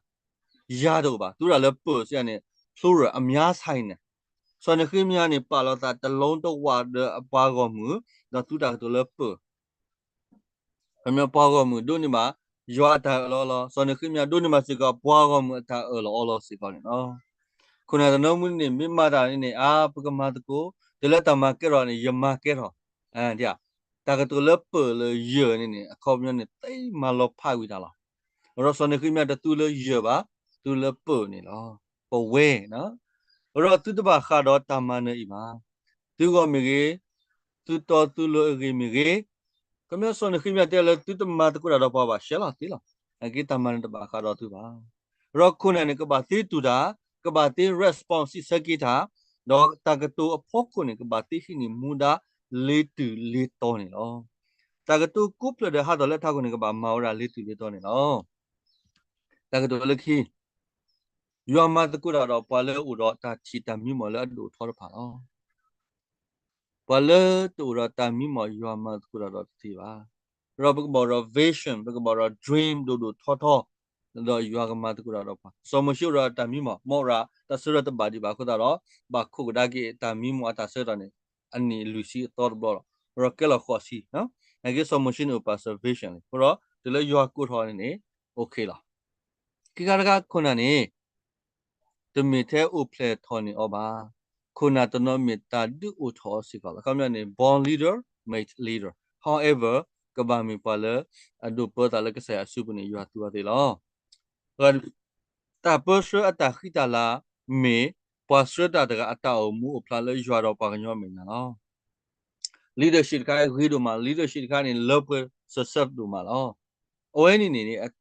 ယၤတအိၣ်ဘၣ်. သုဝဲဒၣ်လၢပၢၢ်စံးန့ၣ် plural အများဆိုင်န့ၣ်, စီၤနဃ့မယၤန့ၣ် ပာ်လီၤသးတလီတဝၣ်ဒီးအပှၤဂီၢ်မုၢ်, ဒီးသူတၢ်ကတိၤလၢပၢၢ် ခီပညီပှၤဂီၢ်မုၢ်ဒိးန့ၢ်ဘၣ် ယွၤအတၢ်အၢၣ်လီၤအီလီၤ, စီၤနဃ့မယၤဒိးန့ၢ်ဘၣ်စ့ၢ်ကီး ပှၤဂီၢ်မုၢ်အတၢ်အၢၣ်လီၤအီလီၤစ့ၢ်ကီးန့ၣ်လီၤ. ခိၣ်နၢ်တနီၤမူန့ၣ် မ့ၢ်မၤတၢ်န့ၣ်န့ၣ် အါ ပကမၤသကိး, တုၤလၢတၢ်မၤကဲထီၣ်န့ၣ် ယမၤကဲထီၣ်, တၢ်ကတိၤလၢပၢၢ်လၢယၢၢ်န့ၣ်န့ၣ် အခီပညီန့ၣ် သ့မၤလီၤဖးဝံၤတၢ်လီၤ. ဒီးစီၤနဃ့မယၤတသူလၢယၢၢ်ဘၣ်, သူလၢပၢၢ်န့ၣ်လီၤ. ပဝဲ ဒီးသုတဘၣ်ဃးဒီးတၢ်မၤနၢၤအံၤဘၣ်. သုဂီၢ်မ့ၢ်ဂ့ၤ, သုတီသုလိၤအဂ့ၢ်မ့ၢ်ဂ့ၤ, ခီပညီစီၤနဃ့မယၤတဲလၢ သုတမၤသကိးတၢ်ဒီးပှၤဘၣ်ရှဲလီၤသ့လီၤ. အက့တၢ်မၤနၢၤတဘၣ်ဃးဒီးသုဘၣ်. ဒီးခိၣ်နၢ်န့ၣ် ကဘၣ်သ့တူၢ်တၢ်, ကဘၣ်သ့ respond စံးဆၢက့ၤတၢ်, ဒီးတၢ်ကတိၤအဖီခိၣ်န့ၣ် ကဘၣ်သ့ဟံးန့ၢ်မူဒါလ့ၤတုၤလ့ၤတီၤန့ၣ်လီၤ. တၢ်ကတိၤကိးဖျၢၣ်ဒီးဟးထီၣ်လၢထးခိၣ်န့ၣ် ကဘၣ်မၤဝဲဒၣ်လ့ၤတုၤလ့ၤတီၤန့ၣ်လီၤ. တၢ်ကတိၤလၢခံ ယွၤမၤသကိးတၢ်ဒီးပှၤလၢအအိၣ်ဒီးတၢ်ထံၣ်တၢ်မံမီၢ်လၢအဒိၣ်ထီတဖၣ်လီၤ. ပှၤလၢတအိၣ်ဒီးတၢ်မံမီၢ် ယွၤမၤသကိးတၢ်ဒီးတသ့ဘၣ်. ဒီးပကဘၣ်ဒီး vision, ပကဘၣ်ဒီး dream ဒိၣ်ဒိၣ်ထီထီ, ဒီးယွၤကမၤသကိးတၢ်ဒီးပှၤ. စီၤမိၤၡ့အိၣ်ဒီးတၢ်မံမီၢ်, မ့ၢ်အိၣ်ဒီးတၢ်ဆၢကတီၢ်တဘၣ်ဒံးဘၣ်အဃိသတးဒီး ဘၣ်ခိးကဒါက့ၤတၢ်မံမီၢ်အတၢ်ဆၢကတီၢ်န့ၣ် အနံၣ်လွံၢ်ဆံအသီတဘျီလီၤ. ဒီးကဲလီၤဃိးဆံ, နာ်က့စီၤမိၤၡ့န့ၣ်အိၣ်ပာ်စၢၤ vision လံ. အဃိဒီး တုၤလၢယွၤကိးထီၣ်န့ၣ်န့ၣ် okay လီၤ. ခံခါတခါခိၣ်နၢ်န့ၣ် တမ့ၢ်ထဲအိၣ်ဖျဲၣ်ထီၣ်န့ၢ်အီၤဘၣ်. ခိၣ်နၢ်တနီၤမ့ၢ်တၢ်ဒုးအိၣ်ထီၣ်အီၤစ့ၢ်ကီးလီၤ. အခီပညီန့ၣ် born leader, made leader. However, ကဘၣ်မ့ၢ်ပှၤလၢအဒိးပၢသးလၢကစၢ်ယွၤအစုပူၤန့ၣ် ယွၤသူအီၤသ့လီၤ. တၢ်ပၢဆှၢအတၢ်ဃံတၢ်လၤမ့ၢ် ပှၤဆှၢတၢ်တဂၤအတၢ်အိၣ်မူအိၣ်ဖျါလၢယွၤဒီးပှၤကညီအမဲာ်ညါလီၤ. leadership တခါဂ့ၤဒိၣ်မး, leadership တခါန့ၣ် လၢပှဲၤစၢၤစၢၤဒိၣ်မးလီၤ. အဝဲန့ၣ်န့ၣ်န့ၣ်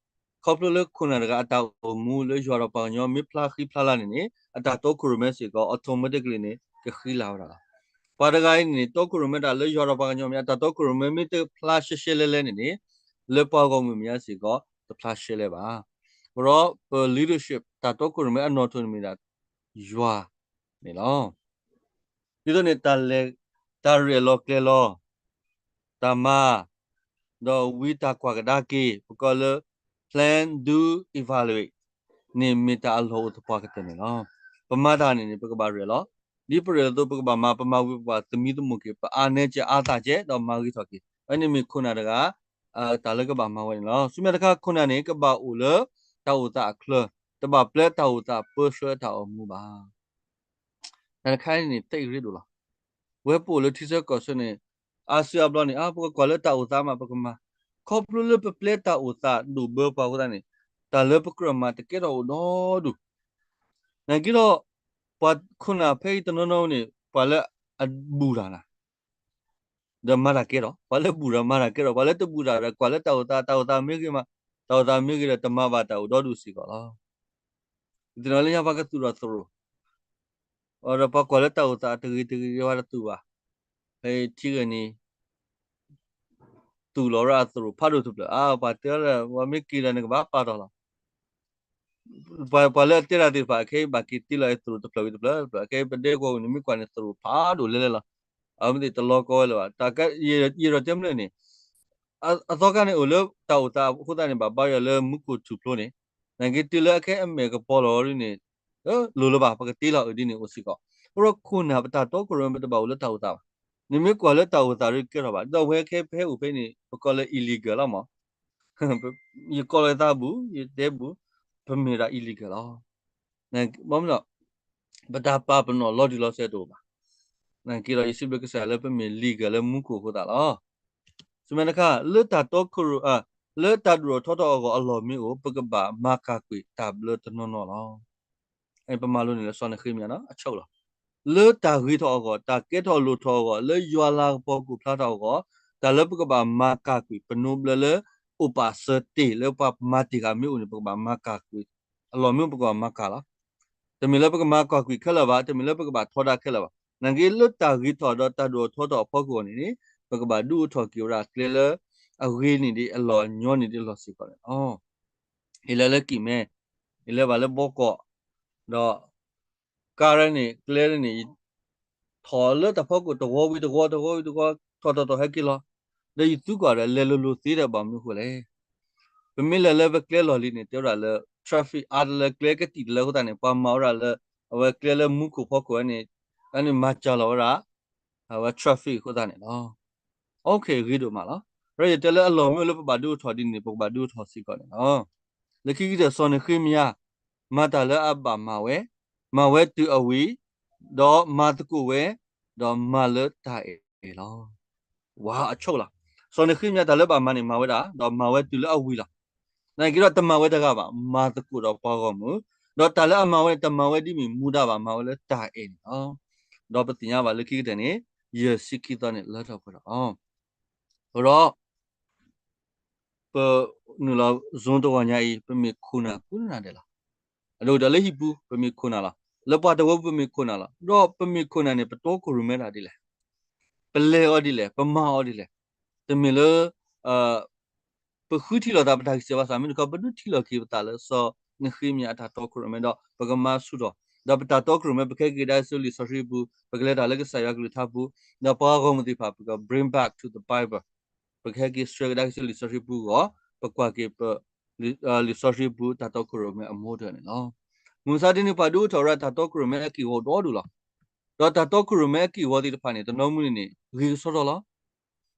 ခီဖျိလၢခိၣ်နၢ်တဂၤအတၢ်အိၣ်မူလၢယွၤဒီးပှၤကညီမ့ၢ်ဖျါဃံဖျါလၤန့ၣ်န့ၣ် အတၢ်တီခိၣ်ရိၣ်မဲစ့ၢ်ကီး automatically န့ၣ် ကဃံလၤဝဲဒၣ်လီၤ. ပှၤတဂၤအံၤန့ၣ်န့ၣ် တီခိၣ်ရိၣ်မဲတၢ်လၢယွၤဒီးပှၤကညီမ့ၢ် အတၢ်တီခိၣ်ရိၣ်မဲမ့ၢ်တဖျါရှဲရှဲလဲလဲန့ၣ်န့ၣ် လၢပှၤဂီၢ်မုၢ်မဲာ်ညါစ့ၢ်ကီး တဖျါရှဲလဲဘၣ်. အဃိဒီးပ leadership တၢ်တီခိၣ်ရိၣ်မဲအနီၣ်ထိၣ်န့ၣ်မ့ၢ်ဒၣ် ယွၤန့ၣ်လီၤ. ဒ်သိးန့ၣ် တၢ်လဲၤ တၢ်ရဲၣ်လီၤကျဲၤလီၤ တၢ်မၤ ဒီးဝံတၢ်ကွၢ်ကဒါက့ၤ ပကိးလၢ plan, do, evaluate န့ၣ်မ့ၢ်တၢ်အလီၢ်အိၣ်သပှၢ်ကတၢၢ်န့ၣ်လီၤ. ပမၤတၢ်န့ၣ်န့ၣ် ပကဘၣ်ရဲၣ်လီၤ. ဒ်ပရဲၣ်လီၤအသိး ပကဘၣ်မၤ ပမၤဝံၤပဘၣ်သမံသမိးက့ၤ ပအါနဲကဲအါသၣ်ကဲ ဒီးမၤဂ့ၤထီၣ်က့ၤ အဝဲန့ၣ်မ့ၢ်ခိၣ်နၢ်တဂၤ တၢ်လၢကဘၣ်မၤဝဲန့ၣ်လီၤ. ဆူမဲာ်တခါခိၣ်နၢ်န့ၣ် ကဘၣ်အိၣ်လၢတၢ်အိၣ်သးအချၢ, တဘၣ်ပျဲတၢ်အိၣ်သးပၢဆှၢတၢ်အိၣ်မူဘၣ်. တၢ်တခါအံၤန့ၣ် သ့အရ့ဒိၣ်လီၤ. ဝဲပအိၣ်လၢထံဆၢကီၢ်ဆၢန့ၣ် အါစုအါဘျီန့ၣ် အါ ပကကွၢ်လၢတၢ်အိၣ်သးမး ပကမၤ, ခီဖျိလၢပပျဲတၢ်အိၣ်သးဒိၣ်ဘၢပှၤအဃိသတးန့ၣ် တၢ်လၢပကြၢးမၤတကဲထီၣ်အိၣ်ဒီဒူၣ်. နာ်က့ဒီး ပှၤခိၣ်နၢ်ဖဲအံၤတနီၤနီၤန့ၣ် ပှၤလၢအဘူၣ်တၢ်နၤ ဒီးမၤတၢ်ကဲထီၣ်, ပှၤလၢဘူၣ်တၢ်မၤတၢ်ကဲထီၣ်, ပှၤလၢတဘူၣ်တၢ်ဒီးကွၢ်လၢတၢ်အိၣ်သး, တၢ်အိၣ်သးမ့ၢ်ဂ့ၤမး, တၢ်အိၣ်သးမ့ၢ်ဂ့ၤဒီး တမၤဘၣ်တၢ်အိၣ်ဒီဒူၣ်စ့ၢ်ကီးလီၤ. ယသ့ၣ်နီၣ်လၢညါပှၤကသူၣ်ထီၣ်သရိာ်, ဒီးပှၤကွၢ်လၢတၢ်အိၣ်သးတဂ့ၤတဂ့ၤဝဲတသူၣ်ဘၣ်. ဖဲထံဂ့ၤန့ၣ် သူၣ်လီၤရၢအသရိာ်ဖးဒိၣ်တဖျၢၣ်, အါ ပှၤတဲလၢ ပှၤမ့ၢ်က့ၤဒီးနကဘၣ်ပာ်ထီၣ်လီၤ. ပှၤ ပှၤလၢအတဲတၢ်သ့ၣ်တဖၣ် ခဲအံၤဘၣ်က့ၤတ့လီၤအသရိာ်တဖျၢၣ်ဝံၤတဖျၢၣ်တဖျၢၣ်, ခဲအံၤပဒဲကဝီၤပူၤန့ၣ် မ့ၢ်ကွၢ်န့ၣ်သရိာ်ဖးဒိၣ်လဲၤလဲၤလီၤ. အမ့ၢ်သ့ၣ်တလီၤကီဝဲလၢၤဘၣ်. တၢ်ကဲ ယ ယအဲၣ်ဒိးတဲမနုၤန့ၣ် အ အသီခါန့ၣ် အိၣ်လၢတၢ်အိၣ်သးအဃိသတးန့ၣ် ဘၣ်ဘါယွၤလၢမူခိၣ်ထူၣ်ဖျိန့ၣ်, နာ်က့တုၤလၢအခဲအမဲာ်ကပီၤလီၤဒ်န့ၣ် လိၣ်လၢၤဘၣ် ပကတ့လီၤအုၣ်ဒ်န့ၣ်အိၣ်စ့ၢ်ကီး. အဃိဒီးခိၣ်နၢ်ပတၢ်တီခိၣ်ရိၣ်မဲ ပတဘၣ်အိၣ်လၢတၢ်အိၣ်သးဘၣ်. နမ့ၢ်ကွၢ်လၢတၢ်အိၣ်သးဒီးကဲထီၣ်ဘၣ်. ဒီးဝဲခဲဖဲအိၣ်ဖဲန့ၣ် ပကိးလၢ illegal လီၤမး ယကိးလီၤသးဘူး ယတဲဘူး ပမ့ၢ်ဒၣ် illegal လီၤ. ဘၣ်မနုၤဒီး ပတၢ်ပာ်ပနီၣ်လီၤတံၢ်လီၤဆဲးတအိၣ်ဘၣ်. နာ်က့ဒီး ယစံးဘျုးကစၢ်ယွၤလၢပမ့ၢ် legal လၢမူခိၣ်အဃိသတးလီၤ. ဆူမဲာ်တခါ လၢတၢ်တီခိၣ်ရိၣ် လၢတၢ်ဒိၣ်ထီၣ်ထီထီၣ်အဂီၢ်အလီၢ်မ့ၢ်အိၣ် ပကဘၣ်မၤကၢ်ကွံာ်တၢ်ဘျၢတနီၤနီၤလီၤ. ပမၤလိန့ၣ်လၢစီၤနဃ့မယၤ အဆိလီၤ. လၢတၢ်ဂ့ၤထီၣ်အဂီၢ် တၢ်ကဲထီၣ်လိၣ်ထီၣ်အဂီၢ် လၢယွၤလၤကပီၤကအိၣ်ဖျါထီၣ်အဂီၢ် တၢ်လၢပကဘၣ်မၤကၢ်ကွံာ် ပနိဘျၢလၢအိၣ်ပာ်စၢၤတ့ၢ် လၢပှၤမၤတ့ၢ်ဃာ်မ့ၢ်အိၣ်န့ၣ် ပကဘၣ်မၤကၢ်ကွံာ် အလီၢ်မ့ၢ်အိၣ် ပကဘၣ်မၤကၢ်လီၤ. တမ့ၢ်လၢပကမၤကၢ်ကွံာ်ခဲလၢာ်ဘၣ်, တမ့ၢ်လၢပကဘၣ်ထီဒါခဲလၢာ်ဘၣ်. နာ်က့လၢတၢ်ဂ့ၤထီၣ်ဒီးတၢ်ဒိၣ်ထီၣ်ထီထီၣ်အဖီခိၣ်အဂီၢ်န့ၣ်န့ၣ် ပကဘၣ်ဒုးအိၣ်ထီၣ်က့ၤဝဲဒၣ်ကျဲလၢ အဂ့ၤန့ၣ်ဒ်အလီၢ် အညီန့ၣ်ဒ်အလီၢ်စ့ၢ်ကီးန့ၣ်လီၤ. ယလဲၤလၢကံၢ်မဲ, ယလဲၤဘၣ်လၢဘီကီး, ဒီး ကါရဲန့ၣ် ကျဲန့ၣ် ထီၣ်လၢတၢ်ဖီခိၣ်တဝီဝံၤတဝီ တဝီဝံၤတဝီ ထီၣ်ထီၣ်ထီၣ်ဟဲက့ၤလီၤ. ဒီးယသူကွၢ်ဒီး လဲၤလိၤလိၤသ့ဒီးဘၣ်မနုၤအဃိလဲၣ်. ပမ့ၢ်လဲၤလၢပကျဲလီၢ်လံၤန့ၣ် တဲဝဲဒၣ်လၢ traffic အါတလၢ ကျဲကတံာ်တလၢအဃိသတးန့ၣ် ပှၤမၤဝဲဒၣ်လၢ အဝဲကျဲလၢမူခိၣ်ဖီခိၣ်ဝဲန့ၣ် အန့ၣ်မၤစၢၤလီၤဝဲဒၣ် အဝဲ traffic အဃိသတးန့ၣ်လီၤ. အဂ့ၤဒိၣ်မးလီၤ. ဒီးယတဲလၢအလီၢ်မ့ၢ်အိၣ်လၢပဘၣ်ဒုးအိၣ်ထီၣ်ဒ်န့ၣ် ပကဘၣ်ဒုးအိၣ်ထီၣ်စ့ၢ်ကီးန့ၣ်လီၤ. လၢခံကတၢၢ် စီၤနဃ့မယၤ မၤတၢ်လၢအဘၣ်မၤဝဲ, မၤဝဲတုၤအဝံၤ, ဒီးမၤသကိးဝဲ, ဒီးမၤလၢတၢ်အဲၣ်လီၤ. ဝါ အဆိလီၤ. စီၤနဃ့မယၤတၢ်လၢဘၣ်မၤန့ၣ် မၤဝဲဒၣ် ဒီးမၤဝဲတုၤလၢအဝံၤလီၤ. နာ်က့ဒီးတမၤဝဲတဂၤဘၣ်, မၤသကိးဒီးပှၤဂီၢ်မုၢ်, ဒီးတၢ်လၢအမၤဝဲန့ၣ် တမၤဝဲဒ်မ့ၢ်မူဒါဘၣ်, မၤဝဲလၢတၢ်အဲၣ်န့ၣ်လီၤ. ဒီးပသ့ၣ်ညါဘၣ်လၢခံကတၢၢ်န့ၣ် ယဲၢ်ဆံခံသီန့ၣ်လၢထီၣ်ပှဲၤထီၣ်လီၤ. အဃိဒီး ပနုာ်လီၤ Zoom တဂီၤညါအံၤ ပမ့ၢ်ခိၣ်နၢ်ကိးဂၤဒဲးလီၤ. အဒိဒီးလၢဟံၣ်ပူၤ ပမ့ၢ်ခိၣ်နၢ်လီၤ. လၢပှၤတဝၢပူၤပမ့ၢ်ခိၣ်နၢ်လီၤ. ဒီးပမ့ၢ်ခိၣ်နၢ်န့ၣ် ပတီခိၣ်ရိၣ်မဲတၢ်ဒ်လဲၣ်. ပလဲၤအီၤဒ်လဲၣ်, ပမၤအီၤဒ်လဲၣ်. တမ့ၢ်လၢ ပဃုထံၣ်လိာ်သးပတၢ်ဂံၢ်စၢ်ဘၣ်ဆၣ် မ့ၢ်တခီ ပဒုးထံၣ်လိာ်က့ၤပသးလၢစီၤနဃ့မယၤအတၢ်တီခိၣ်ရိၣ်မဲဒီး ပကမၤဆူၣ်ထီၣ်, ဒီးပတၢ်တီခိၣ်ရိၣ်မဲ ပကဟဲက့ၤကဒါက့ၤဆူလံာ်စီဆှံပူၤ, ပကလဲၤတၢ်လၢကစၢ်ယွၤကလုၢ်ကထါပူၤ, ဒီးပှၤဂီၢ်မုၢ်သ့ၣ်တဖၣ် ပက bring back to the Bible, ပကဟဲက့ၤဆှၢကဒါက့ၤဆူလံာ်စီဆှံပူၤအဂီၢ်, ပကွၢ်က့ၤပ လံာ်စီဆှံပူၤတၢ်တီခိၣ်ရိၣ်မဲအမူဒါန့ၣ်လီၤ. မုၢ်မဆါတနံၤ ပှၤဒုးအိၣ်ထီၣ်ဝဲဒၣ်တၢ်တီခိၣ်ရိၣ်မဲအက့ၢ်အဂီၤဒီဒူၣ်လီၤ. ဒီးတၢ်တီခိၣ်ရိၣ်မဲအက့ၢ်အဂီၤသ့ၣ်တဖၣ်န့ၣ် တနီၤမူန့ၣ်န့ၣ် ဂ့ၤကစီဒီလီၤ.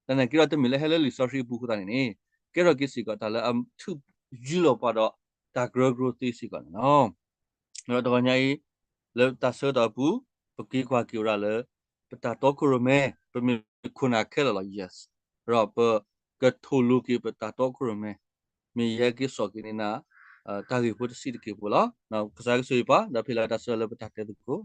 သနာ်က့ဒီးတမ့ၢ်လၢဟဲလၢလံာ်စီဆှံပူၤအဃိသတးန့ၣ်န့ၣ် ကဲထီၣ်က့ၤစ့ၢ်ကီးတၢ်လၢအထုးယုၢ်လီၤပှၤဒီးတၢ်ကရၢကရိသ့စ့ၢ်ကီးန့ၣ်လီၤ. ဒီးတဂီၤညါအံၤ လၢတၢ်ဆၢကတီၢ်အပူၤ ပက့ၤကွၢ်က့ၤဝဲဒၣ်လၢ ပတၢ်တီခိၣ်ရိၣ်မဲ ပမ့ၢ်ခိၣ်နၢ်ခဲလၢာ်လီၤ yes, ဒီးပကထိၣ်လိၤက့ၤပတၢ်တီခိၣ်ရိၣ်မဲ မ့ၢ်ယဟဲက့ၤစိာ်က့ၤန့ၢ်နၤ တၢ်ဂ့ၢ်ဖိတဆံးတက့ၢ်ဖိလီၤ. ကစၢ်ကဆိၣ်ဂ့ၤပှၤ ဒီးဖဲလၢတၢ်ဆၢလၢပတၢ်တဲသကိး